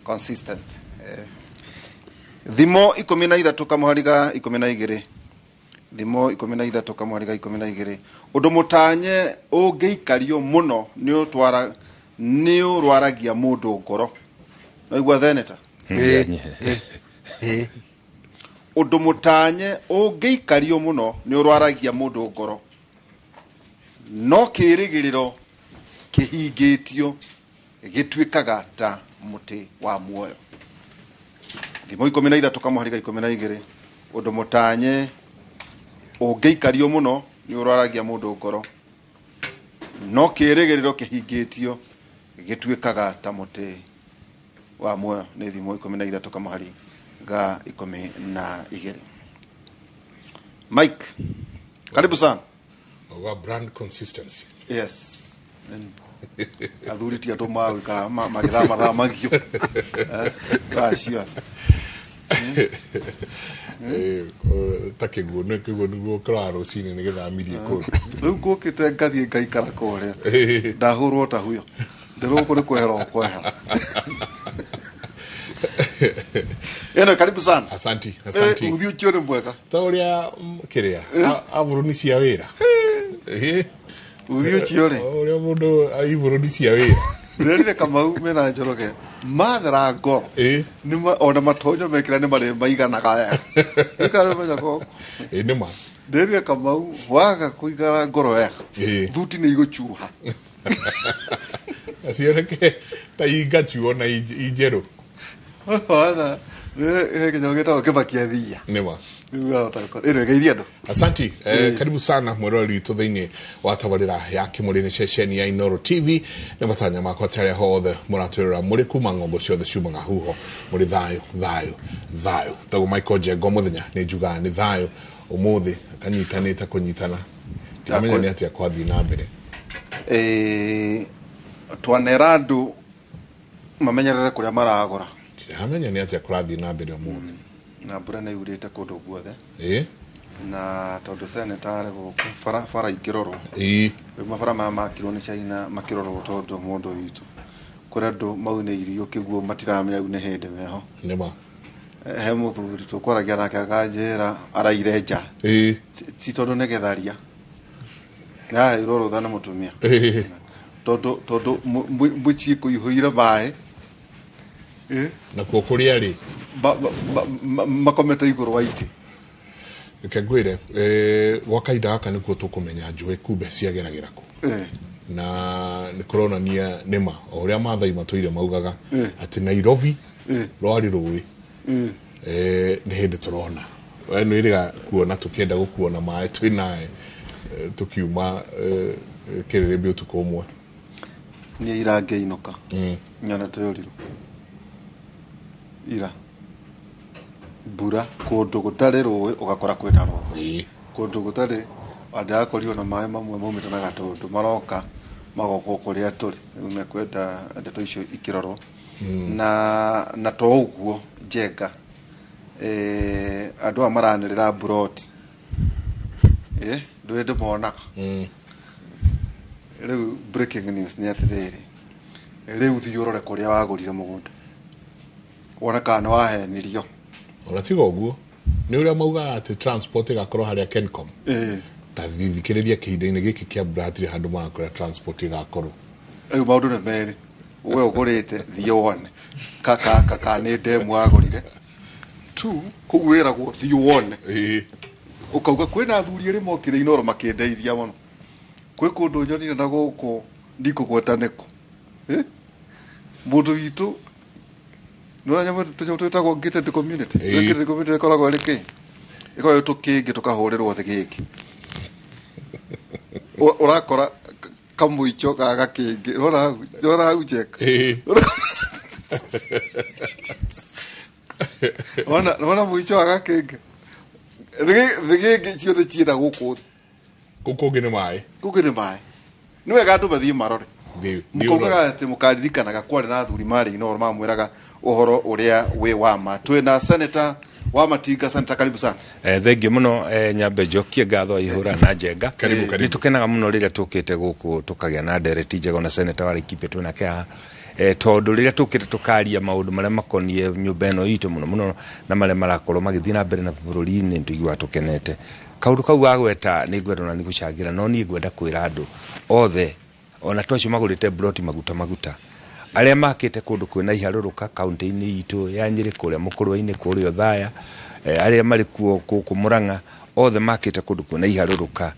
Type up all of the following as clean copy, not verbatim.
Consistency. Thimo 13 kamũhari ga 12. Thimo 13 kamũhari ga 12. Ũndũ mũtanye ũngĩikario mũno nĩ ũtwara nĩ ũrwaragia mũndũ ngoro. Naigua, Senator? Ĩ. Ũndũ mũtanye ũngĩikario mũno nĩ ũrwaragia mũndũ ngoro, no kĩĩrĩgĩrĩro kĩhingĩtio gĩtuĩkaga ta mũtĩ wa muoyo. Thimo 13 kamũhari ga 12. Ũndũ mũtanye ũngĩikario mũno nĩ ũrwaragia mũndũ ngoro, no kĩĩrĩgĩrĩro kĩhingĩtio gĩtuĩkaga ta mũtĩ wa muoyo. Nĩ Thimo 13 kamũhari ga 12. Mike, karibu sana. Wa brand consistency. Yes. Athuri ti andũ magũikara magĩthamathamagio thaa ciothe. Ta kĩguũ nĩ kĩguũ nĩguo ũkoraga rũcinĩ nĩ gĩthamirie kũndũ. Rĩu ngũkĩte ngathiĩ ngaikara kũrĩa ndahũrwo ta huyo ndĩrũkũ nĩ kwehera o kwehera ĩno. Karibu sana. Asanti, asanti. Uthi ũcio nĩ mwega. Ta ũrĩa kĩrĩa abũrũni cia wĩra. Uthi ũcio rĩ. Ũrĩa mũndũ ibũrũni cia wĩra. Ndĩrerire Kamau mena Njoroge mathera ngoro. Ona matonyo mekĩra nĩ marĩ maiganaga wega. Ĩkamenya goko. Nĩ ma. Ndĩrerire Kamau waga kũigara ngoro wega, thuti nĩ igũcuha. Cioneke ta ingacuo na injerũ. Wana nĩ kĩnyamũ gĩtagwo kĩmakia thia. Nĩ ma. Rĩu ahota gũkorwo ĩno ĩgeithia andũ. Asanti. Karibu sana mwĩroreri witũ thĩinĩ wa tabarĩra ya Kĩmũrĩ, nĩ ceceni ya Inoro TV. Nĩ matanya makwa tarĩa hothe mũratwĩrora mũrĩ kuma ng'ongo ciothe ciumaga huho mũrĩ thayũ, thayũ, thayũ. Tagwo Michael Njengo, mũthenya nĩ njugaga nĩ thayũ ũmũthĩ kanyitanĩte kũnyitana ndiramenya nĩ atĩa kwathiĩ na mbere. Twanera andũ mamenyerere kũrĩa maragũra. Ndiramenya nĩ atĩa kũrathiĩ na mbere ũmũthĩ. Na mbura nĩ yurĩte kũndũ guothe. Na tondũ seneta arĩ gũkũ, bara bara ingĩrorwo. Rĩu mabara maya makirwo nĩ China makĩrorwo, tondũ mũndũ witũ kũrĩ andũ maunĩirio kĩguo matiramenya rĩu nĩ hĩndĩ meho. Nĩ ma. He mũthuri tũkwaragia nake akanjĩra araire nja. Ti tondũ nĩ gĩtharia, nĩaheirwo rũtha nĩ mũtumia, tondũ mũciĩ kũihũire maĩ. Nakuo kũrĩa rĩ makomete igũrũ wa itĩ. Reke ngwĩre, gwa kahinda gaka nĩkuo tũkũmenya njũĩ kumbe ciageragĩra kũ. Na nĩ kũronania nĩma o ũrĩa Maathai matũire maugaga atĩ Nairobi rwarĩ rũĩ. Nĩ hĩndĩ tũrona we nĩ wĩrĩga kuona tũkĩenda gũkuona maĩ twĩ nae, tũkiuma kĩrĩrĩmbĩ ũtukũ ũmwe. Niĩ ira ngĩinũka nyonete ũrirũ ira mbura kũndũ gũtarĩ rũĩ ũgakora kwĩna rũĩ. Kũndũ gũtarĩ ndĩrakorirwo na maĩ mamwe maumĩte na Gatũndũ maroka magoka kũrĩa tũrĩ. Rĩu mekwenda ndeto icio ikĩrorwo na to ũguo Njenga, andũ aya maranĩrĩra mburoti, ndũĩ ndĩmonaga. Rĩu breaking news nĩ atĩrĩrĩ, rĩu thiĩ ũrore kũrĩa wagũrire mũgũnda wone kana nĩ wahenirio. Ona tiga ũguo, nĩ ũrĩa maugaga atĩ transport ĩgakorwo harĩa Kencom. Ta thikĩrĩria, kĩhinda-inĩ gĩkĩ kĩa mbura hatirĩ handũ marakwĩra transport ĩgakorwo. Rĩu maũndũ nĩ merĩ, we ũgũrĩte thiĩ wone ka nĩ ndemu wagũrire tu kũu wĩragwo thiĩ wone. Ũkauga kwĩna athuri erĩ mokire Inoro makĩndeithia mũno kwĩ kũndũ nyonire na gũkũ ndikũgweta nĩkũ. Mũndũ witũ nĩ nyamũ tũnyamũ twĩtagwo gated community. Gated community ĩkoragwo ĩrĩ kĩ ĩkoragwo ĩ tũkĩngĩ tũkahũrĩrwo thĩgĩngĩ. Ũrakora kamũico ga gakĩngĩ rora hau, rora hau, Njeka. Wona mũico wa gakĩngĩ, thĩgĩngĩ ciothe ciĩna gũkũ. Kũu kũngĩ nĩ maĩ. Kũngĩ nĩ maĩ. Nĩ wega andũ mathiĩ marore. Thiĩ ũrore. Mũkaugaga atĩ mũkaririkanaga kwarĩ na athuri marĩ Inooro mamwĩraga ũhoro ũrĩa wĩ wa ma. Twĩna Senator wa Matinga. Senator, karibu sana. Thengiũ mũno. Nyambe njokie ngatho Ihũra na Njenga. Karibu, karibu. Nĩ tũkenaga mũno rĩrĩa tũkĩte gũkũ tũkagĩa na ndereti njega na senator wa Laikipia twĩnake haha. Tondũ rĩrĩa tũkĩte tũkaria maũndũ marĩa makoniĩ nyũmba ĩno itũ mũno mũno na marĩa marakorwo magĩthiĩ na mbere na bũrũri-inĩ, tũiguaga tũkenete. Kaũndũ kau gagweta nĩ ngwenda ona nĩ gũcangĩra, no niĩ ngwenda kwĩra andũ othe ona to acio magũrĩte mburoti maguta maguta, arĩa makĩte kũndũ kwĩna iharũrũka kaunti-inĩ itũ ya Nyĩrĩ, kũrĩa Mũkũrwe-inĩ, kũrĩa Othaya, arĩa marĩ kuo gũkũ Mũrang'a, othe makĩte kũndũ kwĩna iharũrũka,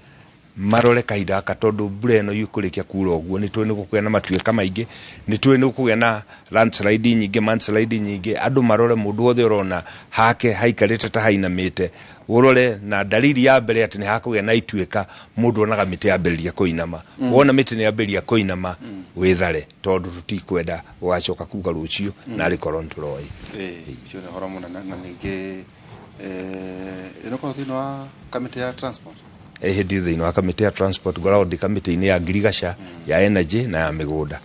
marore kahinda gaka, tondũ mbura ĩno ĩkũrĩkia kura ũguo nĩ tũĩ nĩ gũkũgĩa na matuĩka maingĩ, nĩ tũĩ nĩ gũkũgĩa na landslide nyingĩ, mudslide nyingĩ. Andũ marore, mũndũ wothe ũrona hake haikarĩte ta hainamĩte, ũrore na dalili ya mbere atĩ nĩ hakũgĩa na ituĩka, mũndũ onaga mĩtĩ yambĩrĩria kũinama. Wona mĩtĩ nĩ yambĩrĩria kũinama, wĩthare, tondũ tũtikwenda gũgacoka kuga rũciũ narĩ korwo nĩ tũroĩ. Ũcio nĩ ũhoro mũnene. Na ningĩ ĩno thĩinĩ wa kamĩtĩ ya transport? Hĩndĩ thĩinĩ wa kamĩtĩ ya transport, ngoragwo ndĩ kamĩtĩ-inĩ ya ngirigaca, ya energy na ya mĩgũnda.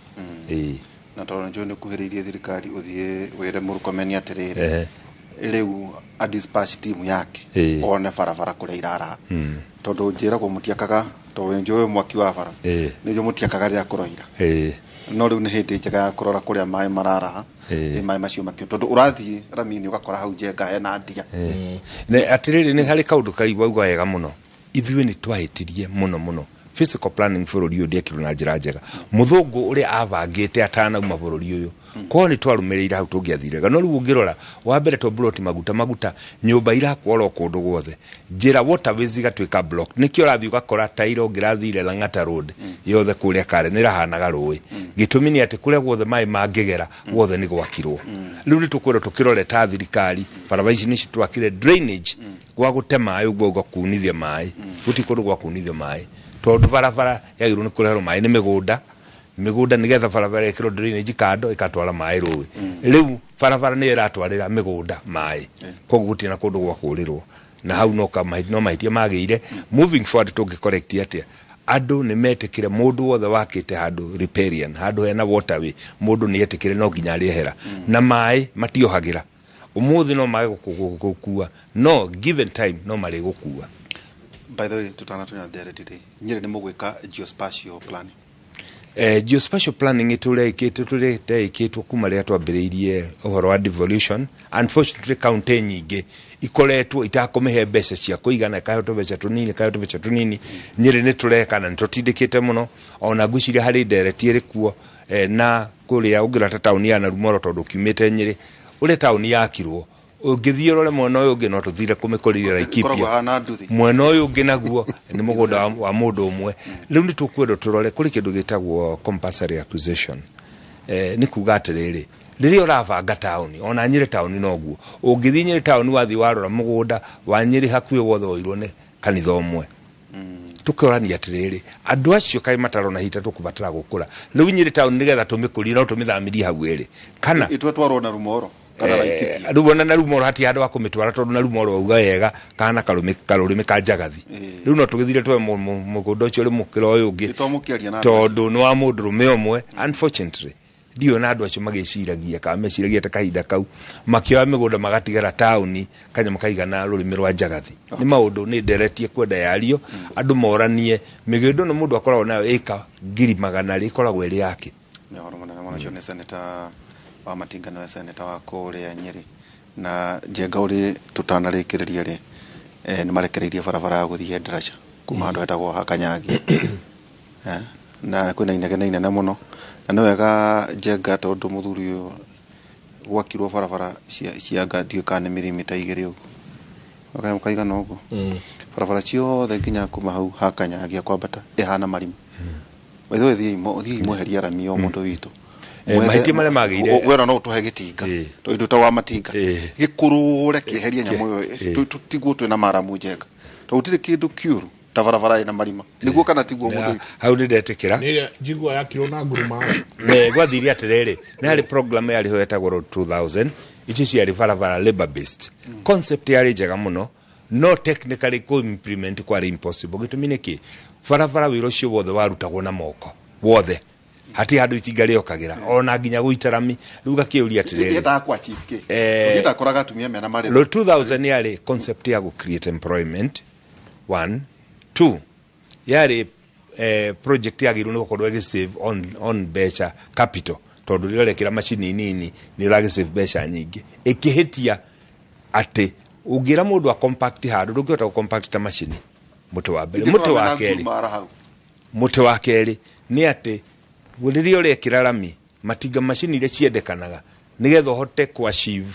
Ĩĩ. Na tondũ nĩnjũĩ nĩ ũkuhĩrĩirie thirikari, ũthiĩ wĩre Mũrkomen atĩrĩrĩ, rĩu a dispatch team yake one barabara kũrĩa iraraha, tondũ njĩragwo mũtiakaga, tondũ nĩnjũĩ mwaki wa bara, nĩnjũĩ mũtiakaga rĩrĩa kũroira, no rĩu nĩ hĩndĩ njega ya kũrora kũrĩa maĩ mararaha. Maĩ macio makio, tondũ ũrathiĩ rami-inĩ ũgakora hau Njenga hena ndia. Atĩrĩrĩ, nĩ harĩ kaũndũ kai wauga wega mũno. Ithuĩ nĩ twahĩtirie mũno mũno. Physical planning bũrũri ũyũ ndĩekirwo na njĩra njega. Mũthũngũ ũrĩa abangĩte atanauma bũrũri ũyũ, korwo nĩ twarũmĩrĩire hau tũngĩathire wega. No rĩu ũngĩrora wa mbere, to mburoti maguta maguta, nyũmba irakwo oro kũndũ guothe, njĩra waterways igatuĩka block. Nĩkĩo ũrathiĩ ũgakora tairo ũngĩrathire Lang'ata Road yothe kũrĩa Karen nĩ ĩrahanaga rũĩ. Gĩtũmi nĩ atĩ kũrĩa guothe maĩ mangĩgera guothe nĩ gwakirwo. Rĩu nĩ tũkwĩrwo tũkĩrore ta thirikari barabara ici nĩcio twakire drainage gwa gũte maĩ ũguo, ũgakunithia maĩ. Gũtirĩ kũndũ gwa kunithia maĩ, tondũ barabara yagĩrĩirwo nĩ kũreherwo maĩ nĩ mĩgũnda mĩgũnda, nĩgetha barabara ĩkĩrwo drainage kando ĩgatwara maĩ rũĩ. Rĩu barabara nĩyo ĩratwarĩra mĩgũnda maĩ, koguo gũtirĩ na kũndũ gwa kũrĩrwo na hau. No mahĩtia magĩire. Moving forward, tũngĩ correct atĩa? Andũ nĩ metĩkĩre, mũndũ wothe wakĩte handũ riparian, handũ hena waterway, mũndũ nĩ etĩkĩre no nginya arĩehera. Na maĩ matiohagĩra, ũmũthĩ no mage gũkua, no given time no marĩ gũkua. By the way, tutanatonya ndereti rĩ, Nyĩrĩ nĩ mũgwĩka geospatial planning? Geospatial planning ĩtũrĩa ĩkĩtwo ĩkĩtwo kuma rĩrĩa twambĩrĩirie ũhoro wa devolution. Unfortunately, county nyingĩ ikoretwo itakũmĩhe mbeca cia kũigana, ĩkaheo tũbeca tũnini, ĩkaheo tũbeca tũnini. Nyĩrĩ nĩ tũreka na nĩ tũtindĩkĩte mũno. Ona ngwĩciria harĩ ndereti ĩrĩ kuo, na kũrĩa ũngĩrora ta taũni ya Narumoro, tondũ kiumĩte Nyĩrĩ, ũrĩa taũni yakirwo, ũngĩthiĩ ũrore mwena ũyũ ũngĩ, no tũthire kũmĩkũrĩria Ĩkoragwo Laikipia, hana nduthi. Mwena ũyũ ũngĩ naguo nĩ mũgũnda wa mũndũ ũmwe. Rĩu nĩ tũkwenda tũrore kũrĩ kĩndũ gĩtagwo compulsory acquisition. Nĩ kuga atĩrĩrĩ, rĩrĩa ũrabanga taũni, ona Nyĩrĩ taũni noguo, ũngĩthiĩ Nyĩrĩ taũni, wathiĩ warora mũgũnda wa Nyĩrĩ hakuhĩ wothe woirwo nĩ kanitha ũmwe. Tũkĩorania atĩrĩrĩ, andũ acio kaĩ matarona hita tũkũbatara gũkũra rĩu Nyĩrĩ taũni, nĩgetha tũmĩkũrie no tũmĩthamirie hau ĩrĩ kana Ĩtwatwarwo na Rumoro kana Laikipia? Rĩu ona Narumoro hatirĩ handũ ha kũmĩtwara, tondũ Narumoro wauga wega kana karũrĩmĩ ka njagathi. Rĩu no tũgĩthire twoe mũgũnda ũcio ũrĩ mũkĩra ũyũ ũngĩ, Nĩtwamũkĩaria na andũ. Tondũ nĩ wa mũndũrũme ũmwe. Unfortunately, ndiũĩ na andũ acio magĩciragia kana meciragia ta kahinda kau makĩoya mĩgũnda magatigara taũni kanyamũ kaigana rũrĩmĩ rwa njagathi. Nĩ maũndũ nĩ nderetie kwenda yario, andũ moranie mĩgũnda ĩno mũndũ akoragwo nayo ĩka 100,000 rĩ, ĩkoragwo ĩrĩ yake. Nĩ ũhoro mũnene mũno. Ũcio nĩ seneta wa Matinga, nĩwe seneta wa kũrĩa Nyĩrĩ. Na Njenga, ũrĩ tũtanarĩkĩrĩria rĩ, nĩ marekereirie barabara ya gũthiĩ Ndaraca kuma handũ hetagwo Hakanyangi, na kwĩna inegene inene mũno. Na nĩ wega, Njenga, tondũ mũthuri ũyũ gwakirwo barabara cia anga ndiũĩ kana nĩ mirimita 2 ũguo, kanyamũ kaigana ũguo, barabara ciothe nginya kuma hau Hakanyangia kwambata ĩhana marima. By the way, thiĩi mweherie rami o mũndũ witũ. Mahĩtia marĩa magĩire. Wena no ũtũhe gĩtinga, tondũ ta wa matinga gĩkũrũre kĩeherie nyamũ ĩyo, tũtigwo twĩna maramu, Njenga, tondũ gũtirĩ kĩndũ kĩũru ta barabara ĩna marima. Nĩguo kana tiguo, mũndũ witũ? Hau nĩ ndetĩkĩra. Nĩ ĩrĩa njigua yakirwo na nguruma. Gwathire atĩrĩrĩ, nĩ harĩ program yarĩ ho yetagwo Road 2000. Icio ciarĩ barabara labor based concept, yarĩ njega mũno, no technically kũ implement kwarĩ impossible. Gĩtũmi nĩ kĩ? Barabara wĩra ũcio wothe warutagwo na moko wothe, hatirĩ handũ itinga rĩokagĩra ona nginya gũita rami. Rĩu gakĩũria atĩrĩrĩ, Yendaga kwa chief kĩ? Ũngĩndakoraga atumia mena marĩma. Road 2000 yarĩ concept ya gũ create employment, one. Two, yarĩ project yagĩrĩirwo nĩ gũkorwo ĩgĩ save on mbeca capital. Tondũ rĩrĩa ũrekĩra macini nini nĩ ũragĩ save mbeca nyingĩ. Ĩkĩhĩtia atĩ ũngĩra mũndũ a compact handũ, ndũngĩhota gũ compact ta macini. Mũtĩ wa mbere. Mũtĩ wa kerĩ, mũtĩ wa kerĩ nĩ atĩ rĩrĩa ũrekĩra rami, matinga macini iria ciendekanaga nĩgetha ũhote ku achieve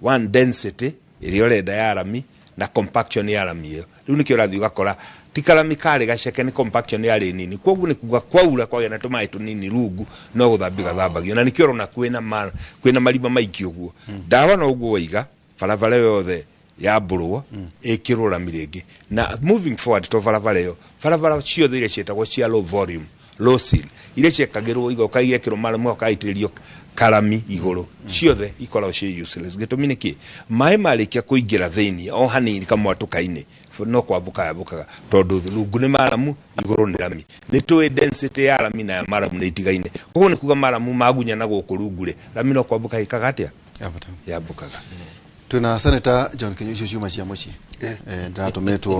one density ĩrĩa ũrenda ya rami na compaction ya rami ĩyo. Rĩu nĩkĩo ũrathiĩ ũgakora ti karami karĩ gaceke, nĩ compaction yarĩ nini. Koguo nĩ kuga kwaura kwagĩa na tũmaĩ tũnini rungu, no gũthambio gathambagio, na nĩkĩo ũrona kwĩna marima maingĩ ũguo. Ndarona ũguo waiga barabara yothe yambũrwo ĩkĩrwo rami rĩngĩ. Na moving forward, to barabara ĩyo, barabara ciothe iria ciĩtagwo cia low volume, low seal, iria ciekagĩrwo igoka igekĩrwo maramu, igaitĩrĩrio karami igũrũ, ciothe ikoragwo ciĩ useless. Gĩtũmi nĩ kĩ? Maĩ marĩkia kũingĩra thĩinĩ o hanini kamwatũka-inĩ, no kwambũka yambũkaga, tondũ rungu nĩ maramu, igũrũ nĩ rami. Nĩ tũĩ density ya rami na ya maramu nĩ itigaine. Koguo nĩ kuga maramu magunya na gũkũ rungu rĩ, rami no kwambũka ĩkaga atĩa? Yambũkaga. Twina Senator John Kinyua, icio ciuma cia mũciĩ. Ndĩratũmĩtwo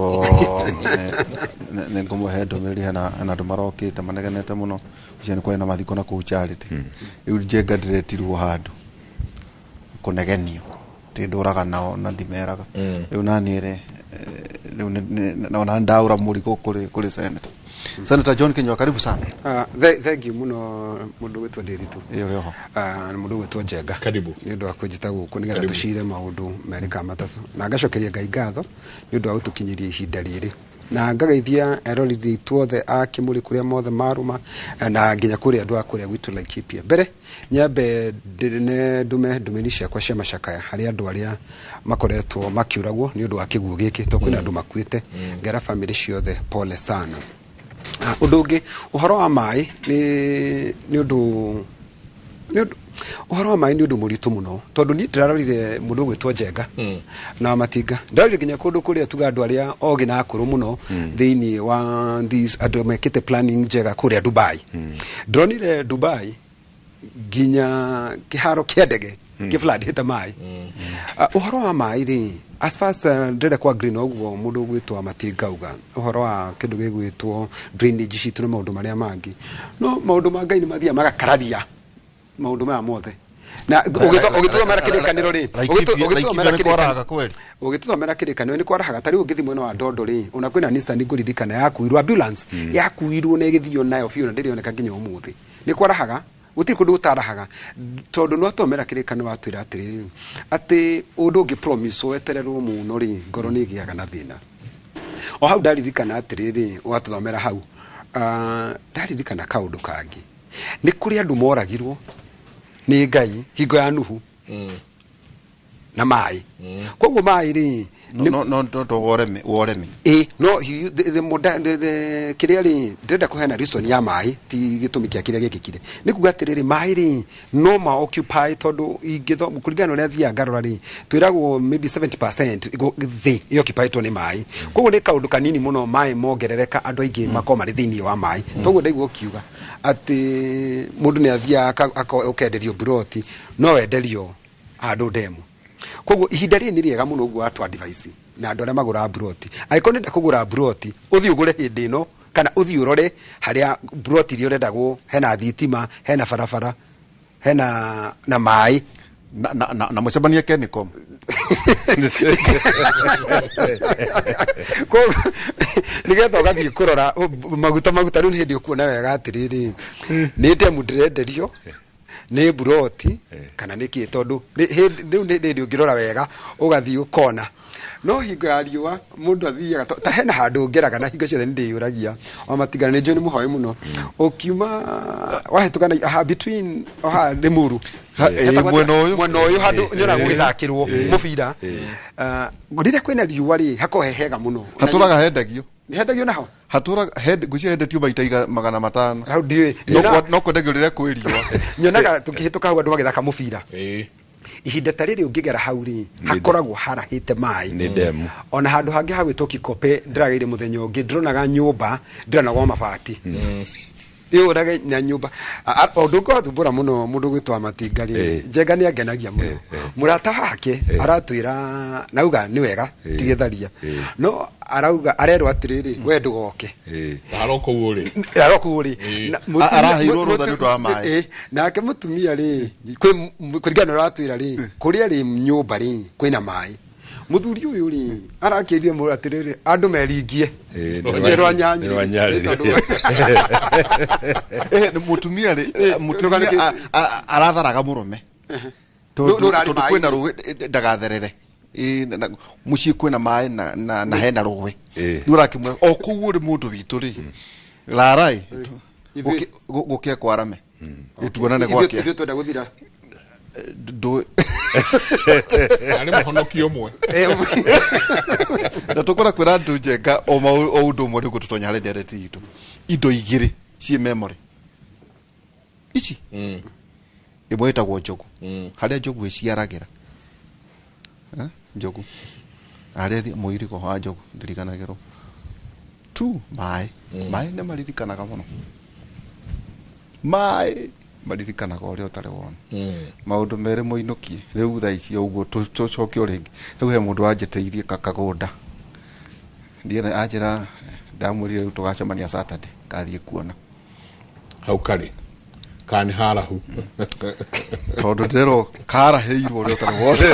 nĩ ngũmũhe ndũmĩrĩri. Hena andũ marokĩte manegenete mũno. Ũcio nĩ kwarĩ na mathiko na kũu Charity. Rĩu Njenga ndĩretirwo handũ kũnegenio, ti ndũraga nao na ndimeraga. Rĩu naniĩ rĩ, rĩu ona ndaũra mũrigo kũrĩ Senator John Kinyua, karibu sana. Thank you mũno, mũndũ gwĩtwo Ndĩritũ. Ĩ, ũrĩ oho. Na mũndũ gwĩtwo Njenga. Karibu. Nĩ ũndũ wa kũnjĩta gũkũ nĩgetha Karibu. tũcire maũndũ merĩ kana matatũ, na ngacokeria Ngai ngatho nĩ ũndũ wa gũtũkinyĩria ihinda rĩrĩ, na ngageithia eroreri aitũ othe a Kĩmũrĩ kũrĩa mothe marũma, na nginya kũrĩa andũ a kũrĩa gwitũ Laikipia. Mbere nyambe ndũme ndũmĩrĩri ciakwa cia macakaya harĩ andũ arĩa makoretwo makĩũragwo nĩ ũndũ wa kĩguũ gĩkĩ, tondũ kwĩna andũ makuĩte. Ngera bamĩrĩ ciothe pole sana. Ũndũ ũngĩ, ũhoro wa maĩ nĩ ũndũ ũhoro wa maĩ nĩ ũndũ mũritũ mũno, tondũ niĩ ndĩrarorire mũndũ ũgwĩtwo Njenga na Matinga, ndĩrarorire nginya kũndũ kũrĩa tuga andũ arĩa ogĩ na akũrũ mũno thĩinĩ wa these andũ mekĩte planning njega kũrĩa Dubai. Ndĩronire Dubai nginya kĩharo kĩa ndege kĩfladĩte maĩ. Ũhoro wa maĩ rĩ, as far as ndĩrenda kwa green ũguo mũndũ ũgwĩtwo Matinga auga ũhoro wa kĩndũ gĩgwĩtwo drainage citũ na maũndũ marĩa mangĩ, no maũndũ ma Ngai nĩ mathiaga magakararia maũndũ maya mothe, na ũgĩtũthomera kĩrĩkanĩro rĩ, Laikipia nĩ kwarahaga kweli. Ũgĩtũthomera kĩrĩkanĩro nĩ kwarahaga. Ta rĩu ũngĩthiĩ mwena wa Ndondo rĩ, ona kwĩna Nissan ngũririkana yakuirwo, ambulance yakuirwo na ĩgĩthio nayo biũ na ndĩrĩoneka nginya ũmũthĩ. Nĩ kwarahaga, gũtirĩ kũndũ gũtarahaga, tondũ no tũthomera kĩrĩkanĩro watwĩra atĩrĩrĩ, atĩ ũndũ ũngĩ promise wetererwo mũno rĩ, ngoro nĩ ĩgĩaga na thĩna. O hau ndaririkana atĩrĩrĩ, watũthomera hau, ndaririkana kaũndũ kangĩ. Nĩ kũrĩ andũ moragirwo nĩ Ngai hingo ya Nuhu na maĩ. Koguo maĩ rĩ, No woremi. Ĩ no the kĩrĩa rĩ, ndĩrenda kũheana reason ya maĩ, ti gĩtũmi kĩa kĩrĩa gĩkĩkire. Nĩ kuga atĩrĩrĩ, maĩ rĩ, no ma occupy, tondũ ingĩtho kũringana na ũrĩa thiaga ngarora rĩ, twĩragwo maybe 70% thĩ ĩoccupiedwo nĩ maĩ. Koguo nĩ kaũndũ kanini mũno maĩ mongerereka, andũ aingĩ makorwo marĩ thĩinĩ wa maĩ. Toguo ndaigua ũkiuga atĩ mũndũ nĩ athiaga ũkenderio buroti, no wenderio handũ ndemu. Koguo ihinda rĩrĩ nĩ rĩega mũno ũguo watu advice na andũ arĩa magũraga buroti, angĩkorwo nĩenda kũgũra buroti, ũthiĩ ũgũre hĩndĩ ĩno, kana ũthiĩ ũrore harĩa buroti iria ũrendagwo hena thitima, hena barabara, hena na maĩ. Na mũcemanie Kenicom. Koguo, nĩgetha ũgathiĩ kũrora maguta rĩu nĩ hĩndĩ ũkuona wega atĩrĩrĩ, nĩ ndemu ndĩrenderio, nĩ buroti kana nĩ kĩ, tondũ rĩu nĩ hĩndĩ ũngĩrora wega ũgathiĩ ũkona. No hingo ya riũa mũndũ athiaga ta hena handũ ngeraga, na hingo ciothe nĩ ndĩyũragia o Matigana, nĩ njũĩ nĩ mũhoe mũno, ũkiuma wahĩtũka na aha between aha Limuru. Mwena ũyũ. Mwena ũyũ handũ nyonaga gũgĩthakĩrwo mũbira. Rĩrĩa kwĩna riũa rĩ, hakoragwo he hega mũno. Hatũraga hendagio. Hendagio naho. Hatũraga ngwĩciria hendetio maita 500. Hau ndiũĩ. No kwendagio rĩrĩa kwĩ riũa. Nyonaga tũkĩhĩtũka hau andũ magĩthaka mũbira. Ihinda ta rĩrĩ ũngĩgera hau rĩ, hakoragwo harahĩte maĩ. Nĩ ndemu. Ona handũ hangĩ hagwĩtwo Kikope, ndĩrageire mũthenya ũngĩ, ndĩronaga nyũmba ndĩronagwo mabati. Ĩũrage na nyũmba. Ũndũ ũngĩ wathumbũra mũno mũndũ gwĩtwa Matinga rĩ, Njenga nĩ angenagia mũno. Mũrata wake aratwĩra nauga nĩ wega tigĩtharia, no arauga arerwo atĩrĩrĩ, we ndũgoke. Haro kũu rĩ. Arokuu rĩ. Araheirwo rũtha nĩ ũndũ wa maĩ. Nake mũtumia rĩ, kũringana na ũrĩa aratwĩra rĩ, kũrĩa rĩ nyũmba rĩ kwĩna maĩ. Mũthuri ũyũ rĩ arakĩrie mũndũ atĩrĩrĩ, andũ meringie. Nĩ rwa Nĩ Rwanyarĩrĩ. Nĩ mũtumia rĩ, mũtumia aratharaga mũrũme tondũ Nũ ũrarĩ tondũ maĩ? Kwĩna rũĩ, ndagatherere. Mũciĩ kwĩna maĩ na hena rũĩ. Nĩ ũrakĩmwĩra o kũu ũrĩ mũndũ witũ rĩ, rarai gũkĩe kwarame, tuonane gwakĩa. Ithuĩ twenda gũthira. Ndũ Arĩ mũhonoki ũmwe. Na tũkora kwĩra andũ, Njenga, o ũndũ ũmwe nĩguo tũtonya harĩ ndereti itũ, indo igĩrĩ ciĩ memory ici. Ĩmwe ĩtagwo njogu, harĩa njogu ĩciaragĩra. Eh, njogu harĩa mũirigo wa njogu ndirikanagĩrwo tu. Maĩ, maĩ nĩ maririkanaga mũno, maĩ maririkanaga ũrĩa ũtarĩ wona. Maũndũ merĩ mũinũkie rĩu thaa ici ũguo tũcoke o rĩngĩ. Rĩu he mũndũ wanjĩtĩirie kakagũnda, ndiĩ anjĩra, ndamwĩrire rĩu tũgacemania Saturday ngathiĩ kuona. Hau karĩ kana nĩ harahu? Tondũ ndĩrerwo karahĩirwo ũrĩa ũtarĩ wona.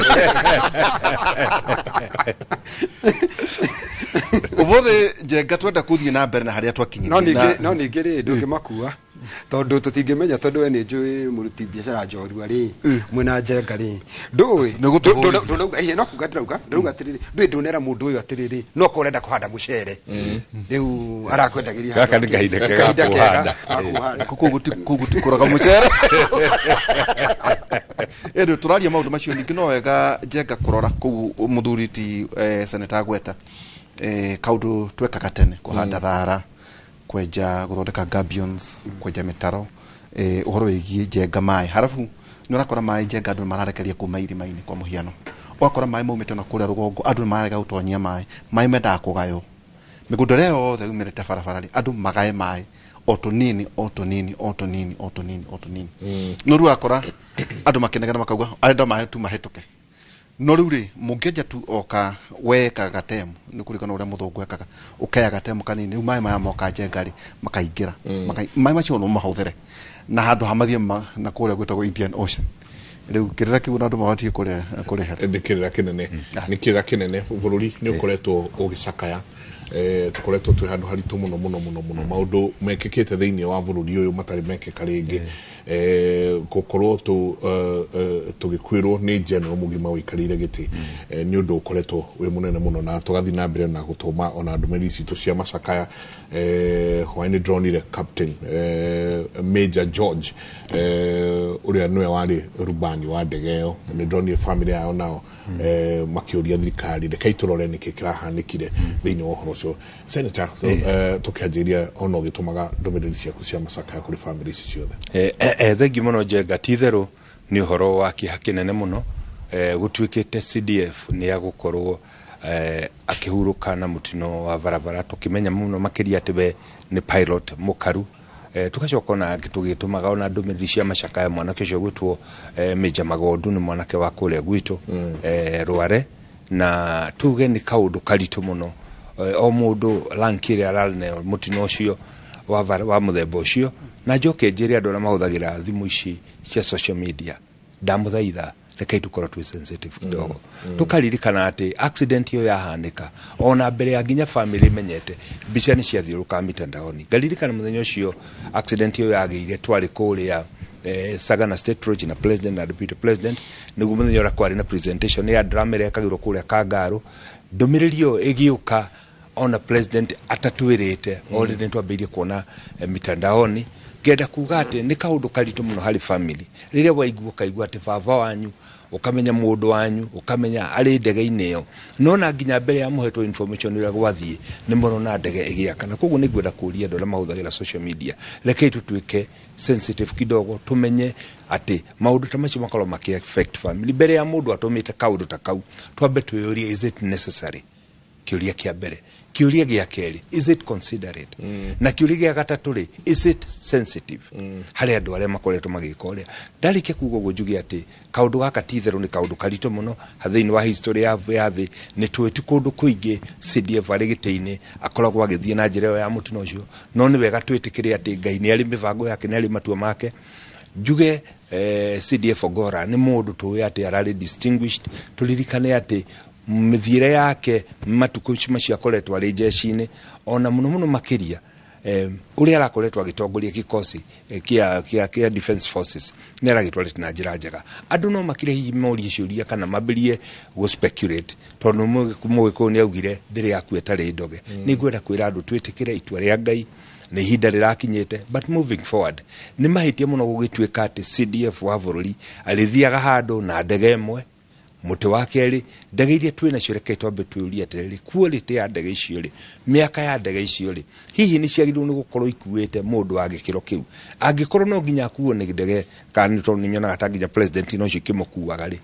Ũmũthĩ, Njenga, twenda kũthiĩ na mbere na harĩa No twakinyirie. Ningĩ no ningĩ rĩ, ndũngĩmakua tondũ tũtingĩmenya, tondũ we nĩ njũĩ mũruti biacara njorua rĩ mwĩna Njenga rĩ, ndũĩ. Nĩ gũtũhũrithia. Ndũnauga ĩĩ, no kuga ndĩrauga atĩrĩrĩ, ndũĩ ndũnera mũndũ ũyũ atĩrĩrĩ, no korwo ũrenda kũhanda mũcere rĩu arakwendagĩria. Gaka nĩ kahinda kega Kahinda ga kega kũhanda. ga kũhanda. Kũu gũtikũraga mũcere. Ĩndĩ tũraria maũndũ macio ningĩ no wega, Njenga, kũrora kũu mũthuri ti seneta gweta kaũndũ twekaga tene, kũhanda thara, kwenja, gũthondeka gabions, kwenja mĩtaro, ũhoro wĩgiĩ, Njenga, maĩ. Harabu nĩ ũrakora maĩ, Njenga, andũ nĩ mararekeria kuma irima-inĩ. Kwa mũhiano, ũgakora maĩ maumĩte na kũrĩa rũgongo, andũ nĩ mararega gũtonyia maĩ. Maĩ mendaga kũgaywo mĩgũnda ĩrĩa yothe yumĩrĩte barabara rĩ, andũ magae maĩ o tũnini, o tũnini, o tũnini, o tũnini, o tũnini. No rĩu ũrakora andũ makĩnegena makauga arenda maĩ tu mahĩtũke. No rĩu rĩ, mũngĩenja tu oka weka gatemu, nĩ kũringana ũrĩa mũthũngũ ekaga, ũkeya gatemu kanini, rĩu maĩ maya moka, Njenga rĩ, makaingĩra. Maĩ macio no mahũthĩre na handũ ha mathiĩ na kũrĩa gwĩtagwo Indian Ocean. Rĩu kĩrĩra kĩu na andũ mabatiĩ kũrĩhĩra. Nĩ kĩrĩra kĩnene, nĩ kĩrĩra kĩnene. Bũrũri nĩ ũkoretwo ũgĩcakaya. Tũkoretwo twĩ handũ haritũ mũno mũno mũno mũno. Maũndũ mekĩkĩte thĩinĩ wa bũrũri ũyũ matarĩ mekĩka rĩngĩ. Gũkorwo tũgĩkuĩrwo nĩ general mũgima ũikarĩire gĩtĩ, nĩ ũndũ ũkoretwo wĩ mũnene mũno, na tũgathiĩ na mbere na gũtũma ona ndũmĩrĩri citũ cia macakaya. Hwaĩ-inĩ ndĩronire Captain Major George, ũrĩa nĩwe warĩ rubani wa ndege ĩyo. Nĩ ndĩronire family yao nao makĩũria thirikari, rekei tũrore nĩkĩ kĩrahanĩkire thĩinĩ wa ũhoro ũcio. Senator, tũkĩanjĩrĩria ona ũgĩtũmaga ndũmĩrĩri ciaku cia macakaya kũrĩ family ici ciothe. Thengiũ mũno, Njenga. Ti itherũ nĩ ũhoro wa kĩeha kĩnene mũno. Gũtuĩkĩte CDF nĩ agũkorwo akĩhurũka na mũtino wa barabara, tũkĩmenya mũno makĩria atĩ we nĩ pilot mũkaru. Tũgacoka ona angĩ tũgĩtũmaga ona ndũmĩrĩri cia macakaya mwanake ũcio gwĩtwo Major Magondu, nĩ mwanake wa kũrĩa gwitũ Rware, na tuge nĩ kaũndũ karitũ mũno. O mũndũ rank ĩrĩa ararĩ nayo mũtino ũcio wa mũthemba ũcio. Na njoke njĩre andũ arĩa mahũthagĩra thimũ ici cia social media, ndamũthaitha, rekei tũkorwo twĩ sensitive kidogo, tũkaririkana atĩ accident ĩyo yahanĩka ona mbere ya nginya family imenyete, mbica nĩ ciathiũrũrũkaga mitandaoni. Ngaririkana mũthenya ũcio accident ĩyo yagĩire, twarĩ kũrĩa Sagana State Lodge na president na deputy president, nĩguo mũthenya ũrĩa kwarĩ na presentation ya drama ĩrĩa ĩkagĩrwo kũrĩa Kangarũ. Ndũmĩrĩri ĩyo ĩgĩũka ona president atatwĩrĩte, already nĩ twambĩrĩirie kuona mitandaoni. Ngenda kuga atĩ nĩ kaũndũ karitũ mũno harĩ family rĩrĩa waigua, ũkaigua atĩ baba wanyu, ũkamenya mũndũ wanyu, ũkamenya arĩ ndege-inĩ ĩyo, no na nginya mbere ya mũhetwo information ũrĩa gwathiĩ, nĩ mũrona ndege ĩgĩakana. Koguo nĩ ngwenda kũria andũ arĩa mahũthagĩra social media, rekei tũtuĩke sensitive kidogo, tumenye atĩ maũndũ ta macio makorwo makĩ affect family. Mbere ya mũndũ atũmĩte kaũndũ ta kau, twambe twĩyũrie, is it necessary? Kĩũria kĩa mbere. Kĩũria gĩa kerĩ, is it considerate? Na kĩũria gĩa gatatũ rĩ, is it sensitive harĩ andũ arĩa makoretwo magĩka ũrĩa? Ndarĩkia kuga ũguo, njuge atĩ kaũndũ gaka ti itherũ nĩ kaũndũ karitũ mũno thĩinĩ wa history ya thĩ. Nĩ tũĩ ti kũndũ kũingĩ CDF arĩ gĩtĩ-inĩ akoragwo agĩthiĩ na njĩra ĩyo ya mũtino ũcio, no nĩ wega twĩtĩkĩre atĩ Ngai nĩ arĩ mĩbango yake, nĩ arĩ matua make. Njuge CDF Ogora nĩ mũndũ tũĩ atĩ ararĩ distinguished. Tũririkane atĩ mĩthiĩre yake matukũ macio akoretwo arĩ jeshi-inĩ, ona mũno mũno makĩria ũrĩa arakoretwo agĩtongoria kikosi kĩa defense forces, nĩ aragĩtwarĩte na njĩra njega. Andũ no makire hihi morie ciũria kana mambĩrie gũ speculate, tondũ Mũgĩkũyũ nĩ augire ndĩrĩ yakua ĩtarĩ ndoge. Nĩ ngwenda kwĩra andũ twĩtĩkĩre itua rĩa Ngai, nĩ ihinda rĩrakinyĩte, but moving forward nĩ mahĩtia mũno gũgĩtuĩka atĩ CDF wa bũrũri arĩthiaga handũ na ndege ĩmwe. Mũtĩ wa kerĩ, ndege iria twĩ nacio, reke twambe twĩũrie atĩrĩrĩ, quality ya ndege icio rĩ, mĩaka ya ndege icio rĩ, hihi nĩ ciagĩrĩirwo nĩ gũkorwo ikuĩte mũndũ wa gĩkĩro kĩu? Angĩkorwo no nginya akuo nĩ ndege, kana nĩ tondũ nĩ nyonaga ta nginya president nocio ikĩmũkuaga rĩ,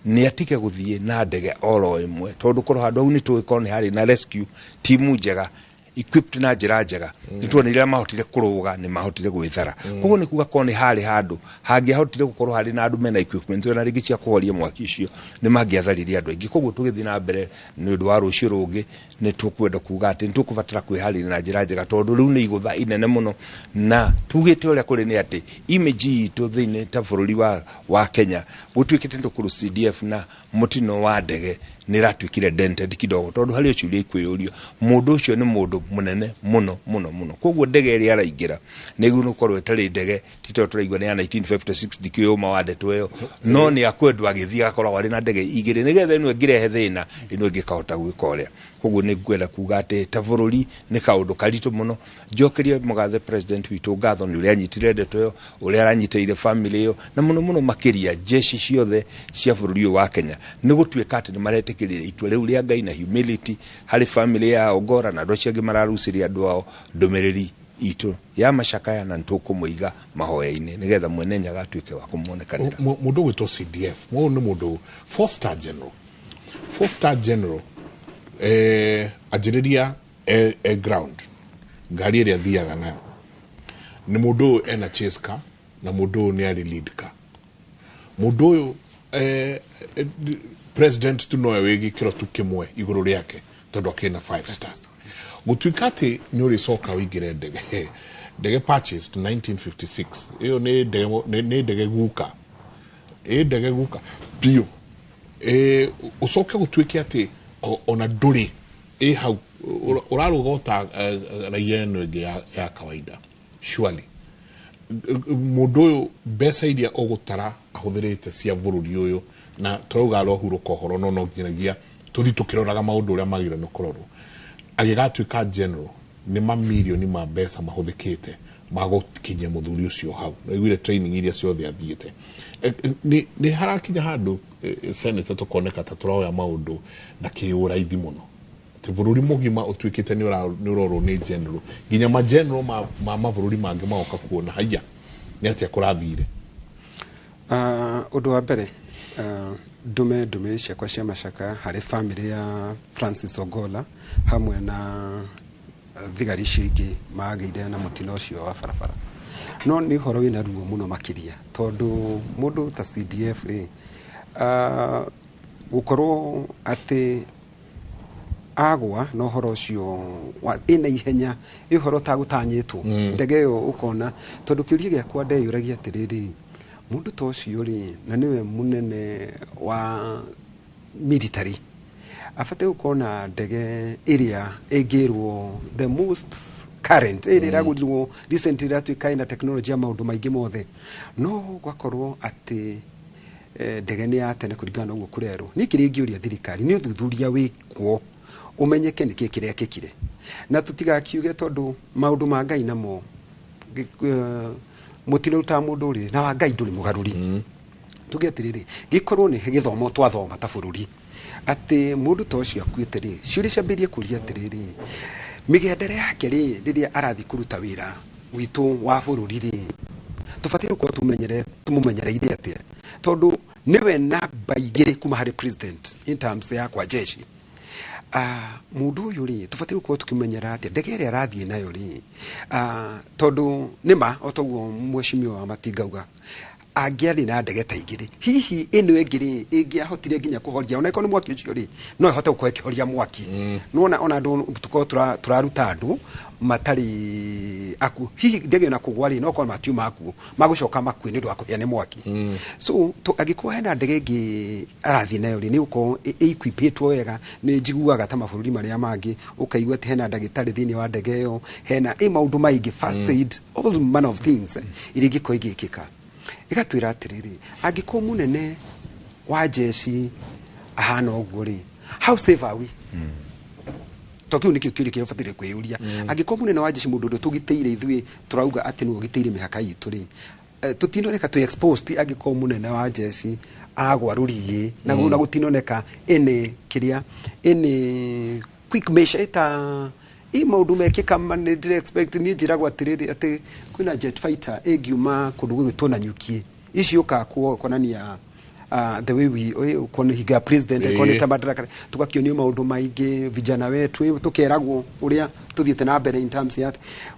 nĩ atige gũthiĩ na ndege oro ĩmwe, tondũ korwo handũ hau nĩ tũĩ korwo nĩ harĩ na rescue timu njega, equipped na njĩra njega, nĩ tuonire rĩrĩa mahotire kũrũga, nĩ mahotire gwĩthara. Koguo nĩ kuga korwo nĩ harĩ handũ hangĩahotire gũkorwo harĩ na andũ mena equipment na rĩngĩ cia kũhoria mwaki ũcio, nĩ mangĩatharirie andũ aingĩ. Koguo tũgĩthiĩ na mbere nĩ ũndũ wa rũciũ rũngĩ, nĩ tũkwenda kuga atĩ nĩ tũkũbatara kwĩharĩria na njĩra njega, tondũ rĩu nĩ igũtha inene mũno. Na tugĩte ũrĩa kũrĩ nĩ atĩ image itũ thĩinĩ ta bũrũri wa Kenya gũtuĩkĩte tũkũrũ CDF na mũtino wa ndege nĩ ĩratuĩkire dented kidogo, tondũ harĩ ciũria ikwĩyũrio, mũndũ ũcio nĩ mũndũ mũnene mũno mũno mũno. Koguo ndege ĩrĩa araingĩra nĩ gũkorwo ĩtarĩ ndege ti tondũ tũraigua nĩ ya 1956, ndikĩũĩ ũma wa ndeto ĩyo, no nĩ akwendwo agĩthiĩ agakoragwo arĩ na ndege igĩrĩ, nĩgetha ĩno ĩngĩrehe thĩna, ĩno ĩngĩ ĩkahota gwĩka ũrĩa. Koguo nĩ ngwenda kuga atĩ ta bũrũri nĩ kaũndũ karitũ mũno. Njokerie mũgathe president witũ ngatho nĩ ũrĩa anyitire ndeto ĩyo, ũrĩa aranyitĩrĩire family ĩyo, na mũno mũno makĩria jeshi ciothe cia bũrũri ũyũ wa Kenya, nĩ gũtuĩka atĩ nĩ maretĩkĩrire itua rĩu rĩa Ngai na humility harĩ family ya Ogora na andũ acio angĩ mararucĩria andũ ao. Ndũmĩrĩri itũ ya macakaya, na nĩtũkũmũiga mahoya-inĩ nĩgetha mwene Nyaga atuĩke wa kũmuonekanĩra. Mũndũ ũgwĩtwo CDF mũndũ nĩ mũndũ four star general, four star general, anjĩrĩria e ground ngari ĩrĩa athiaga nayo nĩ mũndũ ũyũ ena chase car, na mũndũ ũyũ nĩ arĩ lead car. Mũndũ ũyũ president tu nowe wĩ gĩkĩro tu kĩmwe igũrũ rĩake, tondũ akĩrĩ na five star. Gũtuĩka atĩ nĩ ũrĩcoka ũingĩre ndege purchased 1956, ĩyo nĩ ndege, nĩ ndege guka, ĩ ndege guka biũ, ũcoke gũtuĩke atĩ ona ndũrĩ ĩ hau ũrarũga ota raia ĩno ĩngĩ ya kawaida. Surely mũndũ ũyũ mbeca iria ũgũtara ahũthĩrĩte cia bũrũri ũyũ, na tũrauga arohurũka ũhoro, no nginyagia tũthiĩ tũkĩroraga maũndũ ũrĩa magĩrĩire nĩ kũrorwo. Agĩgatuĩka general, nĩ mamirioni ma mbeca mahũthĩkĩte ma gũkinyia mũthuri ũcio hau. Naiguire training iria ciothe athiĩte. Nĩ harakinya handũ, senator, tũkoneka ta tũroya maũndũ na kĩũraithi mũno, atĩ bũrũri mũgima ũtuĩkĩte nĩ ũrorwo nĩ general, nginya ma general ma mabũrũri mangĩ magoka kuona haiya nĩ atĩa kũrathire. Ũndũ wa mbere, ndume ndũmĩrĩri ciakwa cia macaka harĩ family ya Francis Ogola hamwe na thigari icio ingĩ magĩire na mũtino ũcio wa barabara. No nĩ ũhoro wĩna ruo mũno makĩria, tondũ mũndũ ta CDF rĩ, gũkorwo atĩ agwa na ũhoro ũcio ĩna ihenya, ĩ ũhoro ũtagũtanyĩtwo, ndege ĩyo ũkona. Tondũ kĩũria gĩakwa ndeyũragia atĩrĩrĩ, mũndũ ta ũcio rĩ, na nĩwe mũnene wa military, abatiĩ gũkorwo na ndege ĩrĩa ĩngĩrwo the most current, ĩrĩa ĩragũrirwo recently, ĩratuĩka ĩna technology ya maũndũ maingĩ mothe, no gwakorwo atĩ ndege nĩ ya tene kũringana na ũguo kũrerwo. Niĩ kĩrĩa ingĩũria thirikari nĩ ũthuthuria wĩkwo, ũmenyeke nĩkĩ kĩrekĩkire, na tũtigakiuge tondũ maũndũ ma Ngai namo mũtino ũrutaga mũndũ rĩ, na wa Ngai ndũrĩ mũgarũri. Tuge atĩrĩrĩ, gĩkorwo nĩ gĩthomo twathoma ta bũrũri atĩ mũndũ ta ũcio akuĩte rĩ, ciũria ciambĩrĩrie kũria atĩrĩrĩ, mĩgendere yake rĩ, rĩrĩa arathiĩ kũruta wĩra witũ wa bũrũri rĩ, tũbatiĩ gũkorwo tũmũmenyereire atĩa, tondũ nĩwe namba 2 kuma harĩ president in terms ya kwa jeshi. Mũndũ ũyũ rĩ, tũbatiĩ gũkorwo tũkĩmenyera atĩa ndege ĩrĩa arathiĩ nayo rĩ, tondũ nĩma o toguo mheshimiwa wa Matinga auga, angĩarĩ na ndege ta igĩrĩ, hihi ĩno ĩngĩ rĩ, ĩngĩahotire nginya kũhoria, ona ĩkorwo nĩ mwaki ũcio rĩ, no ĩhote gũkorwo ĩkĩhoria mwaki. Nĩwona ona andũ tũkorwo tũraruta andũ matarĩ akuũ, hihi ndege ona kũgwa rĩ, no korwo matiuma akuũ, magũcoka makue nĩ ũndũ wa kũhĩa nĩ mwaki. So angĩkorwo hena ndege ĩngĩ arathiĩ nayo rĩ, nĩ gũkorwo ĩ-equipĩtwo wega. Nĩ njiguaga ta mabũrũri marĩa mangĩ, ũkaigua atĩ hena ndagĩtarĩ thĩinĩ wa ndege ĩyo, hena ĩ maũndũ maingĩ, first aid, all manner of things iria ingĩkorwo igĩkĩka. Ĩgatwĩra atĩrĩrĩ, angĩkorwo mũnene wa jeshi ahana ũguo rĩ, how safe are we? To kĩu nĩkĩo kĩũria kĩrĩa ũbataire kwĩyũria. Angĩkorwo mũnene wa jeshi, mũndũ ũrĩa tũgitĩire ithuĩ, tũrauga atĩ nĩwe ũgitĩire mĩhaka itũ rĩ, tũtinoneka twĩ exposed. Angĩkorwo mũnene wa jeshi agwa rũriĩ na na gũtinoneka ĩnĩ kĩrĩa ĩnĩ quick measure ĩta i maũndũ mekĩka, nĩ ndĩra expect niĩ njĩragwo atĩrĩrĩ, atĩ kwĩna jet fighter ĩngiuma kũndũ gũgwĩtwo Nanyuki, ici yũkaga kuonania the way we kuona hinga ya president ĩkorwo nĩ ta madaraka, tũgakĩonio maũndũ maingĩ, vijana wetu, tũkeragwo ũrĩa tũthiĩte na mbere in terms ya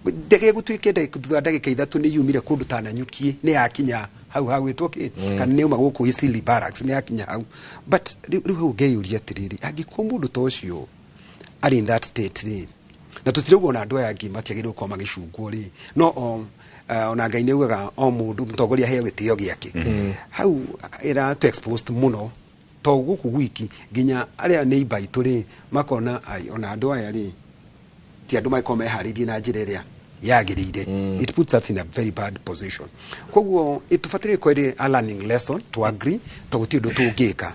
ndege gũtuĩke thutha wa ndagĩka 3 nĩ yumire kũndũ ta Nanyuki, nĩ yakinya hau hagwĩtwo kĩ, kana nĩ yauma gũkũ Eastleigh Barracks, nĩ yakinya hau. But rĩu hau ngeyũria atĩrĩrĩ, angĩkorwo mũndũ ta ũcio arĩ in that state rĩ, na tũtirauga ona andũ aya angĩ matiagĩrĩirwo gũkorwo magĩcungwo rĩ, no o ona Ngai nĩ augaga o mũndũ mũtongoria aheo gĩtĩo gĩake, hau ĩra tũ exposed mũno, to gũkũ gwiki, nginya arĩa neighbor aitũ rĩ, makona ai ona andũ aya rĩ, ti andũ mangĩkorwo meharĩirie na njĩra ĩrĩa yagĩrĩire. It puts us in a very bad position. Koguo ĩtũbataire gũkorwo ĩrĩ a learning lesson to agree, to gũtirĩ ũndũ tũngĩka.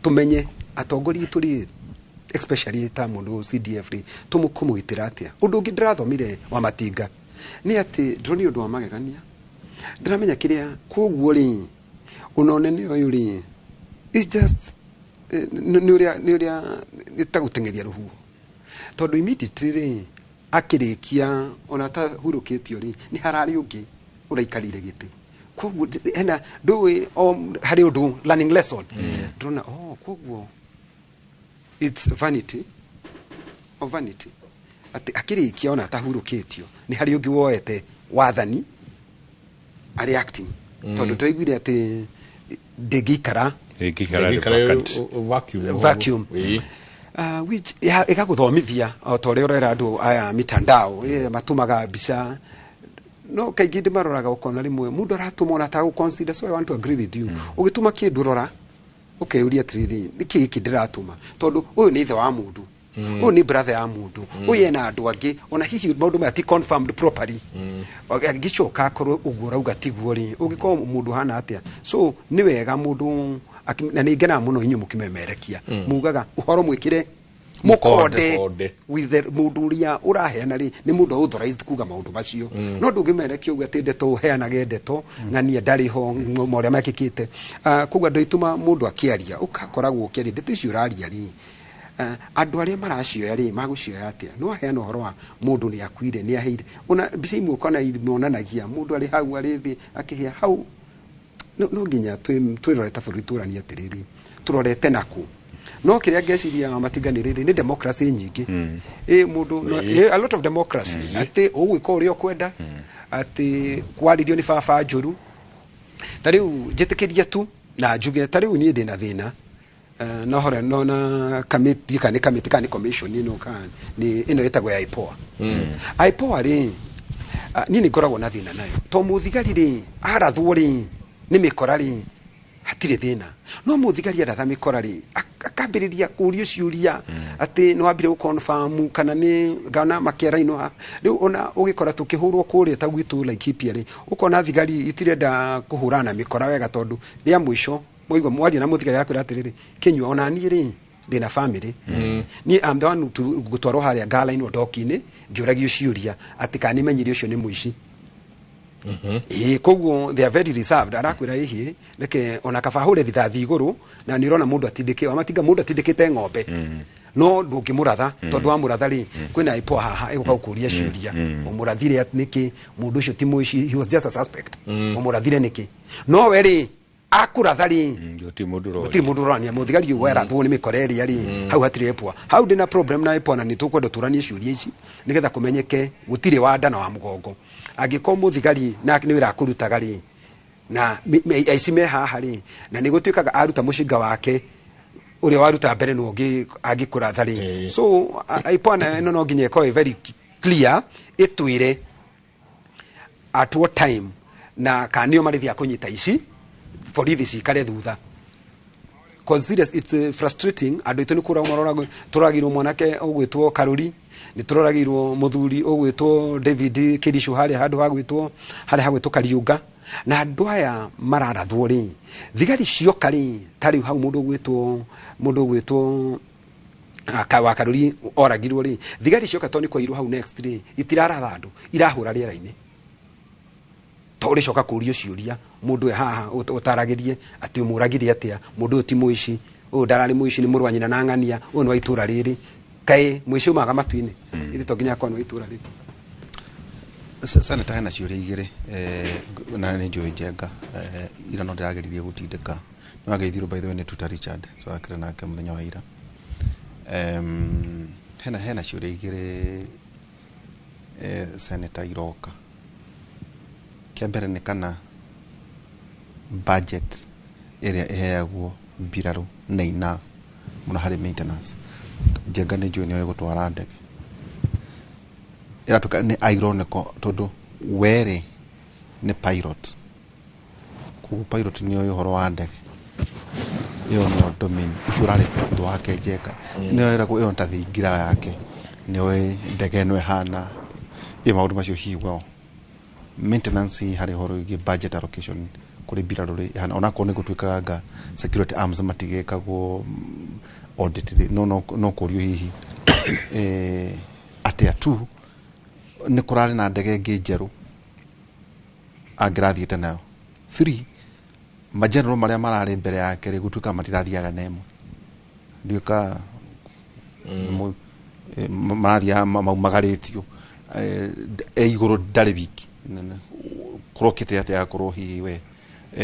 Tũmenye atongoria aitũ rĩ, especially ta mũndũ CDF rĩ, tũmũkũmũgitĩra atĩa. Ũndũ ũngĩ ndĩrathomire wa Matinga nĩ atĩ ndĩronire ũndũ wa magegania, ndĩramenya kĩrĩa koguo rĩ, ona ũnene ũyũ rĩ, it's just nĩ ũrĩa nĩ ta gũteng'eria rũhuho, tondũ immediately rĩ, akĩrĩkia ona atahurũkĩtio rĩ, nĩ hararĩ ũngĩ ũraikarĩire gĩtĩ. Koguo hena ndũĩ o harĩ ũndũ learning lesson ndĩrona, oh, koguo it's vanity of vanity, atĩ akĩrĩkia ona atahurũkĩtio nĩ harĩ ũngĩ woete wathani arĩ acting, tondũ tũraiguire atĩ ndĩngĩikara. Ĩngĩikara Ĩngĩikara vacant. Vacuum. Vacuum. Which ĩgagũthomithia o ta ũrĩa ũrera andũ aya mitandao matũmaga mbica, no kaingĩ ndĩmaroraga, ũkona rĩmwe mũndũ aratũma ona atagũ consider. So I want to agree with you, ũgĩtũma kĩndũ, rora ũkeyũria atĩrĩrĩ, nĩkĩ gĩkĩ ndĩratũma? Tondũ ũyũ nĩ ithe wa mũndũ, ũyũ nĩ brother ya mũndũ, ũyũ ena andũ angĩ, ona hihi maũndũ maya ti confirmed properly. Angĩcoka akorwo ũguo ũrauga tiguo rĩ, ũngĩkorwo mũndũ hana atĩa? So nĩ wega mũndũ na nĩ ngenaga mũno inyuĩ mũkĩmemerekia, mugaga ũhoro mwĩkĩre mũkonde Mũkonde. with the mũndũ ũrĩa ũraheana rĩ, nĩ mũndũ authorized kuga maũndũ macio. No ndũngĩmerekia ũguo atĩ ndeto ũheanage ndeto ng'ania ndarĩ ho marĩa mekĩkĩte. Koguo andũ aitũ mũndũ akĩaria, ũgakoragwo ũkĩaria ndeto icio ũraria rĩ, andũ arĩa maracioya rĩ, magũcioya atĩa? No aheana ũhoro wa mũndũ nĩ akuire, nĩ aheire, ona mbica imwe ũkona monanagia mũndũ arĩ hau, arĩ thĩ akĩhĩa hau. No nginya twĩrore ta bũrũri, tũranie atĩrĩrĩ, tũrorete nakũ? No kĩrĩa ngeciria Matinga nĩ rĩrĩ, nĩ democracy nyingĩ ĩ mũndũ a lot of democracy, atĩ ũgwĩka ũrĩa ũkwenda, atĩ kwarĩrio nĩ baba njũru. Ta rĩu njĩtĩkĩria tu na njuge, ta rĩu niĩ ndĩna thĩna. No hore no na kamĩtĩ, kana nĩ kamĩtĩ kana nĩ commission ĩno, kana nĩ ĩno ĩtagwo ya IPOA. IPOA rĩ, niĩ nĩ ngoragwo na thĩna nayo, to mũthigari rĩ, arathwo rĩ nĩ mĩkora rĩ, hatirĩ thĩna. No mũthigari aratha mĩkora rĩ, akambĩrĩria kũrio ciũria atĩ nĩ wambire gũ-confirm kana nĩ ngana makĩara-inĩ ha rĩu. Ona ũgĩkora tũkĩhũrwo kũrĩa ta gwitũ Laikipia rĩ, ũkona thigari itirenda kũhũrana na mĩkora wega, tondũ rĩa mũico mwaigua mwaria na mũthigari akwĩra atĩrĩrĩ, kĩnyua ona niĩ rĩ, ndĩna family, niĩ am the one to gũtwarwo harĩa ngala-inĩ ndoki-inĩ ngĩũragio ciũria atĩ kana nĩmenyire ũcio nĩ mũici. Ĩĩ, koguo they are very reserved. Arakwĩra ĩhĩ, reke ona kaba hũre rithathi igũrũ, na nĩ ũrona mũndũ atindĩkĩ Wamatinga, mũndũ atindĩkĩte ng'ombe, no ndũngĩmũratha, tondũ wamũratha rĩ, kwĩna IPOA haha ĩgũka gũkũria ciũria, ũmũrathire nĩkĩ? Mũndũ ũcio ti mũici, he was just a suspect. Ũmũrathire nĩkĩ? No we rĩ, Akũratha rĩ, Gũtirĩ mũndũ ũroria. Gũtirĩ mũndũ ũrorania mũthigari ũyũ werathwo nĩ mĩkora ĩrĩa rĩ hau hatirĩ epwa. Hau ndĩna problem na epwa, na nĩ tũkwenda tũranie ciũria ici nĩgetha kũmenyeke gũtirĩ wa nda na wa mũgongo. Angĩkorwo mũthigari nake nĩ wĩra akũrutaga rĩ, na aici me haha rĩ, na nĩ gũtuĩkaga aruta mũcinga wake ũrĩa waruta mbere nĩ ũngĩ angĩkũratha rĩ. So IPOA ĩno no nginya ĩkorwo ĩ very clear, ĩtwĩre at what time na kana nĩo marĩthiaga kũnyita ici, borithi cikare thutha. 'Cause serious, it's frustrating. Andũ aitũ nĩ kũragwo maroragwo. Tũragirwo mwanake ũgwĩtwo Karuri, nĩ tũroragirwo mũthuri ũgwĩtwo David Kiricu harĩa handũ hagwĩtwo harĩa hagwĩtwo Kariunga. Na andũ aya mararathwo rĩ, thigari cioka rĩ, ta rĩu hau mũndũ ũgwĩtwo wa Karuri oragirwo rĩ, thigari cioka tondũ nĩ kwairwo hau next rĩ, itiraratha andũ, irahũra rĩera-inĩ. To ũrĩcoka kũrio ciũria mũndũ e haha ũtaragĩrie atĩ ũmũragire atĩa. Mũndũ ũyũ ti mũici, ũyũ ndararĩ mũici, nĩ mũrũ wa nyina na ng'ania, ũyũ nĩ wa itũra rĩrĩ. Kaĩ mũici umaga matu-inĩ? Ithe to nginya akorwo nĩ wa itũra rĩrĩ. Senator, hena ciũria igĩrĩ na nĩ njũĩ Njenga ira no ndĩrageririe gũtindĩka. Nĩ wageithirwo, by the way, nĩ Tuta Richard, twakĩra nake mũthenya wa ira. Hena ciũria igĩrĩ, Senator, iroka. Kĩa mbere nĩ kana budget ĩrĩa ĩheagwo mbirarũ nĩ enough mũno harĩ maintenance. Njenga nĩ njũĩ nĩoĩ gũtwara ndege. Ĩratuĩka nĩ ironical tondũ werĩ nĩ pilot, koguo pilot nĩoĩ ũhoro wa ndege. Ĩyo nĩyo domain ũcio ũrarĩ thũ wake. Njenga nĩyo ĩragwo ĩyo nĩ ta thingira yake, nĩoĩ ndege ĩno ĩhana ĩ maũndũ macio. Hihi well maintenance harĩ ũhoro wĩgiĩ budget allocation kũrĩ mbirarũ rĩ ĩhana, onakorwo nĩ gũtuĩkaga anga security arms matigĩkagwo audit rĩ, no kũrio hihi atĩa tu nĩ kũrarĩ na ndege ĩngĩ njerũ angĩrathiĩte nayo. Three, mageneral marĩa mararĩ mbere yake rĩ, gũtuĩka matirathiaga na ĩmwe, nduĩka marathiaga maumagarĩtio e igũrũ ndarĩ wiki kũrokĩte atĩa akorwo hihi we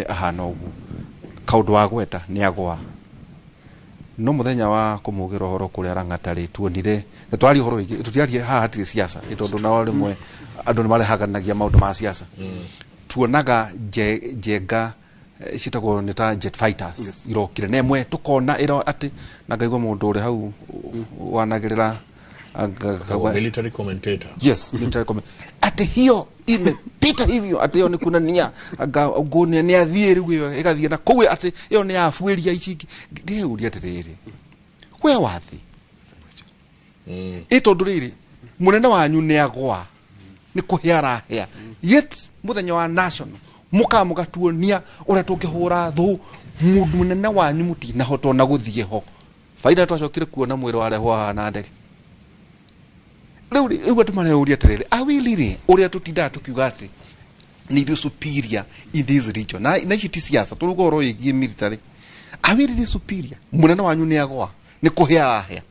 ahana ũguo. Kaũndũ wa gweta nĩ agwa no mũthenya wa kũmũgĩra ũhoro kũrĩa Lang'ata rĩ, tuonire na twaria ũhoro wĩgiĩ tũtiarie haha hatirĩ siasa ĩ, tondũ nao rĩmwe andũ nĩ marehaganagia maũndũ ma siasa. Tuonaga Njenga ciĩtagwo nĩ ta jet fighters irokire na ĩmwe tũkona ĩro atĩ na ngaigua mũndũ ũrĩ hau wanagĩrĩra Military commentator. Yes, military comment ati hiyo imepita hivyo, ati hiyo ni kunania anga ngunia ni athiĩ rĩu ĩyo ĩgathiĩ na kũu, atĩ ĩyo nĩ yabuĩria ici ingĩ. Ndĩyũria atĩrĩrĩ, we wathi ĩ tondũ rĩrĩ mũnene wanyu nĩ agwa nĩ kũhĩa arahĩa, yet mũthenya wa national mũkaga mũgatuonia ũrĩa tũngĩhũra thũ. Mũndũ mũnene wanyu mũtinahota ona gũthiĩ ho. Baida twacokire kuona mwĩrĩ warehwo haha na ndege. Rĩu rĩ, rĩu andũ mareyũria atĩrĩrĩ, awili rĩ, ũrĩa tũtindaga tũkiuga atĩ nĩ ithuĩ superior in this region, na ici ti siasa, tũruga ũhoro wĩgiĩ military. Awili rĩ, superior mũnene wanyu nĩ agwa nĩ kũhĩa arahĩa,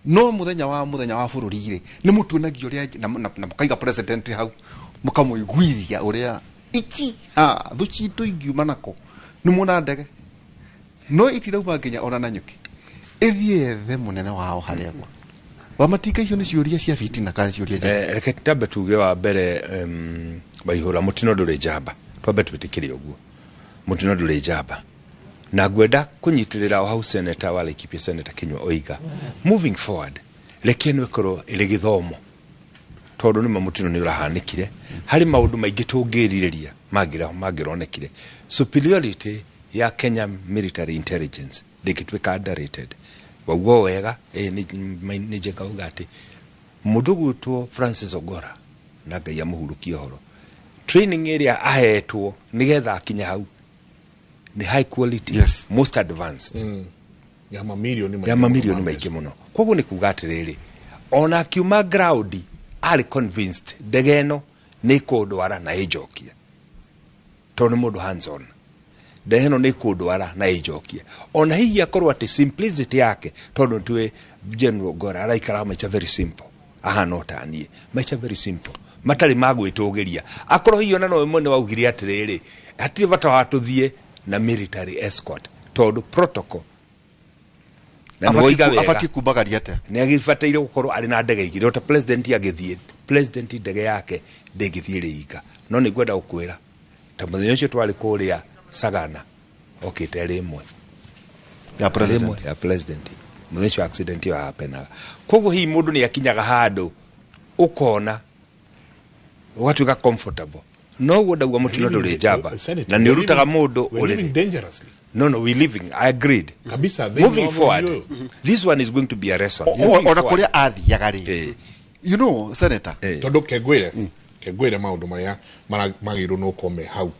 no mũthenya wa bũrũri rĩ, nĩ mũtuonagia ũrĩa na mũkaiga president hau mũkamũiguithia ũrĩa ici ha thũ citũ ingiuma nako nĩ muona ndege no itirauma nginya ona na nyuki ĩthiĩ ethe mũnene wao harĩa gwa wamatinga. Icio nĩ ciũria cia fitina kana ciũria njega? Reke tambe tuge wa mbere, Waihũra, mũtino ndũrĩ njamba. Twambe twĩtĩkĩre ũguo, mũtino ndũrĩ njamba. Na ngwenda kũnyitĩrĩra o hau senator wa Laikipia, Senator Kinyua, oiga moving forward reke ĩno ĩkorwo ĩrĩ gĩthomo, tondũ nĩma mũtino nĩ ũrahanĩkire. Harĩ maũndũ maingĩ tũngĩrirĩria mangĩronekire. Superiority ya Kenya military intelligence ndĩngĩtuĩka underrated. Wauga o wega, nĩ Njenga uga atĩ mũndũ ũgwĩtwo Francis Ogora, na Ngai amũhurũkie ũhoro, training ĩrĩa ahetwo nĩgetha akinya hau nĩ high quality, most advanced, ya mamirioni ya mamirioni maingĩ mũno. Koguo nĩ kuga atĩrĩrĩ, ona akiuma ground arĩ convinced ndege ĩno nĩ ĩkũndwara na ĩnjokie, tondũ nĩ mũndũ hands on. Ndege ĩno nĩ ĩkũndwara na ĩnjokie, ona hihi akorwo atĩ simplicity yake, tondũ nĩtũĩ General Gora araikara maica very simple, ahana o ta niĩ, maica very simple matarĩ ma gwĩtũgĩria. Akorwo hihi ona nowe mwene waugire atĩrĩrĩ, hatirĩ bata wa tũthiĩ na military escort tondu protocol na nĩ woiga wega Abatiĩ kumbagaria atĩa? Nĩ agĩbataire gũkorwo arĩ na ndege igĩrĩ ota president agĩthiĩ. President ndege yake ndĩngĩthiĩ ĩrĩ ika, no nĩ ngwenda gũkwĩra ta mũthenya ũcio twarĩ kũrĩa Sagana okĩte ĩrĩ ĩmwe ya president. Ĩmwe ya president mũthenya ũcio accident ĩyo yahapenaga. Koguo hihi mũndũ nĩ akinyaga handũ ũkona ũgatuĩka comfortable, no ũguo ndauga mũtino ndũrĩ njamba na nĩ ũrutaga mũndũ We're living ũrĩrĩ. dangerously. No, we living, I agreed. Kabisa, thĩinĩ Moving wa forward, bũrũri ũyũ. this one is going to be a lesson. Moving Ona forward. kũrĩa athiaga rĩ, you know, senator, Tondũ kengwĩre maũndũ marĩa magĩrĩirwo nĩ gũkorwo me hau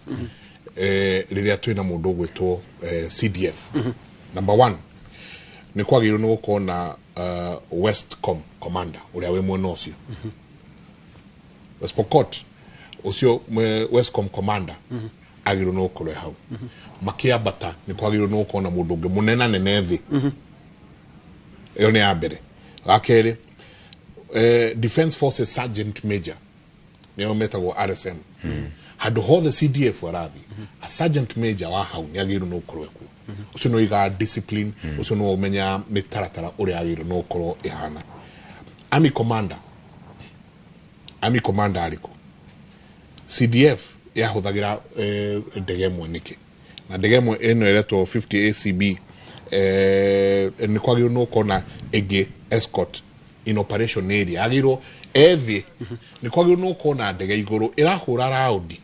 rĩrĩa twĩna mũndũ ũgwĩtwo CDF. Number one, nĩ kwagĩrĩirwo nĩ gũkorwo na Westcom commander ũrĩa wĩ mwena ũcio West Pokot ũcio, Westcom commander agĩrĩirwo nĩ gũkorwo e hau. Makĩambata nĩ kwagĩrĩirwo nĩ gũkorwo na mũndũ ũngĩ mũnenanene thĩ. Ĩyo nĩ ya mbere. Wa kerĩ, Defense Forces Sergeant Major, nĩo metagwo RSM. Handũ hothe CDF arathiĩ, a sergeant major wa hau nĩ agĩrĩirwo nĩ gũkorwo ekuo. Ũcio nĩ ũigaga discipline, ũcio nĩ ũmenya mĩtaratara ũrĩa agĩrĩirwo nĩ gũkorwo ĩhana. Army commander, army commander arĩkũ? CDF yahũthagĩra ndege ĩmwe nĩkĩ? Na ndege ĩmwe ĩno ĩretwo 50 ACB, nĩ kwagĩrĩirwo nĩ gũkorwo na ĩngĩ escort in operation area agĩrĩirwo ethĩ. Nĩ kwagĩrĩirwo nĩ gũkorwo na ndege igũrũ ĩrahũra raundi,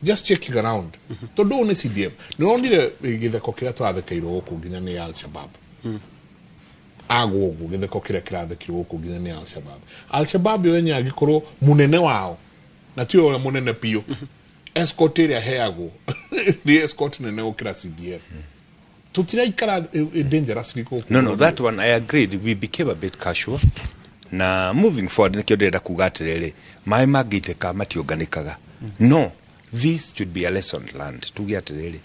just checking around, tondũ ũyũ nĩ CDF. Nĩ wonire gĩtheko kĩrĩa tũrathekeirwo gũkũ nginya nĩ Al-Shabab agwo ũguo, gĩtheko kĩrĩa kĩrathekirwo gũkũ nginya nĩ Al-Shabab. Al-Shabab yo yenyewe angĩkorwo mũnene wao na tiwe ũrĩa mũnene biũ, escort ĩrĩa heagwo nĩ escort nene gũkĩra CDF. Tũtiraikara dangerously gũkũ. No, that one I agreed. We became a bit casual. Na moving forward, nikio ndĩrenda kuga atĩrĩrĩ, maĩ mangĩitĩka matiũnganĩkaga. No, this should be a lesson learned. Tuge atĩrĩrĩ,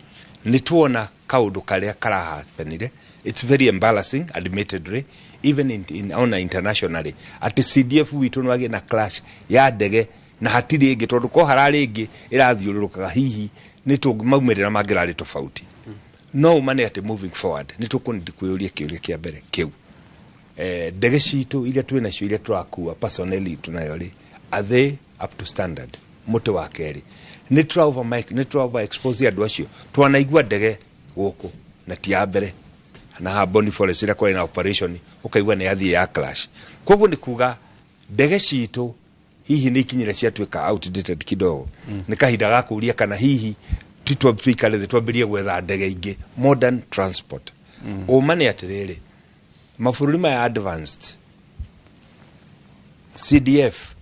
nĩ tuona kaũndũ karĩa karahapenire. It's very embarrassing, admittedly, even in ona internationally, atĩ CDF witũ nĩ wagĩa na clash ya ndege na hatirĩ ĩngĩ, tondũ ko hararĩ ĩngĩ ĩrathiũrũrũkaga hihi nĩ maumĩrĩra mangĩrarĩ tofauti. No ũmane atĩ moving forward nĩ tũkũnidi kwĩyũria kĩũria kĩa mbere kĩu, ndege citũ iria twĩ nacio, iria tũrakua personnel itũ nayo rĩ, are they up to standard? Mũtĩ wa kerĩ, nĩ tũra over expose andũ acio. Twanaigua ndege gũkũ na ti ya mbere na ha Boni Forest ĩrĩa kwarĩ na operation, ũkaigua nĩ yathiĩ ya clash. Koguo nĩ kuga ndege citũ hihi nĩ ikinyire ciatuĩka outdated kidogo. Nĩ kahinda ga kũũria kana hihi tuikare thĩ twambĩrie gwetha ndege ingĩ, modern transport. Ũma nĩ atĩrĩrĩ, mabũrũri maya advanced, CDF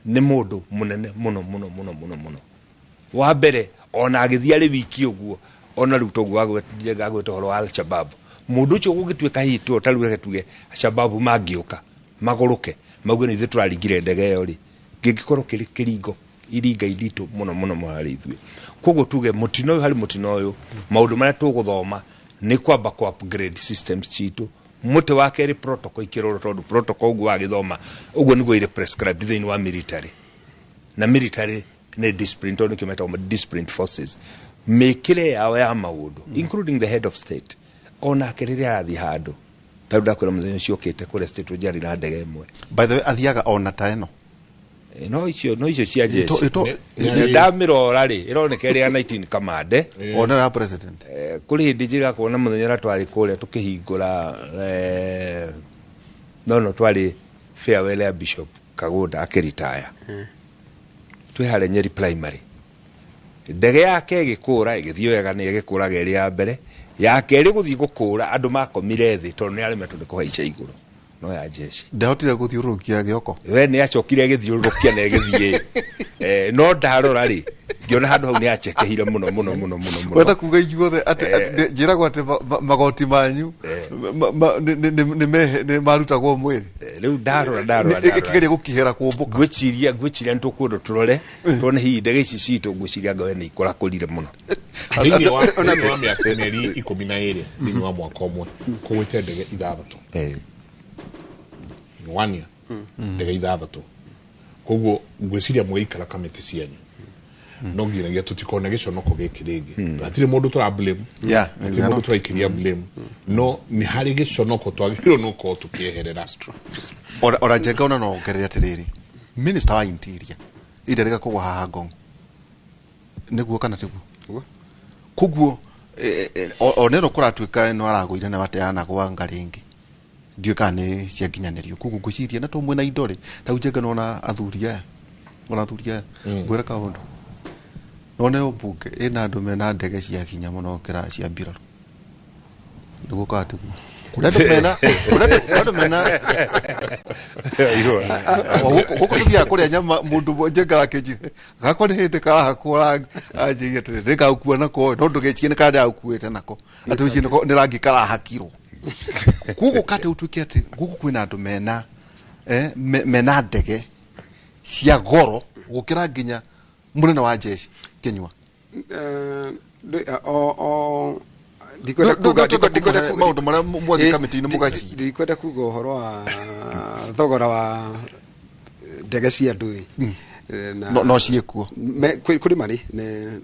nĩ mũndũ mũnene mũno mũno mũno mũno mũno. Wa mbere, ona agĩthiĩ arĩ wiki ũguo, ona rĩu toguo agweta ũhoro wa Al-Shabab, mũndũ ũcio gũgĩtuĩka hihi tu ta rĩu reke tuge Al-Shabab mangĩũka magũrũke mauge nĩ ithuĩ tũraringire ndege ĩyo rĩ, kĩngĩkorwo kĩrĩ kĩringo iringa iritũ mũno mũno mũno harĩ ithuĩ. Koguo tuge mũtino ũyũ, harĩ mũtino ũyũ, maũndũ marĩa tũgũthoma nĩ kwamba ku upgrade systems citũ. Mũtĩ wa kerĩ, protocol ikĩrorwo, tondũ protocol ũguo wagĩthoma ũguo nĩguo irĩ prescribed thĩinĩ wa military, na military nĩ discipline, tondũ nĩkĩo metagwo disciplined forces. Mĩkĩre yao ya maũndũ, including the head of state, onake rĩrĩa arathiĩ handũ, tarĩu ndakwĩra mũthenya ũcio ũkĩte kũrĩa State Njari na ndege ĩmwe. By the way, athiaga ona ta ĩno. No icio cia jeshi. Ndamĩrora rĩ, ĩroneka ĩrĩ ya 19 kamande. Ona ya president. Kũrĩ hĩndĩ njĩra kuona mũthenya ũrĩa twarĩ kũrĩa tũkĩhingũra, no twarĩ farewell ya Bishop Kagũnda akĩritaya, twĩ harĩa Nyeri Primary, ndege yake ĩgĩkũra ĩgĩthiĩ wega, nĩ ĩgĩkũraga ĩrĩ ya mbere, ya kerĩ gũthiĩ gũkũra andũ makomire thĩ tondũ nĩ aremetwo nĩ kũhaica igũrũ, no ya jeshi. Ndahotire gũthiũrũrũkia gĩoko. We nĩ acokire ĩgĩthiũrũrũkia na ĩgĩthiĩ, no ndarora rĩ, ngĩona handũ hau nĩ acekehire mũno mũno mũno mũno mũno. Wenda kuga inyuothe atĩ njĩragwo atĩ magoti manyu nĩ marutagwo mwĩrĩ. Rĩu ndarora ndarora ndarora ĩkĩgeria gũkĩhera kũmbũka. Ngwĩciria nĩ tũkũndũ tũrore tuone hihi ndege ici citũ, ngwĩciria ngawe nĩ ikũrakũrire mũno. Thĩinĩ wa mĩaka mĩeri 12, thĩinĩ wa mwaka ũmwe, kũgwĩte ndege 6 in one year, ndege 6. Koguo ngwĩciria mũgĩikara kamĩtĩ cianyu No nginyagia tũtikone gĩconoko gĩkĩ rĩngĩ. Hatirĩ mũndũ tũra blame. Yeah, Hatirĩ we are mũndũ not. tũraikĩria blame. No nĩ harĩ gĩconoko twagĩrĩirwo nĩ gũkorwo tũkĩeherera. Ona Njenga ona no ongerere atĩrĩrĩ, minister wa interior ira rĩgakũgwa haha Ngong, nĩguo kana tiguo? Ũguo. Koguo ona ĩno kũratuĩka ĩno aragũire na wateanagwa nga rĩngĩ, ndiũĩ kana nĩ ciakinyanĩrio. Koguo ngwĩciria na to mwĩna indo rĩ, ta Njenga nona athuri aya, ona athuri aya ngwĩra kaũndũ, nona ĩyo mbunge ĩna andũ mena ndege cia hinya mũno gũkĩra cia mbirarũ, nĩguo kana tiguo? Kũrĩ andũ mena kũrĩ andũ mena gũkũ tũthiaga kũrĩa nyama, mũndũ Njenga akĩnjĩra gakwa nĩ hĩndĩ karahakwo rangi, anjĩire atĩrĩ nĩngagũkua nako, no ndũgecirie nĩ karĩa ndĩragũkuĩte nako, atĩ ũcio nĩ rangi karahakirwo. Koguo kate ũtuĩke atĩ gũkũ kwĩna andũ mena mena ndege cia goro gũkĩra nginya mũnene wa jeshi Kinyua. O ndikwenda kuga ndikwenda maũndũ marĩa mwathiĩ kamĩtĩ-inĩ mũgaciria. Ndikwenda kuga ũhoro wa thogora wa ndege cia andũ ĩ. No ciĩkuo. Kũrĩ marĩ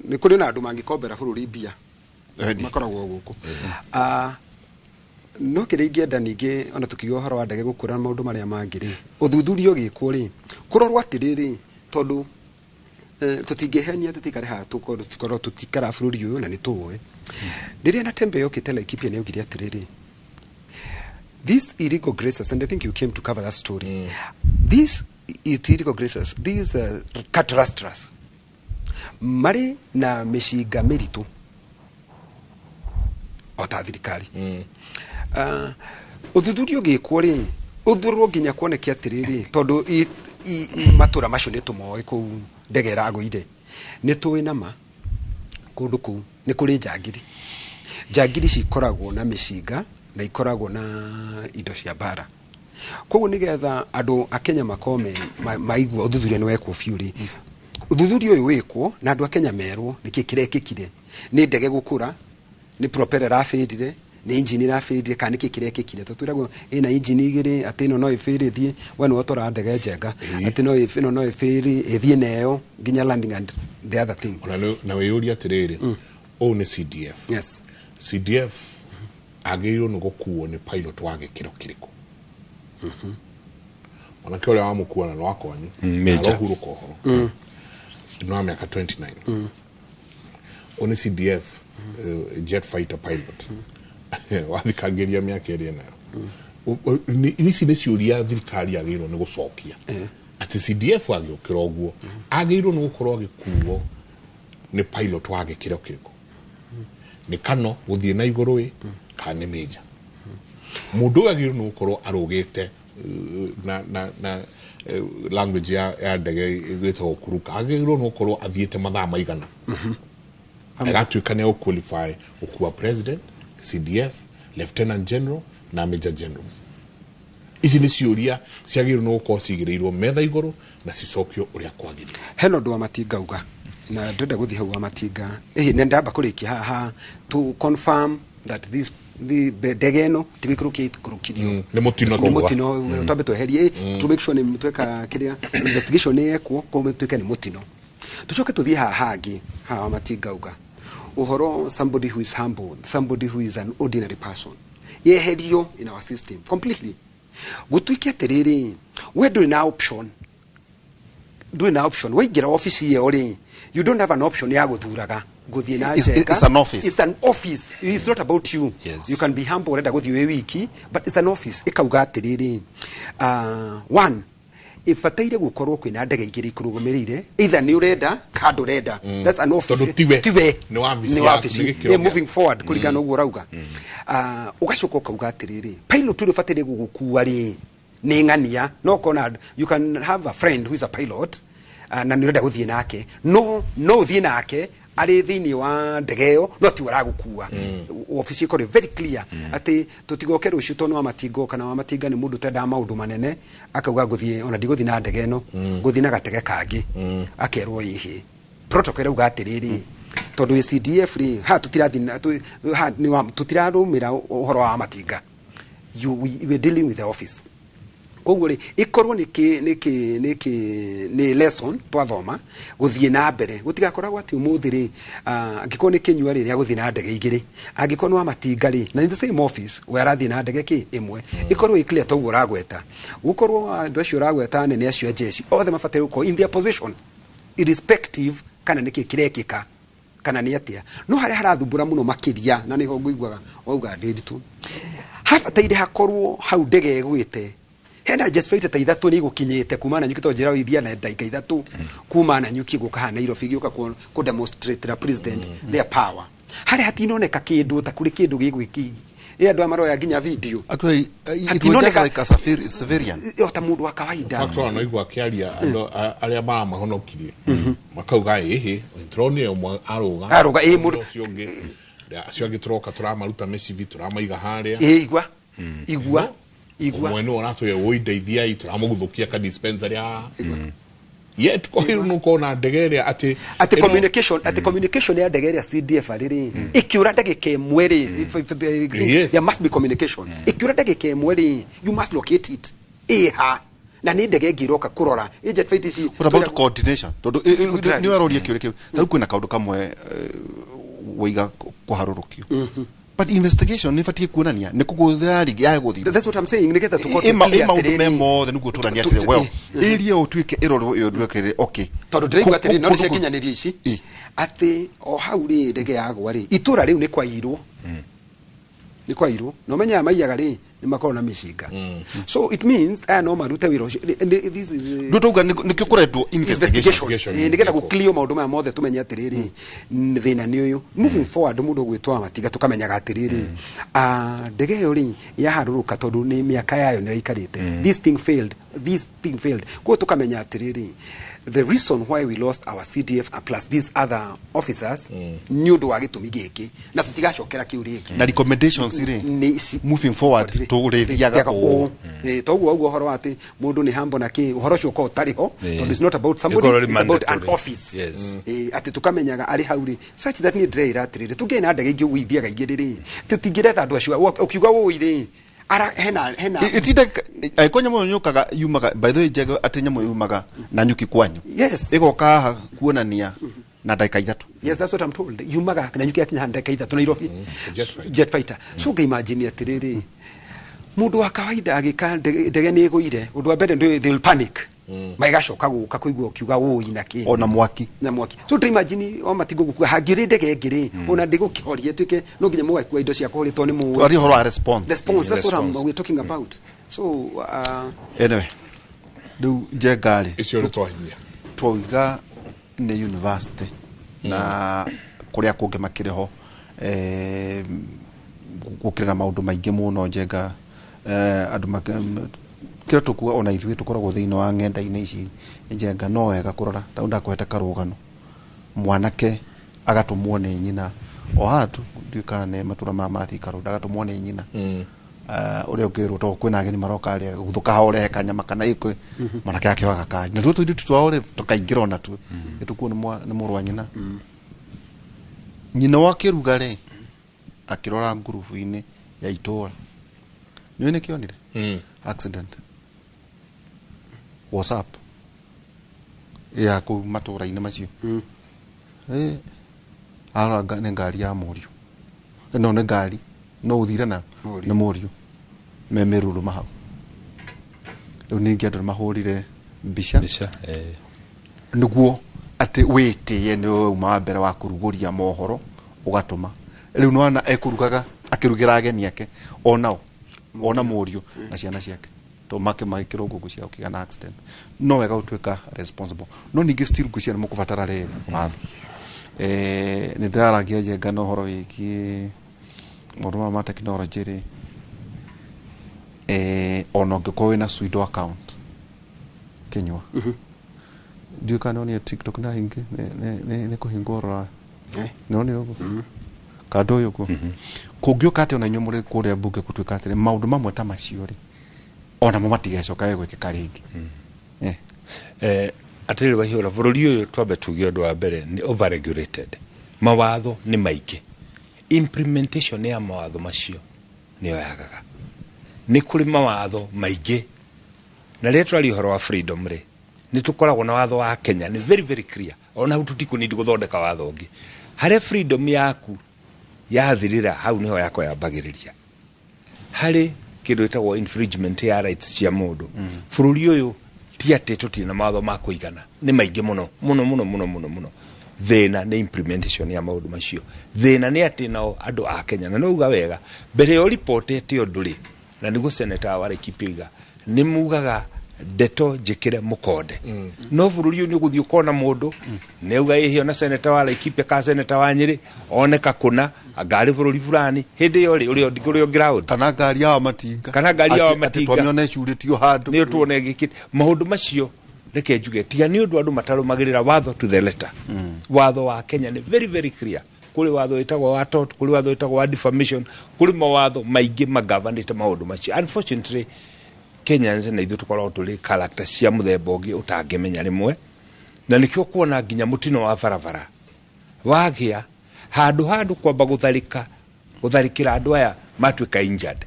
nĩ kũrĩ na andũ mangĩkombera bũrũri mbia makoragwo gũkũ. No kĩrĩa ingĩenda ningĩ ona tũkiuga ũhoro wa ndege gũkũra na maũndũ marĩa mangĩ rĩ, ũthuthuria ũgĩkwo rĩ, kũrorwo atĩrĩrĩ, tondũ tũtingĩhenia, tũtikare haha tũkorwo tũtikara bũrũri ũyũ na nĩ tũĩ. Rĩrĩa Natembeya yokĩte Laikipia nĩ augire atĩrĩrĩ, these illegal grazers, and I think you came to cover that story, these illegal grazers, these cattle rustlers, marĩ na mĩcinga mĩritũ o ta thirikari. Ũthuthuria ũgĩkwo rĩ, ũthurwo nginya kuoneke atĩrĩrĩ, tondũ matũra macio nĩ tũmoĩ kũu ndege ĩragũire, nĩ tũĩ nama kũndũ kũu nĩ kũrĩ njangiri. Njangiri cikoragwo na mĩcinga na ikoragwo na indo cia mbara. Koguo nĩgetha andũ a Kenya makorwo maigua ũthuthuria nĩ wekwo biũ rĩ, ũthuthuria ũyũ wĩkwo na andũ a Kenya merwo nĩkĩ kĩrekĩkire, nĩ ndege gũkũra, nĩ propeller ĩrabĩndire, nĩ engine ĩrabĩndire, kana nĩkĩ kĩrekĩkire. Tondũ twĩragwo ĩna engine igĩrĩ, atĩ ĩno no ĩbĩrĩ ĩthiĩ, we nĩwe ũtwaraga ndege Njenga, atĩ no ĩno no ĩbĩrĩ ĩthiĩ na ĩyo nginya landing and the other thing. Ona na wĩyũrie atĩrĩrĩ, ũyũ nĩ CDF. Yes. CDF agĩrĩirwo nĩ gũkuo nĩ pilot wa gĩkĩro kĩrĩkũ? Mwanake ũrĩa wamũkua na nĩ wa kwanyu, Major. arohurũka ũhoro, nĩ wa mĩaka 29. Ũyũ nĩ CDF, jet fighter pilot wathikangĩria mĩaka ĩrĩa nayo. Ici nĩ ciũria thirikari yagĩrĩirwo nĩ gũcokia, atĩ CDF agĩũkĩra ũguo agĩrĩirwo nĩ gũkorwo agĩkuo nĩ pilot wa gĩkĩro kĩrĩkũ, nĩ kano gũthiĩ na igũrũ ĩ kana nĩ major. Mũndũ ũyũ agĩrĩirwo nĩ gũkorwo arũgĩte na language ya ndege ĩtagwo kuruka, agĩrĩirwo nĩ gũkorwo athiĩte mathaa maigana agatuĩka nĩ qualify gũkua president, CDF, lieutenant general na major general. Ici nĩ ciũria ciagĩrĩirwo nĩ gũkorwo cigĩrĩirwo metha igũrũ na cicokio ũrĩa kwagĩrĩire. Hena ũndũ wa Matinga uga na ndĩrenda gũthiĩ hau wa Matinga, ĩhĩ nĩ ndamba kũrĩkia haha to confirm that this the ndege ĩno ti gũikũrũkia ikũrũkirio. Nĩ mũtino. Nĩ tũgwa. Mũtino twambe tweherie to make sure nĩ tweka kĩrĩa investigation nĩ yekwo, koguo tuĩke nĩ mũtino. Tucoke tũthiĩ haha hangĩ, haha wa Matinga uga ũhoro somebody who is humble, somebody who is an ordinary person, yeherio in our system completely, gũtuĩke atĩrĩrĩ, we ndũrĩ na option, ndũrĩ na option waingĩra ofici ĩyo rĩ, you don't have an option ya gũthuraga gũthiĩ na Njenga. It's an office. It's an office, it's not about you. Yes. You can be humble, ũrenda gũthiĩ wĩ wiki, but it's an office. Ĩkauga atĩrĩrĩ, one, ĩbataire gũkorwo kwĩna ndege igĩrĩ ikũrũgamĩrĩire, either nĩ ũrenda ka ndũrenda. That's an office. Tondũ tiwe. Tiwe. Nĩ wabici Nĩ wabici. nĩ gĩkĩro Yeah, moving forward kũringana na ũguo ũrauga. Ũgacoka ũkauga atĩrĩrĩ, pilot ũrĩa ũbataire gũgũkua rĩ nĩ ng'ania, no kona you can have a friend who is a pilot, na nĩ ũrenda gũthiĩ nake, no ũthiĩ nake arĩ thĩinĩ wa ndege ĩyo, no tiwe aragũkua. Ofici ĩkorwo very clear atĩ tũtigoke rũciũ tondũ wa Matinga kana wa Matinga nĩ mũndũ ũtendaga maũndũ manene, akauga ngũthiĩ ona ndigũthiĩ na ndege ĩno, ngũthiĩ na gatege kangĩ, akerwo ĩhĩ protocol ĩrauga atĩrĩrĩ, tondũ CDF rĩ ha tũtirathiĩ ha, nĩ tũtirarũmĩra ũhoro wa Matinga. You, we, we're dealing with the office. Koguo rĩ, ĩkorwo nĩ kĩ nĩ kĩ nĩ kĩ nĩ lesson twathoma gũthiĩ na mbere, gũtigakoragwo atĩ ũmũthĩ rĩ, angĩkorwo nĩ Kĩnyua rĩ, nĩagũthiĩ na ndege igĩrĩ, angĩkorwo nĩ wa Matinga rĩ, na nĩ the same office, we arathiĩ na ndege kĩ ĩmwe. Ĩkorwo ĩ clear toguo ũragweta, gũkorwo andũ acio ũragweta anene acio a jeshi othe mabataire gũkorwo in their position irrespective kana nĩkĩ kĩrekĩka kana nĩ atĩa. No harĩa harathumbũra mũno makĩria, na nĩho ngũiguaga wauga ndĩritũ, habataire hakorwo hau ndege ĩgwĩte hena jet fighter ta ithatũ nĩ igũkinyĩte kuma Nanyuki, tondũ njĩra ithia na ndagĩka ithatũ kuma Nanyuki gũka haha Nairobi, igĩũka kũ demonstrate na president their power. Harĩa hatinoneka kĩndũ ta kũrĩ kĩndũ gĩgwĩki ĩ, andũ aya maroya nginya video. Actually, it was just like a civilian. O ta mũndũ wa kawaida. Fact, wanaigua akĩaria andũ arĩa maramahonokirie makauga ĩhĩ, tũronire ũmwe arũga. Arũga, ĩ, mũndũ- ũcio ũngĩ, acio angĩ tũroka tũramaruta mĩcibi, tũramaiga harĩa. Ĩ, igua igua igua. Ũmwe nĩwe ũratwĩra, "Woi, ndeithiai," tũramũguthũkia ka dispensary haha, yet kwa hiyo nũkona ndege ĩrĩa atĩ atĩ ĩno- communication, atĩ communication ya ndege ĩrĩa CDF rĩ ĩkĩũra ndagĩka ĩmwe rĩ, there must be communication. Ĩkĩũra ndagĩka ĩmwe rĩ, you must locate it ĩha, na nĩ ndege ĩngĩ ĩroka kũrora ĩ jet fighter ici. What about coordination? Tondũ nĩ waroria kĩũria kĩu. Rĩu kwĩna kaũndũ kamwe waiga kũharũrũkio. But investigation nĩ ĩbatiĩ kuonania nĩ kũgũthĩa ya gũthira. That's what I'm saying, nĩgetha tũkorwo Ĩ twĩ clear maũndũ atĩrĩrĩ. me mothe nĩguo tũrania atĩrĩ, well, area ũtuĩke ĩrorwo ĩyo nduĩke okay. Tondũ ndĩraigua atĩrĩrĩ, no Kũ- nĩciakinyanĩria ici Ĩ. atĩ o hau rĩ ndege yagwa rĩ, itũra rĩu nĩ kwairwo, nĩ kwairwo, na ũmenye aya maiyaga rĩ nĩ makoragwo na mĩcinga, so it means aya no marute wĩra ũcio. This is Ndũ tauga nĩkĩo kũrendwo investigation. investigation. Nĩgetha gũ clear maũndũ maya mothe, tũmenye atĩrĩrĩ, thĩna nĩ ũyũ. Moving forward, mũndũ ũgwĩtwo wa Matinga, tũkamenyaga atĩrĩrĩ, ndege ĩyo rĩ yaharũrũka, tondũ nĩ mĩaka yayo nĩ ĩraikarĩte, this thing failed, this thing failed. Koguo tũkamenya atĩrĩrĩ, the reason why we lost our CDF and plus these other officers nĩ ũndũ wa gĩtũmi gĩkĩ, na tũtigacokera kĩu rĩngĩ. Na recommendations rĩ, Nĩ ici. moving forward tũrĩthiaga ũũ. ũũ. Toguo ũguo ũhoro wa atĩ mũndũ nĩ hambo na kĩ, ũhoro ũcio ũkorwo ũtarĩ ho, tondũ it's not about somebody, Ĩkorwo rĩ it's about an mandatory. office. Atĩ tũkamenyaga arĩ hau rĩ, such that niĩ ndĩreĩra atĩrĩrĩ, tũngĩaĩ na ndege ingĩ ũguo ithiaga igĩrĩ rĩ, tũtingĩretha andũ acio ũkiuga ũi rĩ, ara hena Ĩtinde angĩkorwo nyamũ ĩyo yũkaga yumaga, by the way, njega atĩ nyamũ yumaga na nyuki kwanyu, ĩgoka haha kuonania na ndagĩka 3. Yes, that's what I'm told. Yumaga na nyuki yakinya ndagĩka 3 Nairobi. Jet fighter. Jet fighter. So ũngĩimagine atĩrĩrĩ, mũndũ wa kawaida agĩka ndege nĩ ĩgũire, ũndũ wa mbere they will panic, magacoka gũka kũigua ũkiuga ũi na kĩ. Ona mwaki. Na mwaki. So ndĩimagine o matingo gũkua hangĩrĩ ndege ĩngĩ rĩ, ona ndĩgũkĩhoria ĩtuĩke no nginya mũgakua indo cia kũhoria tondũ nĩ mũĩ. Twaria ũhoro wa response. Response, that's what Response. we're talking about. So Anyway, rĩu Njenga rĩ, icio nĩ twahinyia. Twauga nĩ university na kũrĩa kũngĩ makĩrĩ ho, gũkĩrĩ na maũndũ maingĩ mũno, Njenga, andũ kĩrĩa tũkuga ona ithuĩ tũkoragwo thĩinĩ wa ng'enda-inĩ ici, Njenga, no wega kũrora tondũ ndakũhete karũgano, mwanake agatũmwo nĩ nyina o haha tu, ndiũĩ kana nĩ matũra ma Mathika Road, agatũmwo nĩ nyina, ũrĩa ũngĩrwo tondũ kwĩna ageni maroka rĩ, guthũka haha ũrehe kanyama kana ĩkũ, mwanake akĩoya gakari na tuo tũirĩtu twao rĩ, tũkaingĩra ona tuo ĩtũkuo nĩ mũrũ wa nyina. Nyina wa kĩruga rĩ, akĩrora ngurubu-inĩ ya itũra, nĩũĩ nĩkĩonire accident WhatsApp ya kũu matũra-inĩ macio. Arora nĩ ngari ya mũriũ, no nĩ ngari no ũthire nayo. Mũriũ. Nĩ mũriũ me mĩruruma hau. Rĩu ningĩ andũ nĩ mahũrire mbica Mbica, eh. Nĩguo atĩ wĩtĩye nĩ uma wa mbere wa kũrugũria mohoro ũgatũma. Rĩu nĩwana ekũrugaga akĩrugĩra ageni ake onao, ona mũriũ na ciana ciake to make magĩkĩrwo ngũngũ ciao kĩgana accident. No wega gũtuĩka responsible, no ningĩ still ngwĩciria nĩ mũkũbatara rĩrĩ watho. Nĩ ndĩraragia Njenga na ũhoro wĩgiĩ maũndũ maya ma technology rĩ, ona ũngĩkorwo wĩna pseudo account Kĩnyua, ndiũĩ kana nĩwonire TikTok na ingĩ nĩ kũhingwo rora. Nĩwonire ũguo kandũ ũyũ ũguo kũngĩũka atĩ ona inyuĩ mũrĩ kũrĩa mbunge gũtuĩka atĩrĩ maũndũ mamwe ta macio rĩ, onamo matigecoka gwĩkĩka rĩngĩ. Atĩrĩrĩ Waihũra, bũrũri ũyũ twambe tuge ũndũ wa mbere nĩ overregulated, mawatho nĩ maingĩ, implementation ya mawatho macio nĩyo yagaga. Nĩ kũrĩ mawatho maingĩ Na rĩrĩa tũraria ũhoro wa freedom rĩ, nĩ tũkoragwo na watho wa Kenya, nĩ very very clear. Ona hau tũtikũnindi gũthondeka watho ũngĩ. Harĩa freedom yaku yathirĩra, hau nĩho yakwa yambagĩrĩria. Harĩ kĩndũ gĩtagwo infringement ya rights cia mũndũ. Bũrũri ũyũ ti atĩ tũtirĩ na mawatho ma kũigana, nĩ maingĩ mũno mũno mũno mũno mũno mũno. Thĩna nĩ implementation ya maũndũ macio. Thĩna nĩ atĩ nao andũ a Kenya, na nĩ uga wega, mbere ya ũripotete ũndũ rĩ, na nĩguo senator wa Laikipia oiga, nĩ mugaga ndeto njĩkĩre mũkonde. No bũrũri ũyũ nĩ ũgũthiĩ ũkona mũndũ nĩ auga ĩhĩ ona senator wa Laikipia ka senator wa Nyĩrĩ oneka kũna ngari bũrũri fulani, hĩndĩ ĩyo rĩ ũrĩa ũrĩa ground kana ngari ya Wamatinga, Kana ngari ya Wamatinga. Atĩ twamĩona ĩcurĩtio handũ. Nĩ tuone gĩkĩ maũndũ macio. Reke njuge tiga nĩ ũndũ andũ matarũmagĩrĩra watho to the letter. Watho wa Kenya nĩ very very clear. Kũrĩ watho wĩtagwo wa tort, kũrĩ watho wĩtagwo wa defamation, kũrĩ mawatho maingĩ magavanĩte maũndũ macio. Unfortunately Kenyans na ithuĩ tũkoragwo tũrĩ character cia mũthemba ũngĩ ũtangĩmenya rĩmwe, na nĩkĩo kuona nginya mũtino wa barabara wagĩa handũ handũ kwamba gũtharĩkĩra andũ aya matuĩka injured.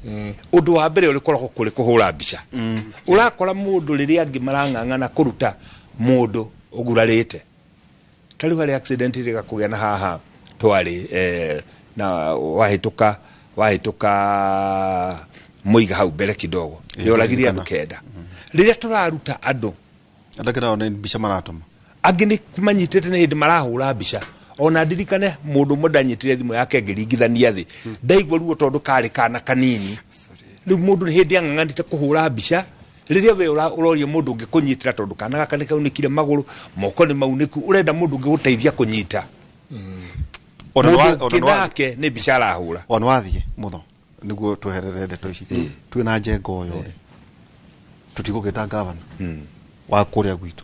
Ũndũ wa mbere ũrĩkoragwo kũrĩ kũhũra mbica. Ũrakora mũndũ rĩrĩa angĩ marang'ang'ana kũruta mũndũ ũgurarĩte. Ta rĩu harĩ accident ĩrĩa kũgĩa na haha twarĩ na wahĩtũka Mũiga hau mbere kidogo, nĩoragire andũ 9. Rĩrĩa tũraruta andũ Andũ nao nĩ mbica maratũma, angĩ nĩ manyitĩte nĩ hĩndĩ marahũra mbica. Ona ndirikane mũndũ ũmwe ndanyitire thimũ yake ngĩringithania thĩ, ndaigua ruo tondũ karĩ kana kanini. Rĩu mũndũ nĩ hĩndĩ ang'ang'anĩte kũhũra mbica, rĩrĩa we ũroria mũndũ ũngĩ kũnyitĩra tondũ kana gaka nĩ kaunĩkire magũrũ, moko nĩ maunĩku, ũrenda mũndũ ũngĩ gũteithia kũnyita. Mũndũ ũngĩ nake nĩ mbica arahũra. Ona wathiĩ mũtho nĩguo tweherere ndeto ici, twĩna Njenga ũyũ rĩ, tũtigũgĩta gavana wa kũrĩa gwitũ,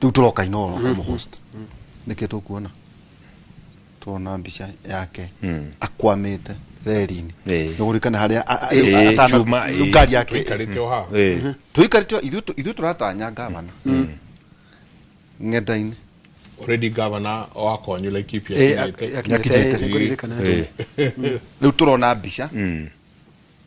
rĩu tũroka Inooro kũmũhost. Nĩkĩ tũkuona? Tuona mbica yake akwamĩte reri-inĩ. Nĩũkũririkana harĩa chuma, ngari yake Tũikarĩte o haha. Tũikarĩte ithuĩ tũratanya gavana ng'enda-inĩ. Already governor wa kwanyu Laikipia akinyĩte. Nĩakinyĩte. Rĩu tũrona mbica.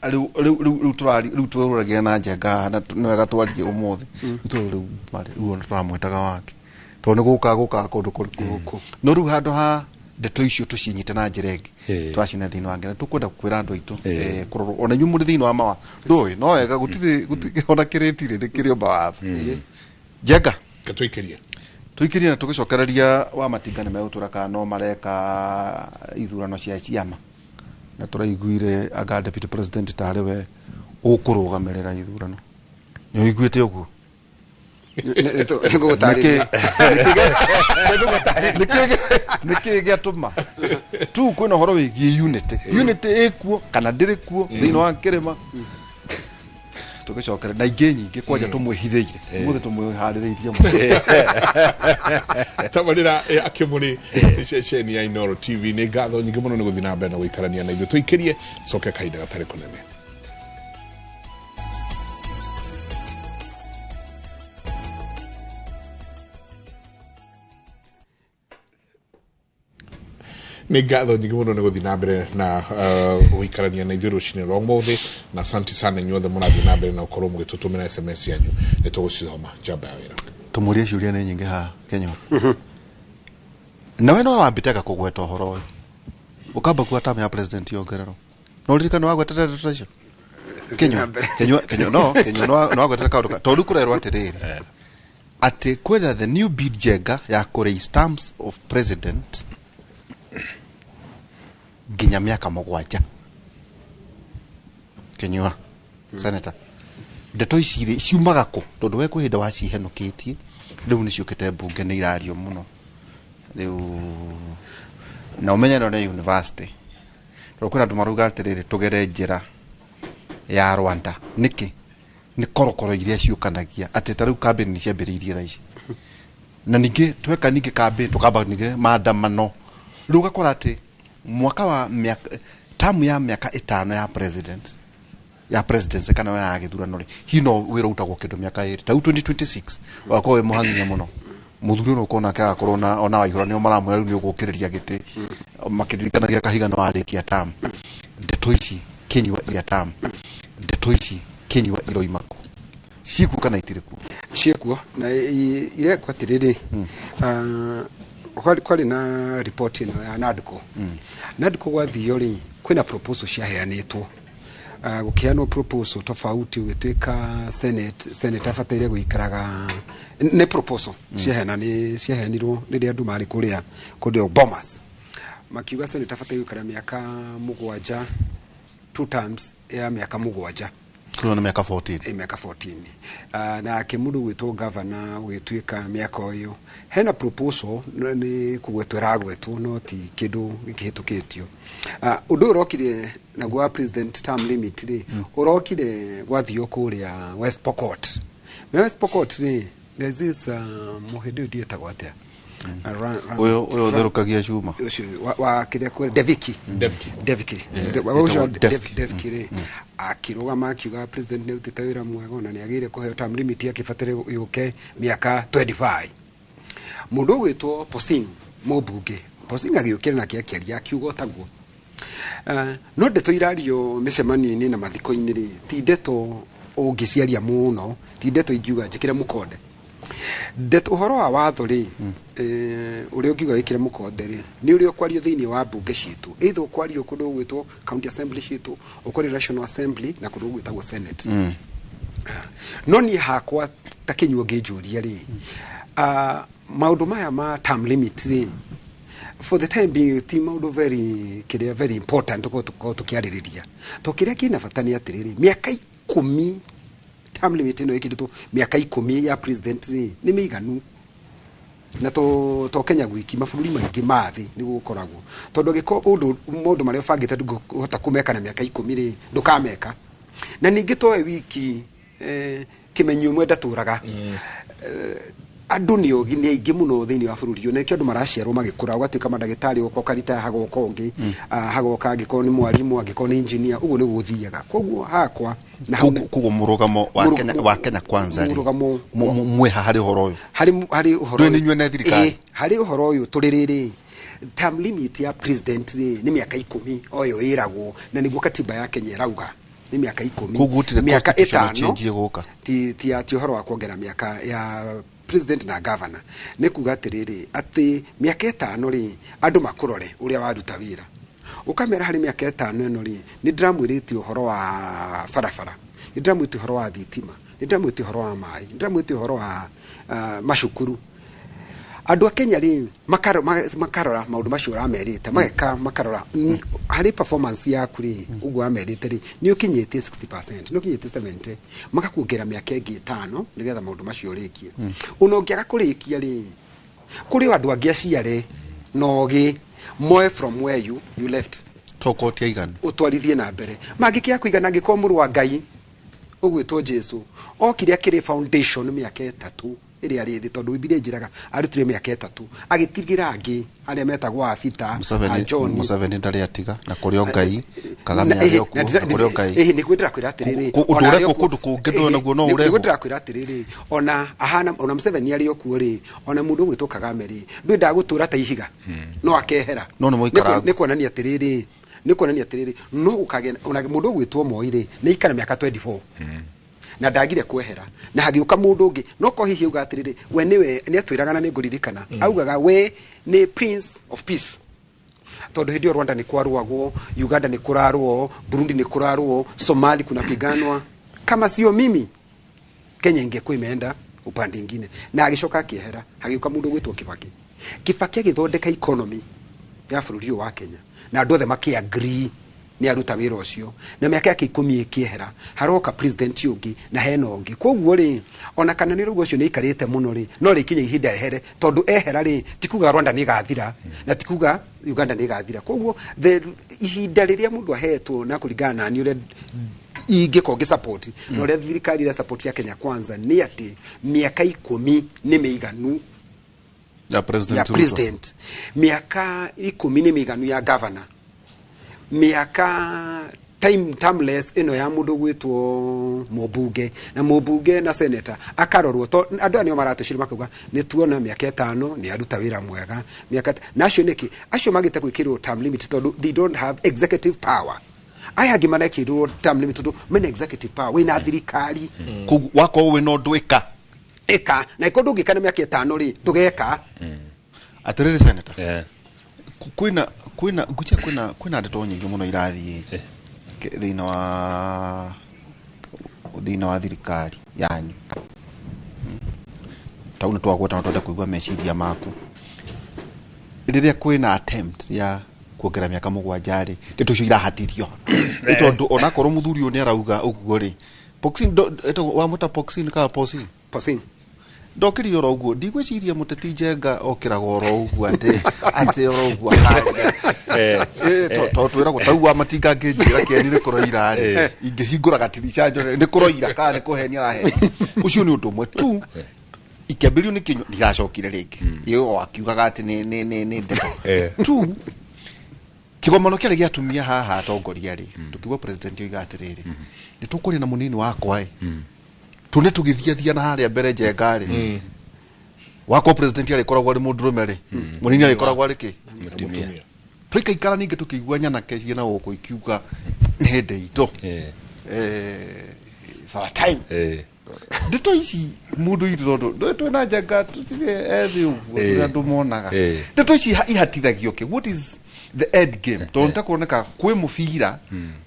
Rĩu rĩu rĩu rĩu tũrari rĩu twĩrũragia na Njenga na nĩ wega twarie ũmũthĩ. Rĩu rĩu rĩu ona tũramwĩtaga wake. Tondũ nĩ gũka gũka kũndũ kũrĩkũ. No rĩu handũ ha ndeto icio tũcinyite na njĩra ĩngĩ, tũraciona thĩinĩ wa ng'enda. Tũkwenda kwĩra andũ aitũ, kũrorwo ona inyuĩ mũrĩ thĩinĩ wa mawa. Ndũĩ, no wega gũtirĩ gũtirĩ ona kĩrĩtirĩ nĩ kĩrĩ o mawatho. Njenga. Tũikĩrie. Tũikĩrie na tũgĩcokereria Wamatinga nĩ megũtũra kana no mareka ithurano cia ciama. Na tũraiguire anga deputy president tarĩ we ũkũrũgamĩrĩra ithurano. Nĩ ũiguĩte ũguo? Nĩkĩ gĩatũma tu kwĩna ũhoro wĩgiĩ unity? Unity ĩkuo kana ndĩrĩ kuo thĩinĩ wa kĩrĩma? Tũgĩcokere na ingĩ nyingĩ kwanja tũmwĩhithĩire ũmũthĩ, tũmwĩharĩrĩirie mũno. Tabarĩra akĩmũrĩ ceceni ya Inooro TV, nĩ ngatho nyingĩ mũno nĩ gũthiĩ na mbere na gũikarania na ithuĩ. Tũikĩrie coke kahinda gatarĩ kũnene. Nĩ ngatho nyingĩ mũno nĩ gũthiĩ na mbere na gũikarania na ithuĩ rũcinĩ rwa ũmũthĩ, na asante sana inyuothe mũrathiĩ na mbere na gũkorwo mũgĩtũtũmĩra SMS yanyu, nĩ tũgũcithoma. Njamba ya wĩra. Tũmũrie ciũria nĩ nyingĩ haha Kenya. Nawe no wambĩtega kũgweta ũhoro ũyũ ũkamba kuga term ya president yongererwo, no ũririkane wagwetete ndeto icio Kenyua? Kenyua, Kenyua, no Kenyua no wagwetete kaũndũ tondũ kũrerwo atĩrĩrĩ, atĩ kwĩna the new bill Njenga ya kũ raise terms of president nginya mĩaka 7. Kenyua, senator, ndeto ici rĩ ciumaga kũ? Tondũ we kwĩ hĩndĩ wacihenũkĩtie, rĩu nĩ ciũkĩte mbunge, nĩ irario mũno rĩu, na ũmenye ĩno nĩ university, tondũ kwĩna andũ marauga atĩrĩrĩ, tũgere njĩra ya Rwanda. Nĩkĩ? Nĩ korokoro iria ciũkanagia atĩ ta rĩu kambĩni nĩ ciambĩrĩirie thaa ici, na ningĩ tweka ningĩ kambĩni tũkamba ningĩ maandamano, rĩu ũgakora atĩ mwaka wa mĩaka tamu ya mĩaka 5 ya president ya presidency kana ya gĩthurano rĩ, hihi no wĩra ũrutagwo kĩndũ mĩaka 2 ta rĩu 2026 ũgakorwo wĩ mũhang'ie mũno. Mũthuri ũyũ ũkona nake agakorwo na ona Waihũra nĩo maramwĩra rĩu nĩ ũgũkĩrĩria gĩtĩ, makĩririkanagia Kahiga no arĩkia term. Ndeto ici Kinyua iria term, ndeto ici Kinyua iroima kũ? Ciĩkuo kana itirĩ kuo? Ciĩkuo na irekwo atĩrĩrĩ, kwarĩ na report ĩno ya NADCO. NADCO gwathio rĩ, kwĩna proposal ciaheanĩtwo. Gũkĩheanwo proposal tofauti, gũgĩtuĩka senate abataire gũikaraga, nĩ proposal ciaheanirwo rĩrĩa andũ marĩ kũrĩa kũndũ Bomas, makiuga senate abataire gũikara mĩaka 7, 2 terms ya mĩaka 7. Kũrĩ na mĩaka 14. Mĩaka 14. Nake mũndũ gwĩtwo governor ũgĩtuĩka mĩaka ũyũ. Hena proposal nĩ kũgwetwo ĩragwetwo, no ti kĩndũ gĩkĩhĩtũkĩtio. Ũndũ ũyũ ũrokire naguo wa president term limit rĩ, ũrokire gwathio kũrĩa West Pokot. Me West Pokot rĩ, there's this mũhĩndĩ ũyũ ndietagwo atĩa? Ũyũ ũtherũkagia cuma. Ũcio wa kĩrĩa kwĩra Deviki. Devki. Devki. Etagwo Ũcio Devki. Devki rĩ, akĩrũgama akiuga president nĩ arutĩte wĩra mwega ona nĩ agĩrĩire kũheo term limit akĩbataire yũke mĩaka 25. Mũndũ ũgwĩtwo Posing, mũmbunge Posing, agĩũkĩra nake akĩaria akiuga ũtaguo. No ndeto irario mĩcemanio-inĩ na mathiko-inĩ rĩ, ti ndeto ũngĩciaria mũno, ti ndeto ingiuga njĩkĩre mũkonde. Ndeto ũhoro wa watho rĩ, ũrĩa ũngiuga wĩkĩre mũkonde rĩ, nĩ ũrĩa ũkwario thĩinĩ wa mbunge citũ, either ũkwario kũndũ gũgwĩtwo county assembly citũ, ũkwario national assembly na kũndũ gũgwĩtagwo senate. No niĩ hakwa ta Kĩnyuo ngĩnjũria rĩ, maũndũ maya ma term limit rĩ, for the time being ti maũndũ very kĩrĩa very important tũkorwo tũkĩarĩrĩria, to kĩrĩa kĩna bata nĩ atĩrĩrĩ, mĩaka 10 term limit ĩno ĩkĩrĩtwo mĩaka 10 ya president rĩ, nĩ mĩiganu. Na to Kenya gwiki, mabũrũri maingĩ ma thĩ nĩguo gũkoragwo, tondũ angĩkorwo ũndũ maũndũ marĩa ũbangĩte ndũngĩhota kũmeka na mĩaka 10 rĩ, ndũkameka. Na ningĩ towe wiki, kĩmenyi ũmwe ndatũraga. Andũ nĩ ogi nĩ aingĩ mũno thĩinĩ wa bũrũri ũyũ, na nĩkĩo andũ maraciarwo magĩkũra, ũgatuĩka mandagĩtarĩ, ũgoka ũkaritaya, hagoka ũngĩ, hagoka angĩkorwo nĩ mwarimũ, angĩkorwo nĩ engineer, ũguo nĩguo gũthiaga. Koguo hakwa na hau Koguo mũrũgamo wa Kenya, wa Kenya Kwanza rĩ, mũrũgamo mwĩha harĩ ũhoro ũyũ? Harĩ ũhoro Ndũĩ nĩ inyuĩ ne thirikari? Ĩĩ, harĩ ũhoro ũyũ tũrĩ rĩrĩ, term limit ya president rĩ nĩ mĩaka 10 o ĩyo ĩragwo, na nĩguo katiba ya Kenya ĩrauga nĩ mĩaka 10. Koguo gũtirĩ Mĩaka constitutional 5 change ĩgũka? Ti ũhoro wa kuongerera mĩaka ya president na governor. Nĩ kuga atĩrĩrĩ, atĩ mĩaka 5 rĩ, andũ makũrore ũrĩa waruta wĩra, ũkamera harĩ mĩaka 5 ĩno rĩ, nĩ ndĩramwĩrĩte ũhoro wa barabara, nĩ ndĩramwĩrĩte ũhoro wa thitima, nĩ ndĩramwĩrĩte ũhoro wa maĩ, nĩ ndĩramwĩrĩte ũhoro wa macukuru. Andũ a Kenya rĩ, makarora maũndũ macio ũramerĩte, mageka makarora harĩ performance yaku rĩ, ũguo wamerĩte rĩ, nĩ ũkinyĩtie 60%, nĩ ũkinyĩtie 70, magakuongerera mĩaka ĩngĩ 5 nĩgetha maũndũ macio ũrĩkie. Ona ũngĩaga kũrĩkia rĩ, kũrĩ o andũ angĩ aciare na ogĩ moe from where you left. Tokorwo ti aiganu. Ũtwarithie na mbere. Mangĩkĩaga kũigana, angĩkorwo mũrũ wa Ngai ũgwĩtwo Jesu okire akĩrĩ foundation mĩaka 3 ĩrĩa arĩ thĩ, tondũ Bibilia ĩnjĩraga arutire mĩaka 3 agĩtigĩra angĩ arĩa metagwo Abita, a John. Museveni ndarĩ atiga, na kũrĩ o Ngai, Kagame arĩ o kuo, na kũrĩ o Ngai. Nĩguo ndĩrakwĩra atĩrĩrĩ, Ũndũ ona ũrekwo arĩ o kuo- kũndũ kũngĩ ndũĩ naguo no Nĩguo ũrehwo. ndĩrakwĩra atĩrĩrĩ, ona ahana, ona Museveni arĩ o kuo rĩ, ona mũndũ ũgwĩtwo Kagame rĩ, ndwendaga gũtũra ta ihiga, no akehera. No nĩ mũikara Nĩ kuonania atĩrĩrĩ, nĩ kuonania atĩrĩrĩ, no gũkagĩa ona mũndũ ũgwĩtwo Moi rĩ, nĩ aikara mĩaka 24. Na ndagire kwehera, na hagĩũka mũndũ ũngĩ, no ko hihi auga atĩrĩrĩ, we nĩwe nĩ atwĩraga na nĩ ngũririkana, augaga we nĩ Prince of Peace, tondũ hĩndĩ ĩyo Rwanda nĩ kwarũagwo, Uganda nĩ kũrarũo, Burundi nĩ kũrarũo, Somali kunapiganwa, kama sio mimi Kenya ingekuwa imeenda upande ingine. Na agĩcoka akĩehera, hagĩũka mũndũ ũgwĩtwo Kibaki. Kibaki agĩthondeka economy ya bũrũri ũyũ wa Kenya, na andũ othe makĩ-agree nĩ aruta wĩra ũcio, na mĩaka yake 10 ĩkĩehera, haroka president ũngĩ na hena ũngĩ. Koguo rĩ, ona kana nĩ rũguo ũcio nĩ aikarĩte mũno rĩ, no rĩkinya ihinda ehere, tondũ ehera rĩ, ti kuga Rwanda nĩ ĩgathira, na ti kuga Uganda nĩ ĩgathira. Koguo ihinda rĩrĩa mũndũ ahetwo, na kũringana na niĩ ũrĩa ingĩkorwo ngĩ support na ũrĩa thirikari ĩrĩa support ya Kenya Kwanza, nĩ atĩ mĩaka 10 nĩ mĩiganu ya president ya Ruto. President, mĩaka 10 nĩ mĩiganu ya governor, mĩaka time termless ĩno ya mũndũ gwĩtwo mũmbunge na mũmbunge na senator akarorwo, to andũ aya nĩo maratũcira makauga nĩ tuona mĩaka 5 nĩ aruta wĩra mwega, mĩaka na acio nĩkĩ acio magĩte gwĩkĩrwo term limit? Tondũ they don't have executive power. Aya angĩ marekĩrwo term limit tondũ mena executive power, wĩna thirikari. Koguo wakorwo wĩna ũndũ ĩka. Ĩka, na ĩkorwo ndũngĩka na mĩaka 5 rĩ, ndũgeka. Atĩrĩrĩ senator, Eh. Kwĩna ngwĩciria kwĩna ndeto nyingĩ mũno irathiĩ thĩinĩ wa thirikari yanyu. Tau nĩ twagweta no twende kũigua meciria maku rĩrĩa kwĩna attempt ya kuongerera mĩaka 7 rĩ, ndeto icio irahatithio nĩ tondũ onakorwo mũthuri ũyũ nĩ arauga ũguo rĩ, Poxin etagwo wamũta Poxin kana Poxin? Posin. Ndokĩrire oro ũguo, ndigwĩciria mũteti Njenga okĩraga oro ũguo atĩ oro ũguo akaria. Tondũ twĩragwo tau wa matinga angĩnjĩra kĩeni nĩ kũroira rĩ, ingĩhingũra gatirica njore nĩ kũroira kana nĩ kũhenia arahenia. Ũcio nĩ ũndũ ũmwe tu. Ikĩambĩrĩrio nĩ kĩnyua ndiracokire rĩngĩ ĩyo akiugaga atĩ nĩ ndeto tu. Kĩgomano kĩarĩ gĩa atumia haha atongoria rĩ, tũkĩigua president oiga atĩrĩrĩ, nĩ tũkũrĩa na mũnini wakwa ĩ, tune tũgĩthiathia na harĩa mbere Njenga rĩ, wakwa president arĩkoragwo arĩ mũndũrũme rĩ, mũnini arĩkoragwo arĩ kĩ? Mũtumia. Tũikaikara ningĩ tũkĩigua nyanake ciĩna gũkũ ikiuga nĩ hĩndĩ itũ. It's our time. Ndeto ici mũndũ itũ tondũ ndũĩ twĩna Njenga tũtirĩ ethĩ ũguo tũrĩ andũ monaga. Ndeto ici ihatithagio kĩ? What is the end game? Tondũ nĩtakuoneka kwĩ mũbira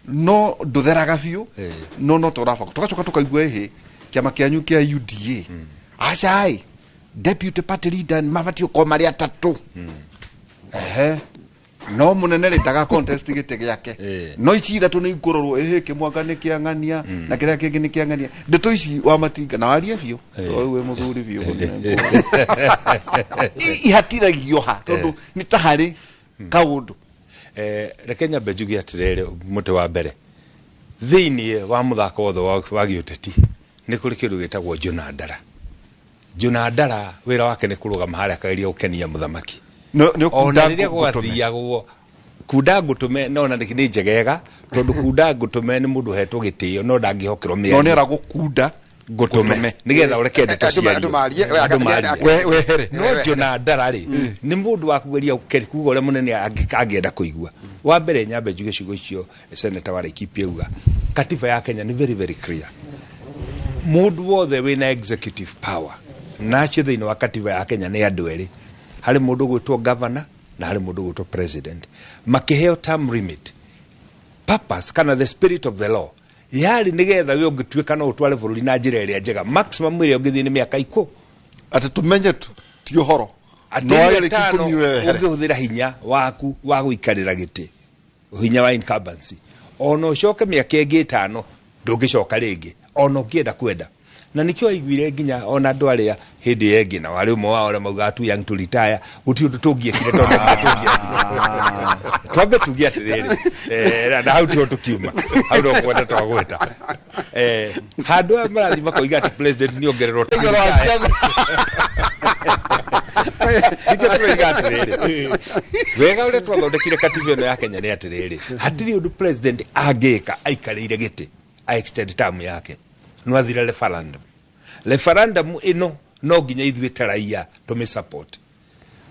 no ndũtheraga biũ, no tũrabanga tũgacoka tũkaigua ĩhĩ kĩama kĩanyu kĩa UDA aca ĩ deputy party leader mabatiĩ gũkorwo marĩ atatũ. Ehe, no mũnene rĩ ndaga contest gĩtĩ gĩake. No ici ithatũ nĩ ikũrorwo ĩhĩ kĩmwanga nĩ kĩang'ania na kĩrĩa kĩngĩ nĩ kĩang'ania. Ndeto ici wa matinga na warie biũ tondũ wĩ mũthuri biũ ihatithagio ha? Tondũ nĩ ta harĩ kaũndũ. Reke nyambe njuge atĩrĩrĩ, mũtĩ wa mbere thĩiniĩ wa mũthako wothe wa gĩũteti nĩ kũrĩ kĩndũ gĩtagwo njũna ndara. Njũna ndara wĩra wake nĩ kũrũgama harĩa akageria gũkenia mũthamaki. Nĩ ona ũkunda rĩrĩa ngũtũme. Gwathiagwo kunda ngũtũme no ona nĩ njegega tondũ kunda ngũtũme nĩ mũndũ ũhetwo gĩtĩo no ndangĩhokerwo no nĩ mĩario. aragũkunda. Ngũtũme nĩgetha ũreke ndeto Andũ ciario. Marie, Andũ marie. Wehere. No njona ndara rĩ nĩ mũndũ wa kũgeria kuga ũrĩa mũnene angĩenda kũigua. Wa mbere nyambe njuge ciugo icio senator wa Laikipia auga, katiba ya Kenya nĩ very very clear. Mũndũ wothe wĩna executive power nacio thĩinĩ wa katiba ya Kenya nĩ andũ erĩ, harĩ mũndũ ũgwĩtwo governor na harĩ mũndũ ũgwĩtwo president. Makĩheo term limit, purpose kana the spirit of the law yarĩ nĩgetha we ũngĩtuĩka no ũtware bũrũri na njĩra ĩrĩa njega, maximum ĩrĩa ũngĩthiĩ nĩ mĩaka 10. Atĩ tũmenye tu ti ũhoro atĩ no mĩaka arĩki 5 ikũmi wehere. Ũngĩhũthĩra hinya waku wa gũikarĩra gĩtĩ, hinya wa incumbency, ona ũcoke mĩaka ĩngĩ 5 ndũngĩcoka rĩngĩ ona ũngĩenda kwenda. Na nĩkĩo aiguire nginya ona andũ arĩa hĩndĩ ĩyo ĩngĩ na warĩ ũmwe wao arĩa maugaga too young to retire, gũtirĩ ũndũ tũngĩekire tondũ tũngĩekire. Twambe tuge atĩrĩrĩ, na hau tiho tũkiuma, hau no kwenda twagweta. Handũ aya marathiĩ makoiga atĩ president nĩ ongererwo Igũrũ wa ciaca. Nĩkĩo tũroiga atĩrĩrĩ, wega ũrĩa twathondekire katiba ĩno ya Kenya nĩ atĩrĩrĩ, hatirĩ ũndũ president angĩka aikarĩire gĩtĩ a extend term yake no athire referendum. Referendum ĩno no nginya ithuĩ ta raia tũmĩ support.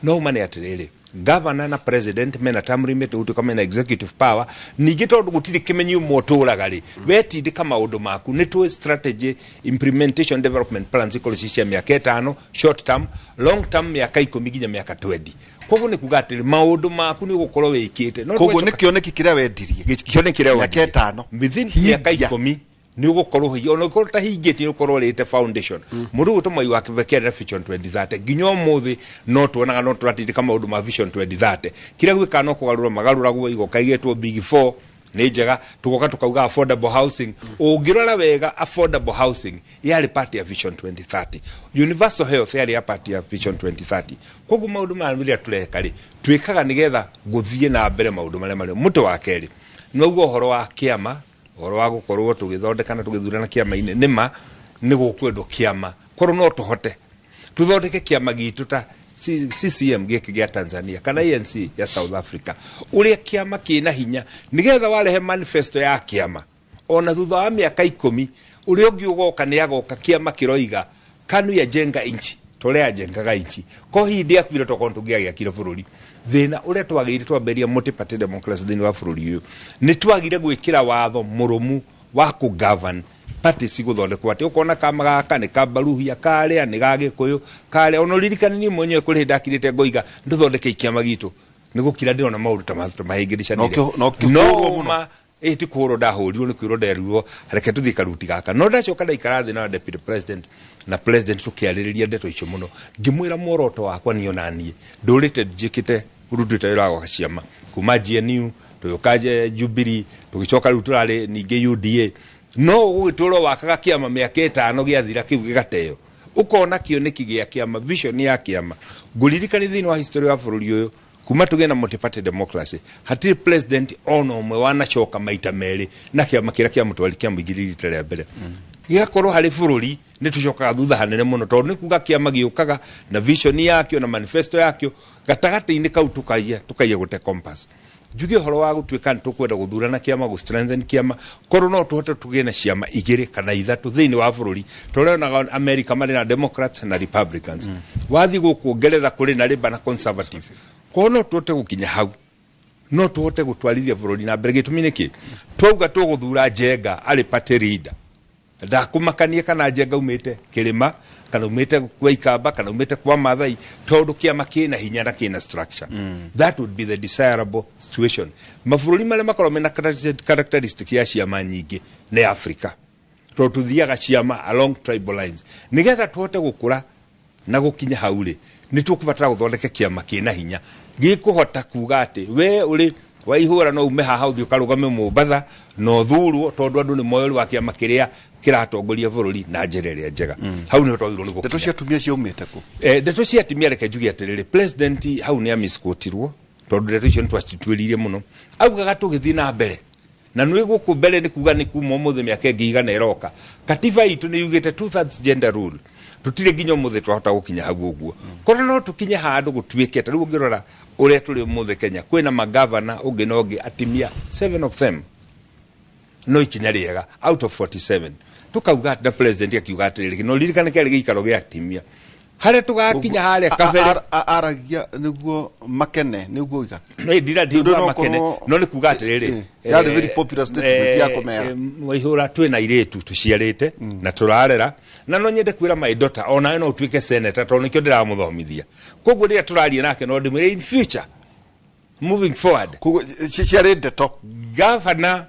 No ma nĩ atĩrĩrĩ, governor na president mena term limit, gũtuĩka mena executive power. Ningĩ tondũ gũtirĩ kĩmenyi ũmwe ũtũraga rĩ, wetindĩka maũndũ maku nĩ tũĩ strategy implementation development plans ikorwo ci cia mĩaka 5 short term, long term mĩaka 10 nginya mĩaka 20. Koguo nĩ kuga atĩrĩ, maũndũ maku nĩ ũgũkorwo wĩkĩte. No Koguo tũgacoka nĩ kĩoneki kĩrĩa wendirie. Kĩoneki kĩrĩa mĩaka wendirie. 5. Within Hingia. mĩaka 10 nĩ ũgũkorwo hihi ona ũkorwo ũtahingĩtie nĩ ũkorwo ũrĩte foundation. Mũndũ ũgwĩtwo Mwai wa Kibaki arĩ na Vision 2030 nginya ũmũthĩ no tuonaga no tũratindĩka maũndũ ma Vision 2030. Kĩrĩa gwĩkaga no kũgarũra magarũragwo, igoka igetwo Big Four nĩ njega, tũgoka tũkauga affordable housing. Ũngĩrora wega, affordable housing yarĩ part ya Vision 2030, universal health yarĩ ya part ya Vision 2030. Koguo maũndũ maya rĩrĩa tũreka rĩ, twĩkaga nĩgetha gũthiĩ na mbere maũndũ marĩa marĩ. Mũtĩ wa kerĩ noguo ũhoro wa kĩama, ũhoro wa gũkorwo tũgĩthondeka na tũgĩthurana kĩama-inĩ, nĩma nĩ gũkwendwo kĩama korwo no tũhote tũthondeke kĩama gitũ ta CCM gĩkĩ gĩa Tanzania kana ANC ya South Africa, ũrĩa kĩama kĩna hinya nĩgetha warehe manifesto ya kĩama ona thutha wa mĩaka 10 ũrĩa ũngĩ ũgoka nĩ agoka kĩama kĩroiga KANU yajenga nchi, tũrĩa yajengaga nchi ko hihi ndĩakuire tokorwo tũngĩagĩakire bũrũri. Thĩna ũrĩa twagĩire twambĩrĩria multi-party democracy thĩinĩ wa bũrũri ũyũ, nĩ twagire gwĩkĩra watho mũrũmu wa kũ-govern party cigũthondekwo, atĩ ũkona kama gaka nĩ ka Baruhia, karĩa nĩ ga Gĩkũyũ, karĩa ona ũririkane niĩ mwenyewe kũrĩ hĩndĩ ndakirĩte ngoiga ndũthondeke kĩama gitũ, nĩ gũkira ndĩrona maũndũ ta mahĩngĩrĩcanire. Na ũkĩhũrwo mũno. Ma ĩ ti kũhũrwo ndahũrirwo, nĩ kwĩrwo nderirwo reke tũthiĩ karuti gaka, no ndacoka ndaikara thĩ na deputy president na president, tũkĩarĩrĩria ndeto icio mũno, ngĩmwĩra muoroto wakwa niĩ ona niĩ ndũrĩte njĩkĩte rutĩte wĩra wa ciama kuma GNU, tũgĩũka Jubilee, tũgĩcoka rĩu tũrarĩ ningĩ UDA, no ũgũgĩtũra wakaga kĩama mĩaka 5 gĩathira kĩu gĩgateo, ũkona kĩoneki gĩa kĩama, vision ya kĩama. Ngũririkani thĩinĩ wa history wa bũrũri ũyũ, kuma tũgĩe na multi-party democracy, hatirĩ president ona ũmwe wanacoka maita merĩ na kĩama kĩrĩa kĩamũtwari kĩamũingĩrire rita rĩa mbere. Gĩgakorwo harĩ bũrũri nĩ tũcokaga thutha hanene mũno, tondũ nĩ kuga kĩama gĩũkaga na vision yakĩo na manifesto yakĩo, gatagatĩ-inĩ kau tũkaiya gũte compass. Njuge ũhoro wa gũtuĩka nĩ tũkwenda gũthurana kĩama, gũ strengthen kĩama, korwo no tũhote tũgĩe na ciama 2 kana 3 thĩinĩ wa bũrũri, tondũ onaga America marĩ na Democrats na Republicans, wathiĩ gũkũ Ngeretha kũrĩ na Labour na Conservative, korwo no tũhote gũkinya hau, no tũhote gũtwarithia bũrũri na mbere. Gĩtũmi nĩ kĩ? Twauga tũgũthura Njenga arĩ party leader, ndakũmakania kana Njenga umĩte kĩrĩma kana umĩte kwa Ikamba kana umĩte kwa Maathai, tondũ kĩama kĩna hinya na kĩna structure. That would be the desirable situation. Mabũrũri marĩa makoragwo mena characteristic ya ciama nyingĩ nĩ Africa, tondũ tũthiaga ciama along tribal lines. Nĩgetha tũhote gũkũra na gũkinya hau rĩ, nĩ tũkũbatara gũthondeka kĩama kĩna hinya gĩkũhota kuga atĩ we ũrĩ waihũra no ume haha ũthiĩ ũkarũgame Mombatha na ũthurwo, tondũ andũ nĩ moĩ ũrĩ wa kĩama kĩrĩa kĩratongoria bũrũri na njĩra ĩrĩa njega. Hau nĩho twagĩrĩirwo nĩ Ndeto gũkinya. cia atumia ciaumĩte kũ? Ndeto cia atumia, reke njuge atĩrĩrĩ, president hau nĩ amisquotirwo, tondũ ndeto icio nĩ twacituĩrĩirie mũno. Augaga tũgĩthiĩ na mbere na nĩ gũkũ mbere, nĩ kuga nĩ kuma ũmũthĩ mĩaka ĩngĩ igana ĩroka. Katiba itũ nĩ yugĩte 2/3 gender rule, tũtirĩ nginya ũmũthĩ twahota gũkinya hau ũguo. Korwo no tũkinye handũ gũtuĩke ta rĩu ũngĩrora ũrĩa tũrĩ ũmũthĩ Kenya, kwĩna magavana ũngĩ na ũngĩ atimia 7 of them, no ikinya rĩega out of 47. Tukauga na president akiuga atĩrĩrĩ, no ririkane kĩarĩ gĩikaro gĩa atimia harĩa tũgakinya harĩa kabere. Aragia nĩguo makene, nĩguo iga No ndira Ndũ no makene, korwo- no nĩ kuga atĩrĩrĩ, Yarĩ very popular statement ya kũmera. Waihũra twĩna airĩtu tũciarĩte na tũrarera, na no nyende kwĩra my daughter onawe no ũtuĩke senator, tondũ nĩkĩo ndĩramũthomithia. Koguo rĩrĩa tũraria nake no ndĩmwĩre in future, moving forward. Koguo ciarĩ ndeto. Gavana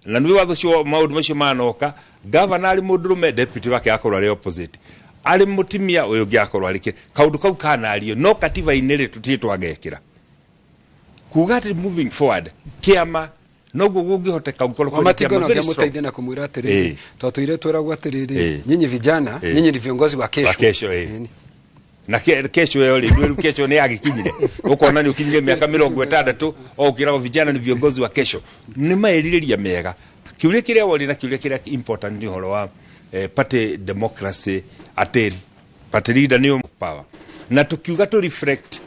na nĩ watho ũcio maũndũ macio manoka, gavana arĩ mũndũrũme, deputy wake akorwo arĩ opposite, arĩ mũtumia ũyũ ũngĩ akorwo arĩ kaũndũ kau kanario, no katiba-inĩ rĩ tũtirĩ twagekĩra kuga atĩ moving forward kĩama noguo gũngĩhoteka gũkorwo kwĩna Wamatingo kĩama no very strong. ngiamũteithia na kũmwĩra atĩrĩrĩ, twatũire twĩragwo atĩrĩrĩ, nyinyi vijana, nyinyi ni viongozi wa kesho. Wa kesho. Ĩni. Na kesho ĩyo rĩ, ndwĩru kesho nĩ yagĩkinyire, ũkona nĩ ũkinyire mĩaka 60 o ũkĩragwo vijana ni viongozi wa kesho. Nĩ maĩrirĩria mega. Kĩũria kĩrĩa woria na kĩũria kĩrĩa important nĩ ũhoro wa party democracy, atĩ party leader nĩ power, na tũkiuga tũ reflect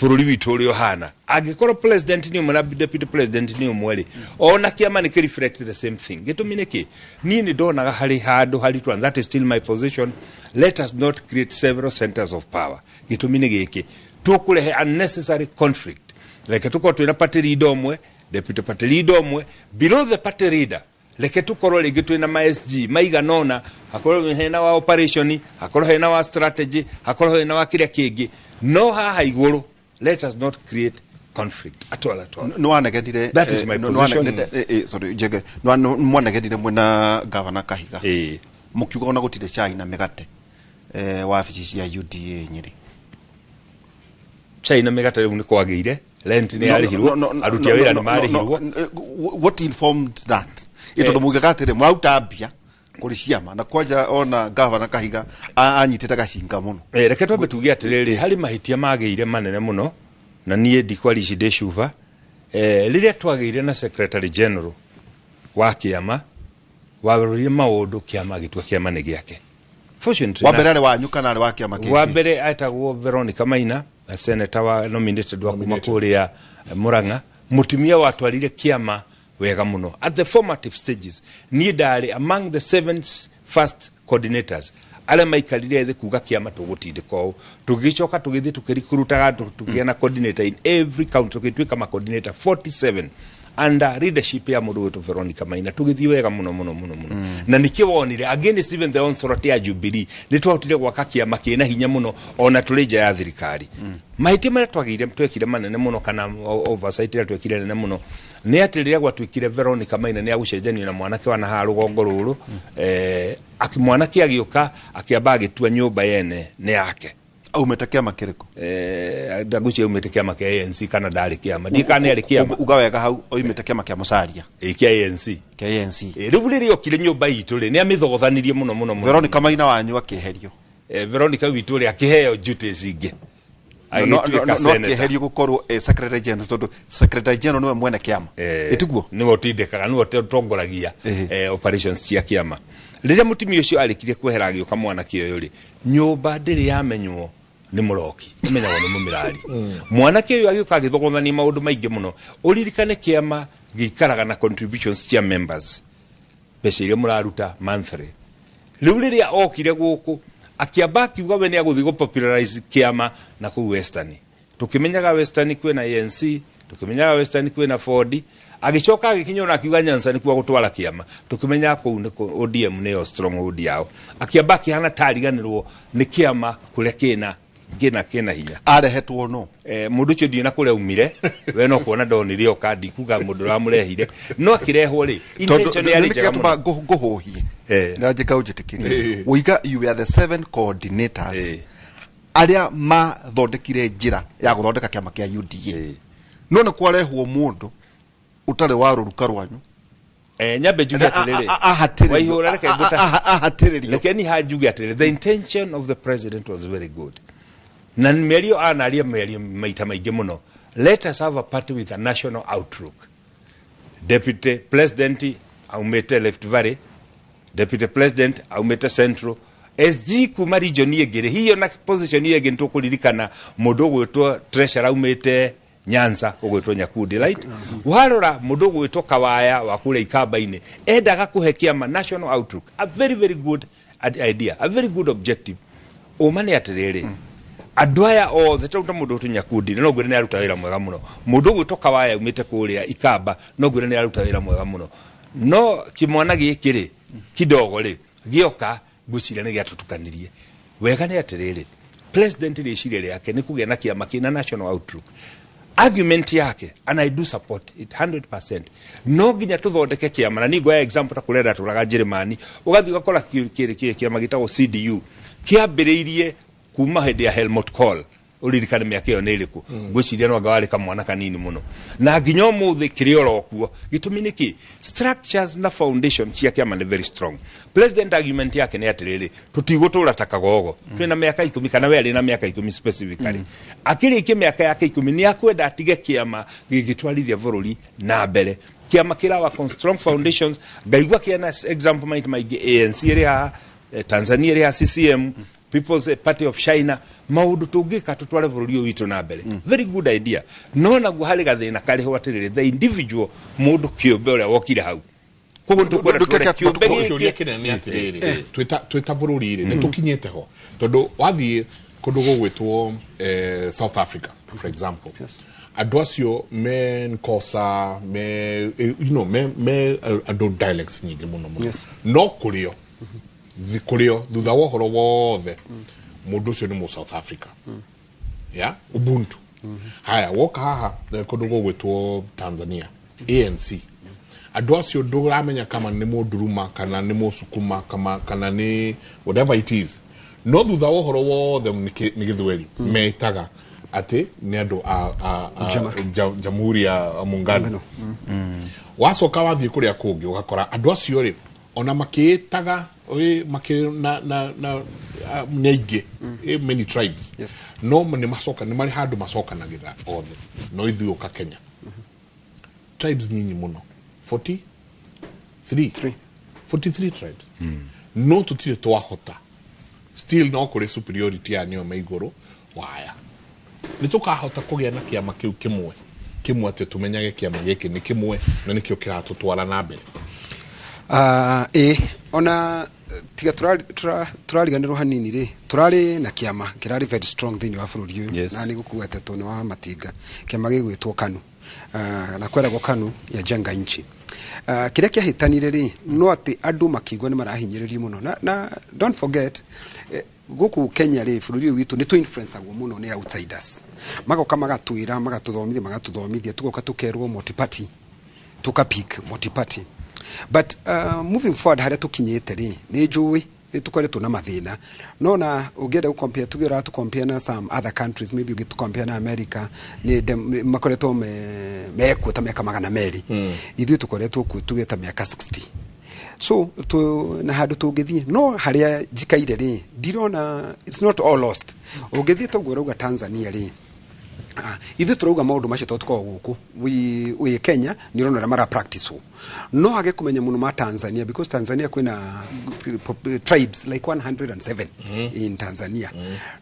bũrũri witũ ũrĩa ũhana. Angĩkorwo president nĩ ũmwe na deputy president nĩ ũmwe rĩ, ona kĩama nĩ kĩ reflect the same thing. Gĩtũmi nĩ kĩ? Niĩ nĩ ndonaga harĩ handũ haritũ, and that is still my position, let us not create several centers of power. Gĩtũmi nĩ gĩkĩ, tũkũrehe unnecessary conflict. Reke tũkorwo twĩna party leader ũmwe, deputy party leader ũmwe, below the party leader reke tukorwo rĩngĩ twĩna ma SG maigana ũna, hakorwo hena wa operation, hakorwo hena wa strategy, hakorwo hena wa kĩrĩa kĩngĩ, no haha igũrũ let us not create conflict at all, at all. Nĩ wanegenire. That is my position. Sorry Njenge, nĩ mwanegenire mwena gavana Kahiga, mũkiuga ona gũtirĩ cai na mĩgate wabici cia UDA Nyĩrĩ. Chai na mĩgate rĩu nĩ kwagĩire, rent nĩ yarĩhirwo, aruti a wĩra nĩ marĩhirwo. What informed that? Ĩ tondũ mugaga atĩrĩ mũraruta mbia kũrĩ ciama, na kwanja ona gavana Kahiga anyitĩte gacinga mũno. Reke twambe tuge atĩrĩrĩ, harĩ mahĩtia magĩire manene mũno, na niĩ ndikwarici ndĩ cuba, rĩrĩa twagĩire na secretary general wa kĩama warorire maũndũ kĩama gĩtua kĩama nĩ gĩake. Fortunately, Wa mbere arĩ wanyu kana arĩ wa kĩama kĩngĩ? Wa mbere etagwo Veronica Maina, senator wa nominated wa kuma kũrĩa Murang'a, mũtumia watwarire kĩama wega mũno at the formative stages. Niĩ ndarĩ among the 7 first coordinators. Arĩa maikarire thĩ kuga kĩama tũgũtindĩka ũũ, tũgĩcoka tũgĩthiĩ tũkĩrikurutaga, tũkĩgĩa na coordinator in every county, tũgĩtuĩka ma coordinator 47 under leadership ya mũndũ wĩtwo Veronica Maina. Tũgĩthiĩ wega mũno mũno mũno mũno, na nĩkĩo wonire against even the onslaught ya Jubilee nĩ twahotire gwaka kĩama kĩna hinya mũno ona tũrĩ nja ya thirikari. Mahĩtia marĩa twagĩire, twekire manene mũno, kana oversight ĩrĩa twekire nene mũno, nĩ atĩ rĩrĩa gwatuĩkire Veronica Maina nĩ agũcenjanio na mwanake wa na haha rũgongo rũrũ, mwanake agĩũka, akĩamba agĩtua nyũmba yene nĩ yake. Aumĩte kĩama kĩrĩkũ? Ndagwĩciria aumĩte kĩama kĩa ANC, kana ndarĩ kĩama, ndiĩ kana nĩ arĩ kĩama. Uga wega hau, oimĩte kĩama kĩa Musalia. Ĩ, kĩa ANC. Kĩa ANC. Rĩu rĩrĩa okire nyũmba itũ rĩ, nĩ amĩthogothanirie mũno mũno mũno. Veronica Maina wanyu akĩeherio. Veronica witũ rĩ, akĩheo duties ingĩ. Agĩtuĩka no senator. Akĩeherio gũkorwo secretary general, tondũ secretary general nĩwe mwene kĩama. Ĩtiguo? Nĩwe ũtindĩkaga, nĩwe ũtongoragia operations cia kĩama. Rĩrĩa mũtumia ũcio arĩkirie kwehera, agĩũka mwanake ũyũ rĩ, nyũmba ndĩrĩ yamenywo nĩ mũroki, ĩmenyagwo nĩ mũmĩrari. Mwanake ũyũ agĩũka agĩthogothania maũndũ maingĩ mũno. Ũririkane kĩama gĩikaraga na contributions cia members, mbeca iria mũraruta monthly. Rĩu rĩrĩa okire gũkũ, akĩamba akiuga we nĩ agũthiĩ gũ-popularize kĩama na kũu Western. Tũkĩmenyaga Western kwĩna ANC, tũkĩmenyaga Western kwĩna Ford. Agĩcoka agĩkinya ona akiuga Nyanza nĩkuo gũtwara kĩama, tũkĩmenyaga kũu nĩkuo ODM nĩyo stronghold yao. Akĩamba akĩhana tariganĩrwo nĩ kĩama kũrĩa kĩna hinya. Arehetwo no? Mũndũ ũcio ndiũĩ na kũrĩa aumire, we no kuona ndonire oka, ndikuga mũndũ ũrĩa wamũrehire, no akĩrehwo rĩ, intention yarĩ njega mũno. Ngũhũhie na njĩka ũnjĩtĩkĩrie. Ũiga you were the seven coordinators arĩa mathondekire njĩra ya gũthondeka kĩama kĩa UDA, no nĩ kwarehwo mũndũ ũtarĩ wa rũruka rwanyu. Nyambe njuge atĩrĩrĩ, ahatĩrĩrio. Waihũra, reke ngũta- Ahatĩrĩrio. Reke ni hanjuge atĩrĩrĩ, the intention of the president was very good, na mĩario anaria mĩario maita maingĩ mũno, let us have a party with a national outlook. Deputy president aumĩte Rift Valley, deputy president aumĩte Central, SG kuma region ĩngĩ rĩ, hiyo na position ĩngĩ. Nĩtũkũririkana mũndũ ũgwĩtwo treasurer aumĩte Nyanza, ũgwĩtwo Nyakundi, right? Warora mũndũ ũgwĩtwo Kawaya wa kũrĩa Ikamba-inĩ, endaga kũhe kĩama national outlook. A very very good idea, a very good objective. Ũma nĩ atĩrĩrĩ, andũ aya othe, tondũ ta mũndũ ũgwĩtwo Nyakundi no ngwĩre nĩ aruta wĩra mwega mũno, mũndũ ũgwĩtwo Kawaya aumĩte kũrĩa Ikamba no ngwĩre nĩ aruta wĩra mwega mũno, no kĩmwana gĩkĩ rĩ, kidogo rĩ, gĩoka ngwĩciria nĩ gĩatũtukanirie. Wega nĩ atĩrĩrĩ, president rĩciria rĩake nĩ kũgĩa na kĩama kĩna national outlook. Argument yake, and I do support it 100%, no nginya tũthondeke kĩama. Na niĩ ngoya example ta kũrĩa ndatũraga Njĩrĩmani, ũgathiĩ ũgakora kĩama gĩtagwo CDU kĩambĩrĩirie kuma hĩndĩ ya Helmut Kohl. Ũririkane mĩaka ĩyo nĩ ĩrĩkũ? Ngwĩciria no anga warĩ kamwana kanini mũno, na nginya ũmũthĩ kĩrĩ oro kuo. Gĩtũmi nĩ kĩ? Structures na foundation cia kĩama nĩ very strong. President argument yake nĩ atĩrĩrĩ, tũtigũtũra ta kagogo twĩna mĩaka 10, kana we arĩ na mĩaka 10 specifically. Akĩrĩkia mĩaka yake 10, nĩ akwenda atige kĩama gĩgĩtwarithia bũrũri na mbere, kĩama kĩrawa on strong foundations. Ngaigua kĩana example maita maingĩ, ANC ĩrĩ haha, Tanzania ĩrĩ haha, CCM, People's Party of China, maũndũ tũngĩka tũtware bũrũri ũyũ witũ na mbere. Very good idea, no naguo harĩ gathĩna karĩho atĩrĩrĩ, the individual, mũndũ kĩũmbe ũrĩa wokire hau. Koguo nĩtũkwenda tũrore kĩũmbe kĩũria gĩkĩ. Kĩnene nĩ atĩrĩrĩ, twĩ ta bũrũri rĩ, nĩ tũkinyĩte ho? Tondũ wathiĩ kũndũ gũgwĩtwo South Africa, for example, andũ acio me Nkosa, me me andũ dialects nyingĩ mũno mũno. No kũrĩo kũrĩo thutha wa ũhoro wothe, mũndũ ũcio nĩ mũ South Africa ya ubuntu. Haya, woka haha kũndũ gũgwĩtwo Tanzania, ANC, andũ acio ndũramenya kama nĩ mũnduruma kana nĩ mũsukuma kama kana nĩ whatever it is, no thutha wa ũhoro wothe nĩ gĩthweri metaga atĩ nĩ andũ a Jamhuri ya Muungano. Wacoka wathiĩ kũrĩa kũngĩ, ũgakora andũ acio rĩ, ona makĩĩtaga makĩ na nĩ aingĩ, many tribes, no nĩ macoka nĩ marĩ handũ macokanagĩra othe. No ithuĩ ũka Kenya, tribes nyinyi mũno, 43. Three. 43 tribes, no tũtirĩ twahota, still no kũrĩ superiority ya nĩo me igũrũ waya. Nĩ tũkahota kũgĩa na kĩama kĩu kĩmwe kĩmwe, atĩ tũmenyage kĩama gĩkĩ nĩ kĩmwe na nĩkĩo kĩratũtwara na mbere? Ĩ ona Tiga turariganirwo hanini ri, turari na kiama kirari very strong thiini wa bururi uyu. Yes. Na ni gukuwetetwo ni wa Matinga, kiama gigwitwo KANU, na kweragwo KANU ya jenga nchi. Kiria kiahitanire ri no ati andu makigwa ni marahinyiririo muno, na don't forget, guku Kenya ri, bururi uyu witu ni tu influenceagwo muno ni outsiders, magoka magatwira, magatuthomithia, magatuthomithia, tugoka tukerwo multi party, tukapick multi party. But moving forward, haria tukinyite ri, ni njui ni tukoretwo na mathina, no na ungienda gucompare, tuge uratu compare na some other countries, maybe ũngĩtũ compare na America, ni makoretwo mekuo ta miaka 200. Ithuĩ tukoretwo kuo tuge ta miaka 60. So tu na handu tũngĩthiĩ, no harĩa njikaire rĩ, ndirona it's not all lost. Ũngĩthiĩ toguo ũrauga Tanzania rĩ, ithuĩ tũrauga maũndũ macio tondũ tũkoragwo gũkũ wĩ Kenya, nĩ ũrona ũrĩa mara practice wo, no age kũmenya mũno ma Tanzania, because Tanzania kwĩna tribes like 107 in Tanzania.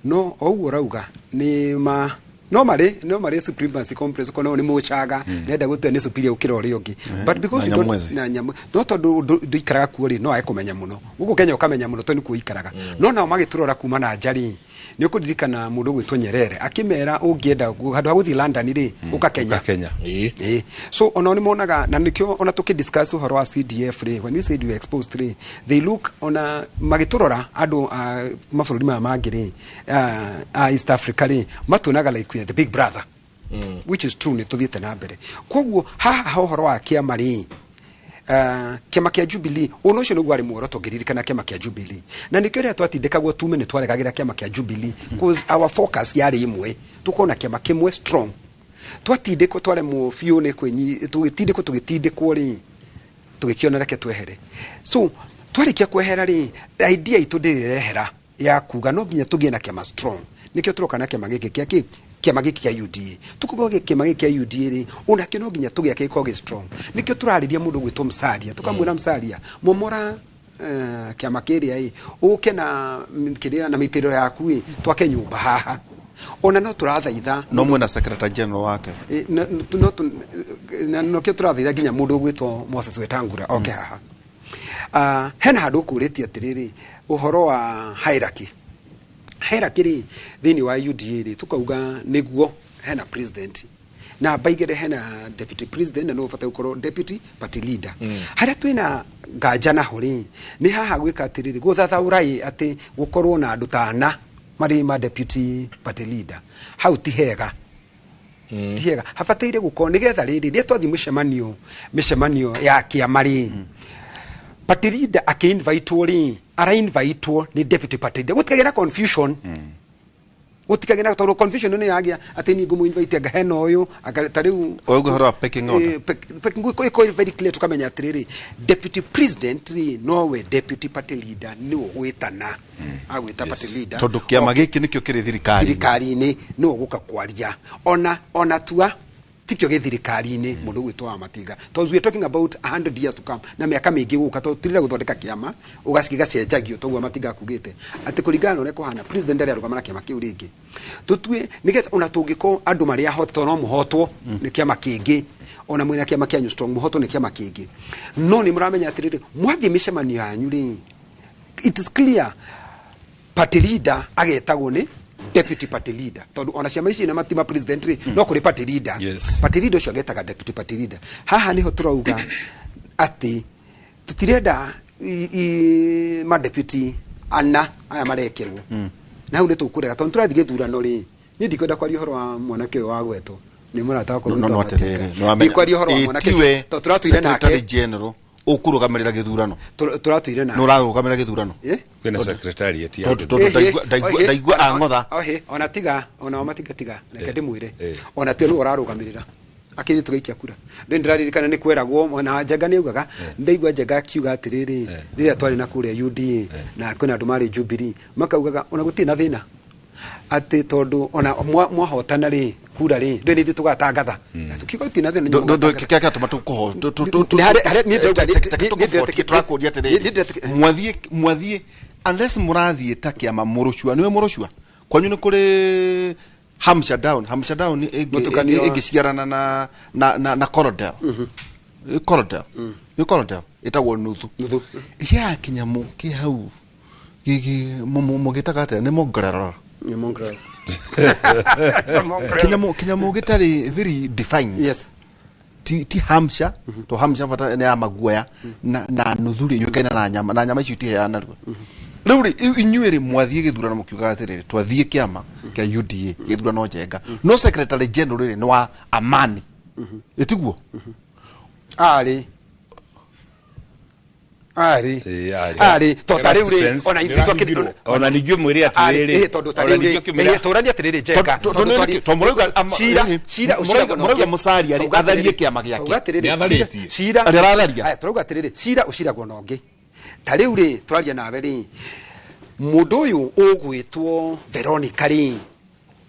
No o ũguo ũrauga nĩ ma no marĩ supremacy complex, kono nĩ mũchaga nenda gũtua nĩ superior gũkĩra ũrĩa ũngĩ, but because na you don't- Nyamwezi. Na nyamũ no tondũ ndũikaraga kuo rĩ, no age kũmenya mũno. Gũkũ Kenya ũkamenya mũno tondũ nĩkuo ũikaraga, no nao magĩtũrora kuma na nja rĩ, nĩ ũkũririkana mũndũ ũgwĩtwo Nyerere akĩmera ũngĩenda handũ ha gũthiĩ London rĩ, ũka Kenya. Ũka Kenya. Ĩĩ. Ĩĩ. So ona nĩ monaga, na nĩkĩo ona tũkĩdiscuss ũhoro wa CDF rĩ, when we said we were exposed rĩ, they look, ona magĩtũrora andũ a mabũrũri maya mangĩ rĩ, a East Africa rĩ, matuonaga like we are the big brother, which is true. Nĩ tũthiĩte na mbere. Koguo haha ha ũhoro wa kĩama rĩ, kĩama kĩa Jubilee, ũna ũcio nĩguo arĩ muoroto ngĩririkana kĩama kĩa Jubilee, na nĩkĩo rĩrĩa twatindĩkagwo tume nĩ twaregagĩra kĩama kĩa Jubilee, cause our focus yarĩ ĩmwe, tũkorwo na kĩama kĩmwe strong. Twatindĩkwo, twaremwo biũ nĩ kwĩnyi, tũgĩtindĩkwo, tũgĩtindĩkwo rĩ, tũgĩkĩona reke twehere. So twarĩkia kwehera rĩ, idea itũ ndĩrĩrehera ya kuga no nginya tũgĩe na kĩama strong. Nĩkĩo tũroka na kĩama gĩkĩ kĩa kĩ, kĩama gĩkĩ kĩa UDA. Tũkuga kĩama gĩkĩ kĩa UDA rĩ, onakĩo no nginya tũgĩake gĩkorwo gĩ strong. Nĩkĩo tũrarĩria mũndũ gwĩtwo Musalia, tũkamwĩra, "Musalia, momora kĩama kĩrĩa ĩ, ũke na kĩrĩa na mĩitĩrĩro yaku ĩ, twake nyũmba haha." Ona no tũrathaitha No mwena secretary general wake. No nokĩo tũrathaitha nginya mũndũ ũgwĩtwo Moses Wetangula oke haha. Hena handũ ũkũrĩtie atĩrĩrĩ, ũhoro wa hierarchy. Hierarchy rĩ, thĩinĩ wa UDA rĩ, tũkauga nĩguo hena president na baigere, hena deputy president, na no ũbataire gũkorwo deputy party leader. Harĩa twĩna nganja naho rĩ, nĩ haha gwĩka atĩrĩrĩ, gũthathaũra ĩ atĩ gũkorwo na andũ ta ana marĩ ma deputy party leader. Hau ti hega, ti hega. Habataire gũkorwo nĩgetha rĩrĩ, rĩrĩa twathiĩ mĩcemanio ya kĩama rĩ, party leader akĩ-invitwo rĩ, ara-invitwo nĩ deputy party leader, gũtikagĩa na confusion, gũtikagĩa na, tondũ confusion nĩ yagĩa atĩ niĩ ngũmũ-invite anga hena ũyũ anga ta rĩu. Ũguo ũhoro wa pecking order. Pecking ĩkorwo very clear, tukamenya atĩrĩrĩ, deputy president rĩ, nowe deputy party leader, nĩwe ũgwĩtana, agwĩta party leader. Tondũ kĩama gĩkĩ nĩkĩo kĩrĩ thirikari. Thirikari-inĩ, nĩwe ũgũka kwaria. Ona tua tikio gĩ thirikari-inĩ, mũndũ ũgwĩtwo wa Matinga, tondũ we are talking about 100 years to come, na mĩaka mĩingĩ gũka, tondũ tirĩra gũthondeka kĩama ũgacenjagio toguo Matinga akugĩte atĩ kũringana na ũrĩa kũhana, president arĩa arũgama na kĩama kĩu rĩngĩ, tũtue nĩgetha ona tũngĩkorwo andũ marĩa ahote, no mũhotwo nĩ kĩama kĩngĩ, ona mwĩna kĩama kĩanyu strong, mũhotwo nĩ kĩama kĩngĩ, no nĩ mũramenya atĩrĩrĩ, mwathiĩ mĩcemanio yanyu rĩ, it is clear party leader agetagwo nĩ deputy party leader, tondu ona ciama ici na matima president rĩ, no kũrĩ party leader. Party leader ũcio agetaga deputy party leader. Haha niho tũrauga atĩ tũtirenda ma deputy ana aya marekĩrwo na hau nĩ tũkũrega, tondũ tũrathiĩ gĩthurano rĩ, niĩ ndikwenda kwaria ũhoro wa mwanake ũyũ wa gwetwo nĩ mũrata wakwa No gwĩtwo no Matinga. atĩrĩrĩ, nĩ wamenya Ndikwaria ũhoro wa ĩ, mwanake tiwe ũcio, tondũ tũratũire secretary nake. general ũkũrũgamĩrĩra gĩthurano. Tũratũire nake. Nĩ ũrarũgamĩrĩra gĩthurano. Eh? Kwĩna secretariat ya Tondũ ndaigua ang'otha. Ohe, ona tiga ona matiga tiga, reke ndĩmwĩre, ona tiga nĩwe ũrarũgamĩrĩra akĩthiĩ tũgaikia kura. Ndĩ ndĩraririkana nĩ kweragwo na Njenga nĩ augaga, ndaigua Njenga akiuga atĩrĩrĩ, rĩrĩa twarĩ na kũrĩa UDA na kwĩna andũ marĩ Jubilee, makaugaga ona gũtirĩ na thĩna atĩ tondũ ona mwahotana rĩ, kura rĩ, ndĩ nĩ ithuĩ tũgatangatha, na tukiuga gũtirĩ na thĩna, nĩ mũgatangatha. Kĩrĩa kĩratũma tũkũho Nĩ niĩ ndĩrauga tũrakũria atĩrĩrĩ, mwathiĩ unless mũrathiĩ ta kĩama mũrũcua, nĩwe mũrũcua kwanyu nĩ kũrĩ Hampshire Down Mũtukanio ĩngĩciarana na Corondale. Ĩkorota. Ĩkorota ĩtagwo nuthu. Nuthu. Ya kĩnyamũ kĩ hau gĩkĩ mũgĩtaga atĩa nĩ mongerera. Nĩ mongrel. It's a mongrel. Kĩnyamũ kĩnyamũ gĩtarĩ very defined. Yes. Ti Hampshire to Hampshire bata nĩ ya maguoya na nuthu rĩ yũĩkaine na nyama icio itiheana narua. Rĩu rĩ inyuĩ rĩ mwathiĩ gĩthurano mũkiugaga atĩrĩrĩ, twathiĩ kĩama kĩa UDA gĩthurano njenga, no secretary general rĩ nĩ wa Amani, ĩtiguo? Arĩ arĩ Ĩĩ, arĩ. Arĩ to ta rĩu rĩ ona ithuĩ Nĩrahingirwo. Ona ningĩ ũmwĩre arĩ atĩrĩrĩ, tondũ ta ona rĩu ningĩ rĩ ũkĩmwĩra tũranie atĩrĩrĩ njenga. To- to- to- to mũrauga Cira cira mũrauga Musalia rĩ atharie kĩama gĩake. Tauga atĩrĩrĩ, Nĩatharĩtie. cira Arĩ aratharia? Aya, tũrauga atĩrĩrĩ, cira ũciragwo na ũngĩ. Ta rĩu rĩ tũraria nawe rĩ, mũndũ ũyũ ũgwĩtwo Veronica rĩ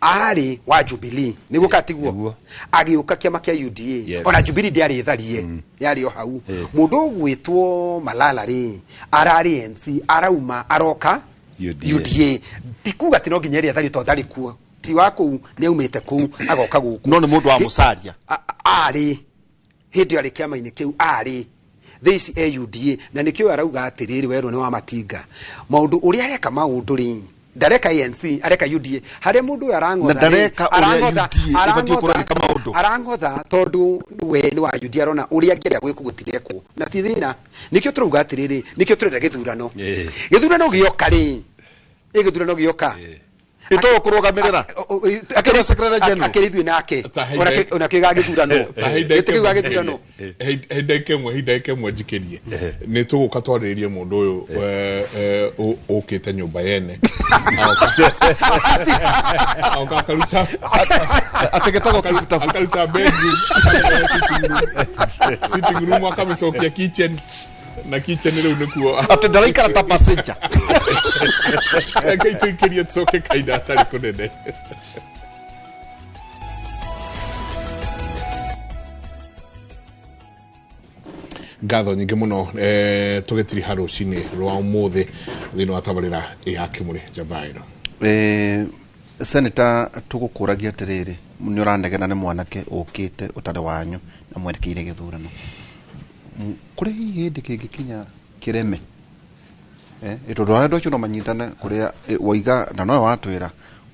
arĩ wa Jubilee, nĩguo kana tiguo? Nĩguo. Agĩũka kĩama kĩa UDA. Yes. Ona Jubilee ndĩarĩ tharie, yarĩ o hau. Mũndũ ũgwĩtwo Malala rĩ ararĩ NC, arauma aroka UDA. UDA. Ti kuga atĩ no nginya ĩrĩa tharie, tondũ ndarĩ kuo, ti wa kũu, nĩ aumĩte kũu agoka gũkũ. No nĩ mũndũ wa Musalia. Arĩ hĩndĩ ĩyo arĩ kĩama-inĩ kĩu, arĩ thĩ ici e UDA, na nĩkĩo arauga atĩrĩrĩ, werwo nĩ wa matinga maũndũ ũrĩa areka maũndũ rĩ, ndareka ANC, areka UDA harĩa mũndũ ũyũ arang'otha Na rĩ, ndareka ũrĩa arang'otha- UDA ĩbatiĩ gũkorwo arang'otha- ĩgĩka maũndũ. Arang'otha tondũ we nĩ wa UDA, arona ũrĩa angĩenda gwĩkwo gũtirekwo, na ti thĩna. Nĩkĩo tũrauga atĩrĩrĩ, nĩkĩo tũrenda gĩthurano. Gĩthurano gĩoka rĩ, ĩ gĩthurano gĩoka Ĩtoĩ kũrũgamĩrĩra. Akĩrĩ secretary general. Akĩrĩ ithuĩ nake. Ta hĩndĩ- Ona kĩ gagĩthurano Ta hĩndĩ gĩtĩ kĩu gagĩthurano. He ndagĩka ĩmwe, he ndagĩka ĩmwe njikĩrie nĩ tũgũka twarĩrĩrie mũndũ ũyũ ũkĩte nyũmba yene agoka akaruta Atĩ gĩtagwo kĩbutabuta. Akaruta bedroom, akarehe sitting room, sitting room akamĩcokia kitchen, na kitchen rĩu nĩkuo. Atĩ ndaraikara ta passenger. Reke itũikĩrie tũcoke kahinda hatarĩ kũnene. Ngatho nyingĩ mũno, tũgĩtiriha rũcinĩ rwa ũmũthĩ thĩinĩ wa tabarĩra ya Kĩmũrĩ Njamba ĩno. Senator, tũgũkũragia atĩrĩrĩ, nĩ ũranegena nĩ mwanake ũkĩte ũtarĩ wanyu na mwerekeire gĩthurano. Kũrĩ hihi hĩndĩ kĩngĩkinya kĩreme, tondũ andũ acio no manyitane kũrĩa waiga na nowe watwĩra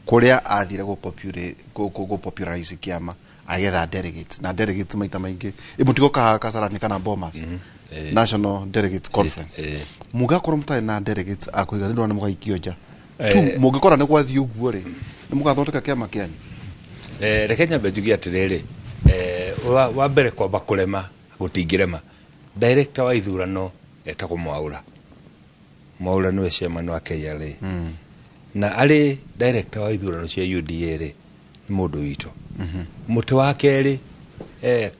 kũrĩa athire gũ popularize kĩama agetha delegates, na delegates maita maingĩ mũtigoka haha Kasarani kana Bomas National Delegates Conference, mũgakorwo mũtarĩ na delegates akũiga nĩ ndona mũgaikio nja tu. Mũngĩkora nĩ gwathiĩ ũguo rĩ, nĩ mũgathondeka kĩama kĩanyu? Reke nyambe njuge atĩrĩrĩ, wa mbere kwamba kũrema gũtingĩrema. Director wa ithurano etagwo Mwaũra. Mwaũra nĩwe chairman wa KRA, na arĩ director wa ithurano cia UDA rĩ, nĩ mũndũ witũ. Mũtĩ wa kerĩ,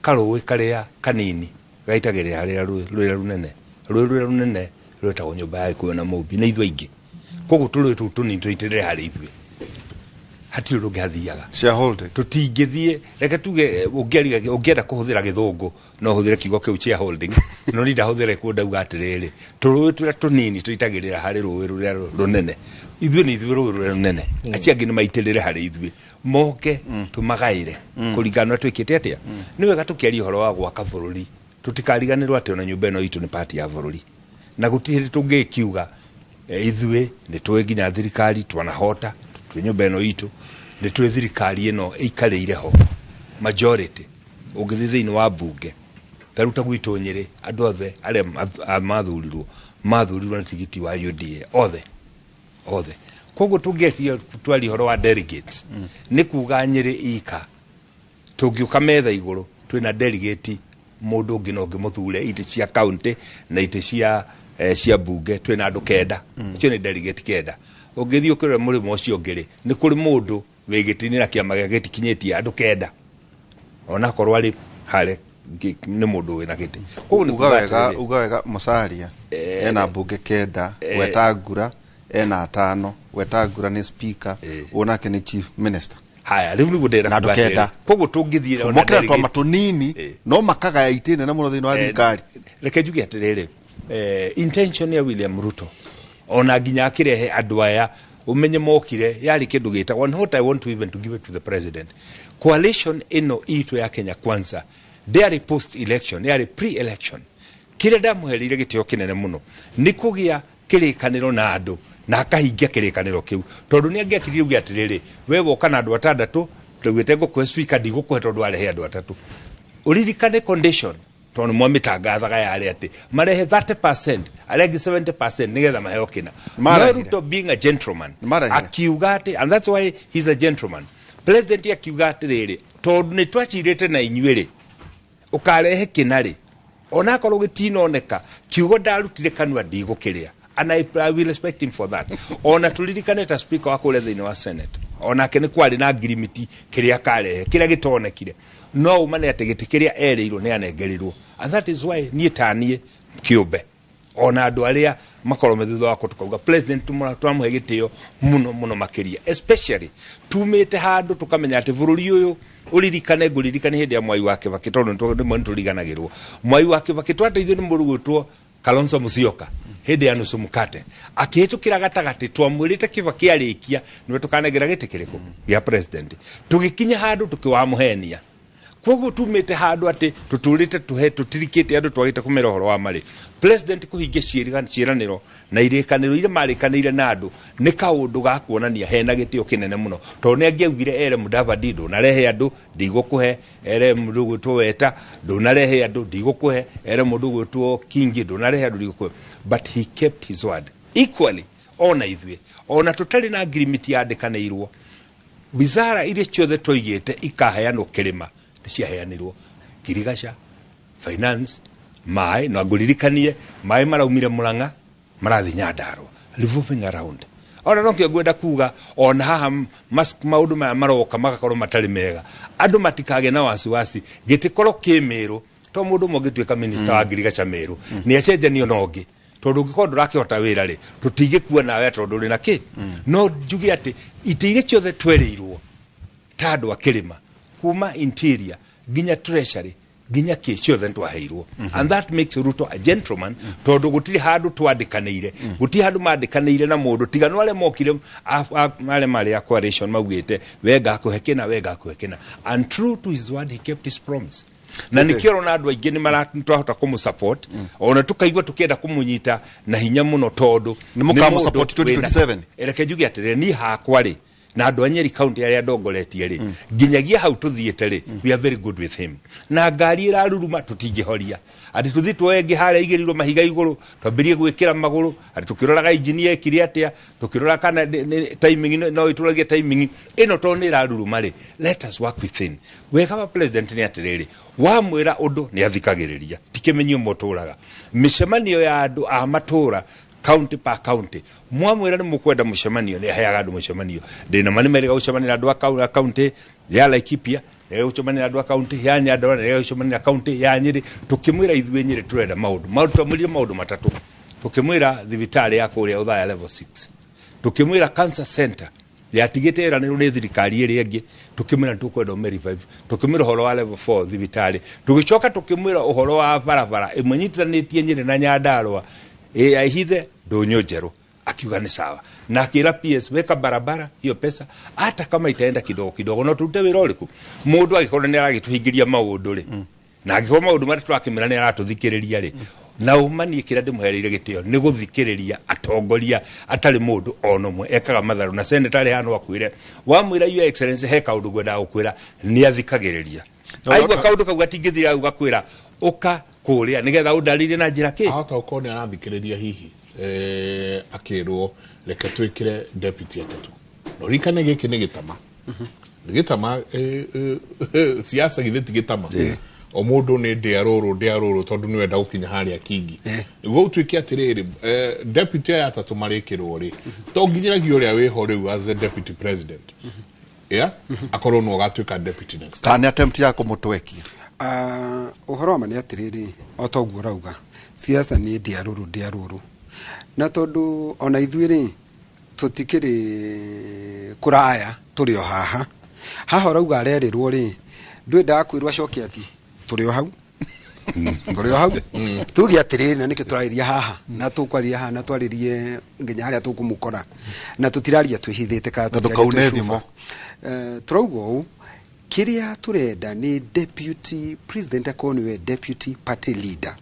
karũĩ karĩa kanini gaitagĩrĩra harĩa rũĩ rũrĩa rũnene, rũĩ rũrĩa rũnene rwĩtagwo nyũmba ya Gĩkũyũ na Mũmbi nĩ ithuĩ aingĩ, koguo tũrũĩ tũu tũnini tũitĩrĩre harĩ ithuĩ, hatirĩ ũndũ ũngĩ hathiaga. Shareholding. Tũtingĩthiĩ, reke tuge, ũngĩenda kũhũthĩra gĩthũngũ no ũhũthĩre kiugo kĩu shareholding, no ni ndahũthĩra kuo. Ndauga atĩrĩrĩ, tũrũĩ tũrĩa tũnini tũitagĩrĩra harĩ rũĩ rũrĩa rũnene. Ithuĩ nĩ ithuĩ rũĩ rũrĩa rũnene, acio angĩ nĩ maitĩrĩre harĩ ithuĩ, moke tũmagaĩre kũringana na twĩkĩte atĩa. Nĩ wega tũkĩaria ũhoro wa gwaka bũrũri tũtikariganĩrwo atĩ ona nyũmba ĩno itũ nĩ part ya bũrũri, na gũtirĩ hĩndĩ tũngĩkiuga ithuĩ nĩ tũĩ nginya thirikari twanahota twĩ nyũmba ĩno itũ, nĩ tũĩ thirikari ĩno ĩikarĩire ho majority. Ũngĩthiĩ thĩinĩ wa mbunge ta rĩu ta gwitũ Nyĩrĩ, andũ othe arĩa mathurirwo na tigiti wa UDA, othe othe. Koguo tũngĩetia twaria ũhoro wa delegates, nĩ kuga Nyĩrĩ ika tũngĩũka metha igũrũ twĩna delegate mũndũ ũngĩ no ũngĩ mũthure itĩ cia county na itĩ cia mbunge, twĩna andũ kenda, acio nĩ delegate kenda. Ũngĩthiĩ ũkĩrore mũrĩmo ũcio ũngĩ rĩ, nĩ kũrĩ mũndũ wĩ gĩtĩ-inĩ na kĩama gĩake gĩtikinyĩtie andũ kenda, onakorwo arĩ harĩa nĩ mũndũ wĩna gĩtĩ. Koguo nĩ uga kuga wega atĩrĩrĩ, uga wega, Musalia ena mbunge kenda, Wetangula ena atano, Wetangula nĩ speaker, ũyũ nake nĩ chief minister. Haya, rĩu nĩguo ndĩrenda Na andũ kuga atĩrĩrĩ, kenda. Koguo tũngĩthiĩ ona mokĩra twama tũnini no makagaya itĩ nene mũno thĩinĩ wa thirikari. Reke njuge atĩrĩrĩ, intention ya William Ruto ona nginya akĩrehe andũ aya ũmenye mokire yarĩ kĩndũ gĩtagwo, and what I want to even to give it to the president, coalition ĩno itũ ya Kenya Kwanza. Ndĩarĩ post election, yarĩ pre election. Kĩrĩa ndamũhereire gĩtĩo kĩnene mũno nĩ kũgĩa kĩrĩkanĩro na andũ na akahingia kĩrĩkanĩro kĩu, tondũ nĩ angĩakirire uge atĩrĩrĩ, we woka na andũ atandatũ, ndaugĩte ngũkũhe speaker, ndigũkũhe tondũ warehe andũ atatũ. Ũririkane condition, tondũ mwamĩtangathaga yarĩ atĩ marehe 30%, arĩa angĩ 70%, nĩgetha maheo kĩna. No Marehire. Ruto being a gentleman Marehire. akiuga atĩ, and that's why he's a gentleman, president akiuga atĩrĩrĩ, tondũ nĩ twacirĩte na inyuĩ rĩ, ũkarehe kĩna rĩ, onakorwo gĩtinoneka, kiugo ndarutire kanua ndigũkĩrĩa, and I will respect him for that. Ona tũririkane ta speaker wa kũrĩa thĩinĩ wa Senate, onake nĩ kwarĩ na ngirimiti kĩrĩa akarehe kĩrĩa gĩtonekire, no umane atĩ gĩtĩ kĩrĩa erĩirwo nĩ anengerirwo. And that is why niĩ taniĩ kĩũmbe, ona andũ arĩa makorwo me thutha wakwa, tukauga president twamũhe gĩtĩo mũno mũno makĩria, especially tumĩte handũ tũkamenya atĩ bũrũri ũyũ, ũririkane, ngũririkane hĩndĩ ya Mwai wa Kĩbakĩ, tondũ rĩmwe nĩtũriganagĩrwo. Mwai wa Kĩbakĩ twateithio nĩ mũndũ gwĩtwo Kalonzo Musyoka hĩndĩ ya nusu mkate, akĩhĩtũkĩra gatagatĩ. Twamwĩrĩte Kĩbakĩ arĩkia nĩwe tũkanengera gĩtĩ kĩrĩkũ gĩa president. Tũgĩkinya handũ tũkĩwamũhenia. Koguo tumĩte handũ atĩ tũtũrĩte tũhe tũtirikĩte andũ, twagĩte kũmera ũhoro wa marĩ president kũhingia ciĩranĩro na irĩkanĩro iria marĩkanĩire na andũ nĩ kaũndũ ga kuonania hena gĩtĩo kĩnene mũno, tondũ nĩ angĩaugire ere Mudavadi, ndũnarehe andũ, ndigũkũhe; ere mũndũ gwĩtwo Weta, ndũnarehe andũ, ndigũkũhe; ere mũndũ gwĩtwo Kingi, ndũnarehe andũ, ndigũkũhe. But he kept his word. Equally, ona ithuĩ, ona tũtarĩ na ngirimiti yandĩkanĩirwo, wizara iria ciothe twaigĩte ikaheanwo kĩrĩma nĩ ciaheanirwo: ngirigaca, finance, maĩ. Na ngũririkanie maĩ maraumire Mũrang'a marathiĩ Nyandarũa, revolving around. Ona nokĩo ngwenda kuga, ona haha maũndũ maya maroka magakorwo matarĩ mega, andũ matikagĩe na wasiwasi. Gĩtĩkorwo kĩ Mĩrũ to mũndũ ũmwe ũngĩtuĩka minister wa ngirigaca Mĩrũ nĩ acenjanio na ũngĩ, tondũ ũngĩkorwo ndũrakĩhota wĩra rĩ, tũtingĩkua nawe tondũ ũrĩ na kĩ. No njuge atĩ itĩ iria ciothe twerĩirwo ta andũ a kĩrĩma, kuma interior nginya treasury nginya kĩ, ciothe nĩtwaheirwo. And that makes Ruto a gentleman, tondũ gũtirĩ handũ twandĩkanĩire, gũtirĩ handũ mandĩkanĩire na mũndũ, tiga no arĩa mokire arĩa marĩ a coalition maugĩte, we ngakũhe kĩna, we ngakũhe kĩna. And true to his word, he kept his promise. Na nĩkĩo ũrona andũ aingĩ nĩ twahota kũmũ ona tũkaigua tũkĩenda kũmũnyita na hinya mũno, tondũ Nĩ mũkamũ-support nĩ mũndũ wĩna- 2027? Reke njuge atĩrĩrĩ, niĩ hakwa rĩ, na andũ a Nyeri County arĩa ndongoretie rĩ, nginyagia hau tũthiĩte rĩ, we are very good with him. Na ngari ĩraruruma tũtingĩhoria atĩ tũthiĩ tuoe ĩngĩ harĩa igĩrĩirwo mahiga igũrũ, twambĩrie gwĩkĩra magũrũ atĩ tũkĩroraga engineer ekire atĩa, tũkĩrora kana timing no ĩtũragie timing ĩno, tondũ nĩ ĩraruruma rĩ. Let us work within. Wega wa president nĩ atĩrĩrĩ, wamwĩra ũndũ nĩ athikagĩrĩria. Ti kĩmenyio mũtũraga mĩcemanio ya andũ a matũra, county per county, mwamwĩra nĩ mũkwenda mũcemanio, nĩ aheaga andũ mũcemanio. Ndĩna ma nĩ merĩga gũcemania na andũ a county ya Laikipia, nĩ gũcemania na andũ a county ya Nyandarua, nĩ gũcemania na county ya Nyĩrĩ. Tũkĩmwĩra ithuĩ Nyĩrĩ tũrenda maũndũ maũndũ, twamwĩrire maũndũ matatũ. Tũkĩmwĩra thibitarĩ ya kũrĩa Othaya level 6, tũkĩmwĩra cancer center yatigĩte ĩranĩrwo nĩ thirikari ĩrĩa ĩngĩ, tũkĩmwĩra nĩ tũkwenda ũme revive, tũkĩmwĩra ũhoro wa level 4 thibitarĩ, tũgĩcoka tũkĩmwĩra ũhoro wa barabara ĩmwe nyitithanĩtie Nyĩrĩ na Nyandarua ya Ihithe Ndũnyũ Njerũ. Akiuga nĩ sawa, na akĩra PS, weka barabara hiyo pesa hata kama itaenda kidogo kidogo, no turute wĩra ũrĩkũ. Mũndũ angĩkorwo nĩ aragĩtũhingĩria maũndũ rĩ, na angĩkorwo maũndũ marĩa tũrakĩmĩra nĩ aratũthikĩrĩria rĩ, na ũmanie kĩrĩa ndĩmũhereire gĩtĩo nĩ gũthikĩrĩria atongoria, atarĩ mũndũ ona ũmwe ekaga matharũ. Na senator arĩ haha no akwĩre, wamwĩra, "Your Excellency, he kaũndũ ngwendaga gũkwĩra," nĩ athikagĩrĩria. Aigua kaũndũ kau gatingĩthira hau, gakwĩra ũka kũrĩa nĩgetha ũndarĩrie na njĩra kĩ. Ahota gũkorwo nĩ arathikĩrĩria hihi akĩrwo reke twĩkĩre deputy atatũ. No ririkane gĩkĩ nĩ gĩtama, nĩ gĩtama, siasa githĩ ti gĩtama? O mũndũ nĩ ndĩa rũrũ, ndĩa rũrũ, tondũ nĩ wenda gũkinya harĩa kingi nĩguo ũtuĩke atĩrĩrĩ, deputy aya atatũ marĩkĩrwo rĩ, to nginyĩragia ũrĩa wĩho rĩu as the deputy president, yeah? Akorwo no ũgatuĩka deputy next time. Kana nĩ attempt ya kũmũtwekia? Ah, ũhoro wa ma nĩ atĩrĩrĩ, o ta ũguo ũrauga, siasa nĩ ndĩa rũrũ, ndĩa rũrũ, na tondũ ona ithuĩ rĩ, tũtikĩrĩ kũraya, tũrĩ o haha haha. Ũrauga arerĩrwo rĩ, ndwendaga kwĩrwo acoke athiĩ, tũrĩ o hau, tũrĩ o hau. Tuge atĩrĩrĩ, na nĩkĩo tũrarĩria haha, na tũkwarĩria haha, na twarĩrie nginya harĩa tũkũmũkora, na tũtiraria twĩhithĩte kana Na tũtiraria ndũkaune twĩ thimo. cuba. Tũrauga ũũ. Kĩrĩa tũrenda nĩ deputy president akorwo nĩwe deputy party leader.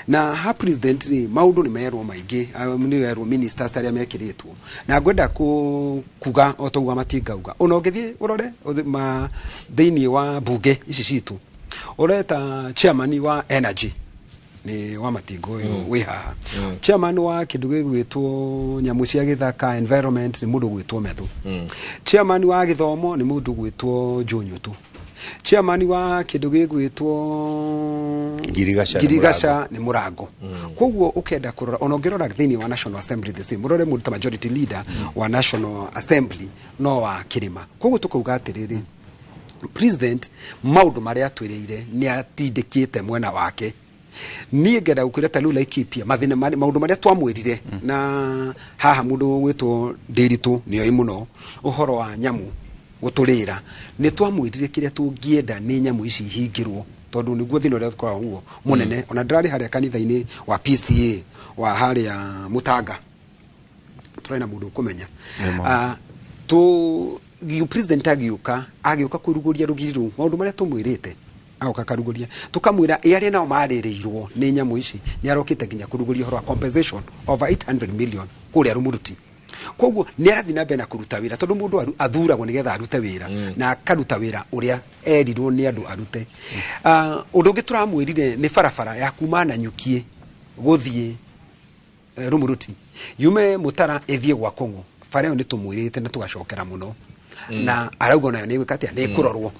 Na ha president rĩ, maũndũ nĩ merwo maingĩ, nĩ werwo ministers arĩa mekĩrĩtwo, na ngwenda kuga o ta ũguo matingauga. Ona ũngĩthiĩ ũrore thĩinĩ wa bunge ici citũ, ũreta chairman wa energy nĩ wa Matinga ũyũ wĩ haha, chairman wa kĩndũ gĩgwĩtwo nyamũ cia gĩthaka, environment, nĩ mũndũ gwĩtwo Methu, chairman wa gĩthomo nĩ mũndũ gwĩtwo Njũnyũtũ, chairman wa kĩndũ gĩgwĩtwo Ngirigaca nĩ. Ngirigaca nĩ Mũrango. Koguo ũkenda kũrora, ona ũngĩrora thĩinĩ wa National Assembly the same, ũrore mũndũ ta majority leader wa National Assembly no wa kĩrĩma. Koguo tũkauga atĩrĩrĩ, president maũndũ marĩa atwĩrĩire nĩ atindĩkĩte mwena wake. Niĩ ngenda gũkwĩra ta rĩu Laikipia, mathĩna maũndũ marĩa twamwĩrire, na haha mũndũ gwĩtwo Ndĩritũ nĩoĩ mũno ũhoro wa nyamũ gũtũrĩra, nĩ twamwĩrire kĩrĩa tũngĩenda nĩ nyamũ ici ihingĩrwo, tondũ nĩguo thĩna ũrĩa tũkoragwo guo mũnene. Ona ndĩrarĩ harĩa kanitha-inĩ wa PCA wa harĩa Mũtanga, tũrarĩ na mũndũ ũkũmenya. Tu president agĩũka kũrugũria rũgiri rũu, maũndũ marĩa tũmwĩrĩte agoka akarugũria, tukamwĩra ĩ arĩa nao marĩrĩirwo nĩ nyamũ ici. Nĩ arokĩte nginya kũrugũria ũhoro wa compensation over 800 million kũrĩa Rumuruti. Koguo nĩ arathiĩ na mbere na kũruta wĩra, tondũ mũndũ athuragwo nĩgetha arute wĩra, na akaruta wĩra ũrĩa erirwo nĩ andũ arute. Ũndũ ũngĩ tũramwĩrire nĩ barabara ya kuma Nanyukie gũthiĩ Rumuruti, yume Mutara ĩthiĩ gwa Kong'o. Bara ĩyo nĩ tũmwĩrĩte na tũgacokera mũno, na arauga nayo nĩ ĩgwĩka atĩa, nĩ ĩkũrorwo.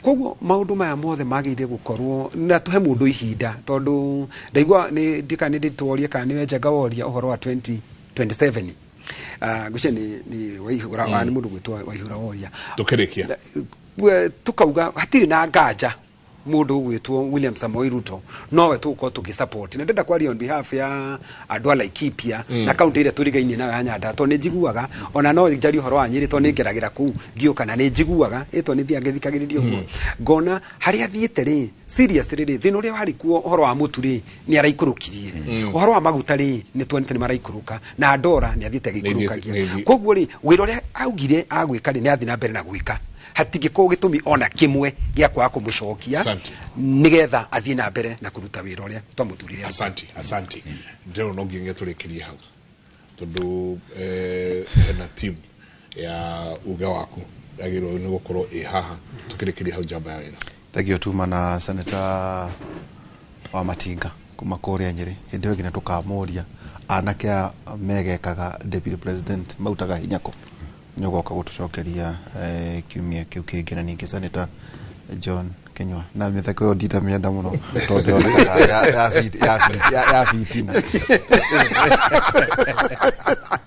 Koguo maũndũ maya mothe magĩrĩire gũkorwo na tũhe mũndũ ihinda, tondũ ndaigua nĩ ndika nĩ ndĩtworie kana nĩ Njenga woria ũhoro wa 2027. Ngwĩciria nĩ Waihũra, nĩ mũndũ gwĩtwo Waihũra woria. Tũkĩrĩkia. Tukauga hatirĩ na nganja mũndũ ũgwĩtwo William Samoei Ruto nowe tũgũkorwo tũgĩ support, na ndĩrenda kwaria on behalf ya andũ a Laikipia na kaunti ĩrĩa tũrigainie nayo ya Nyandarua, tondũ nĩ njiguaga ona no njarie ũhoro wa Nyĩrĩ, tondũ nĩ ngeragĩra kũu ngĩũka, na nĩ njiguaga ĩtondũ nĩ thiaga ngĩthikagĩrĩria ũguo, ngona harĩa athiĩte rĩ, seriously rĩ, thĩna ũrĩa warĩ kuo ũhoro wa mũtu rĩ, nĩ araikũrũkirie, ũhoro wa maguta rĩ, nĩ tuonete nĩ maraikũrũka, na ndora nĩ athiĩte agĩikũrũkagia. Koguo rĩ, wĩra ũrĩa augire agwĩka rĩ, nĩ athiĩ na mbere na gwĩka. Hatingĩkorwo gĩtũmi ona kĩmwe gĩa kwaga kũmũcokia Asante. nĩgetha athiĩ na mbere na kũruta wĩra ũrĩa twamũthurire. Asante, asante. Ndĩrona no nginya tũrĩkĩrie hau, tondũ hena team ya uge waku yagĩrĩirwo nĩ gũkorwo ĩ haha. Tũkĩrĩkĩria hau, njamba ya wĩra. Thank you. Tuma na Senator wa Matinga kuma kũrĩa Nyĩrĩ. Hĩndĩ ĩyo ĩngĩ nĩ tũkamũria anake aya megekaga deputy president mautaga hinya kũ, nĩ ũgoka gũtũcokeria kiumia kĩu kĩngĩ. Na ningĩ Senator John Kinyua na mĩtheko ĩyo ndindamĩenda mũno, tondũ yonekaga ya fitina.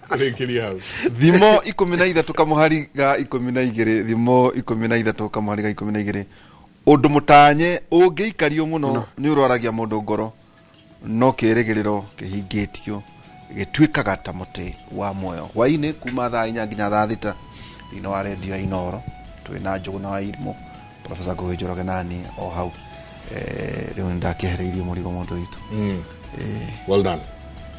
Tũrĩkĩrie hau. Thimo 13 kamũhari ga 12, Thimo 13 kamũhari ga 12: ũndũ mũtanye ũngĩikario mũno nĩ ũrwaragia mũndũ ngoro, no kĩrĩgĩrĩro kĩhingĩtio gĩtuĩkaga ta mũtĩ wa muoyo. Hwainĩ kuma thaa 4 nginya thaa 6, thĩinĩ wa redio ya Inoro, twĩna Njũgũna wa Irimũ, Profesa Ngũgĩ Njoroge, nani o hau. Rĩu nĩ ndakĩehereirie mũrigo mũndũ witũ. Well done,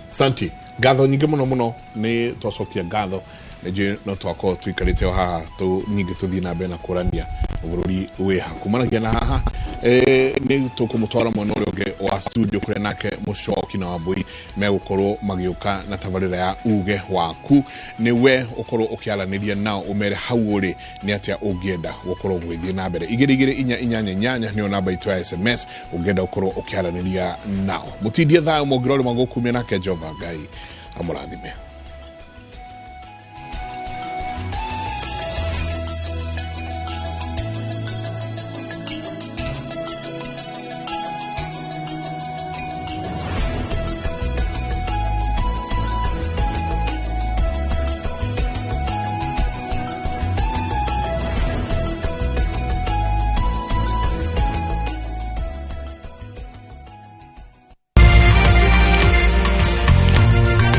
santi. Ngatho nyingĩ mũno mũno, nĩ twacokia ngatho. Nĩ njũĩ no twakorwo tũikarĩte o haha tũ nyingĩ tũthiĩ na mbere na kũrania bũrũri wĩha kumanagia na haha. Nĩ tũkũmũtwara mwena ũrĩa ũngĩ wa studio, kũrĩa nake Mũcoki na Wambui megũkorwo magĩũka na tabarĩra ya uge waku. Nĩ we ũkorwo ũkĩaranĩria nao, ũmere hau ũrĩ nĩ atĩa ũngĩenda gũkorwo gũgĩthiĩ na mbere. 22488 nĩyo namba itũ ya SMS ũngĩenda gũkorwo ũkĩaranĩria nao. Mũtindie thayũ, mũngĩrorĩ magũkumia nake Jehova Ngai amũrathime.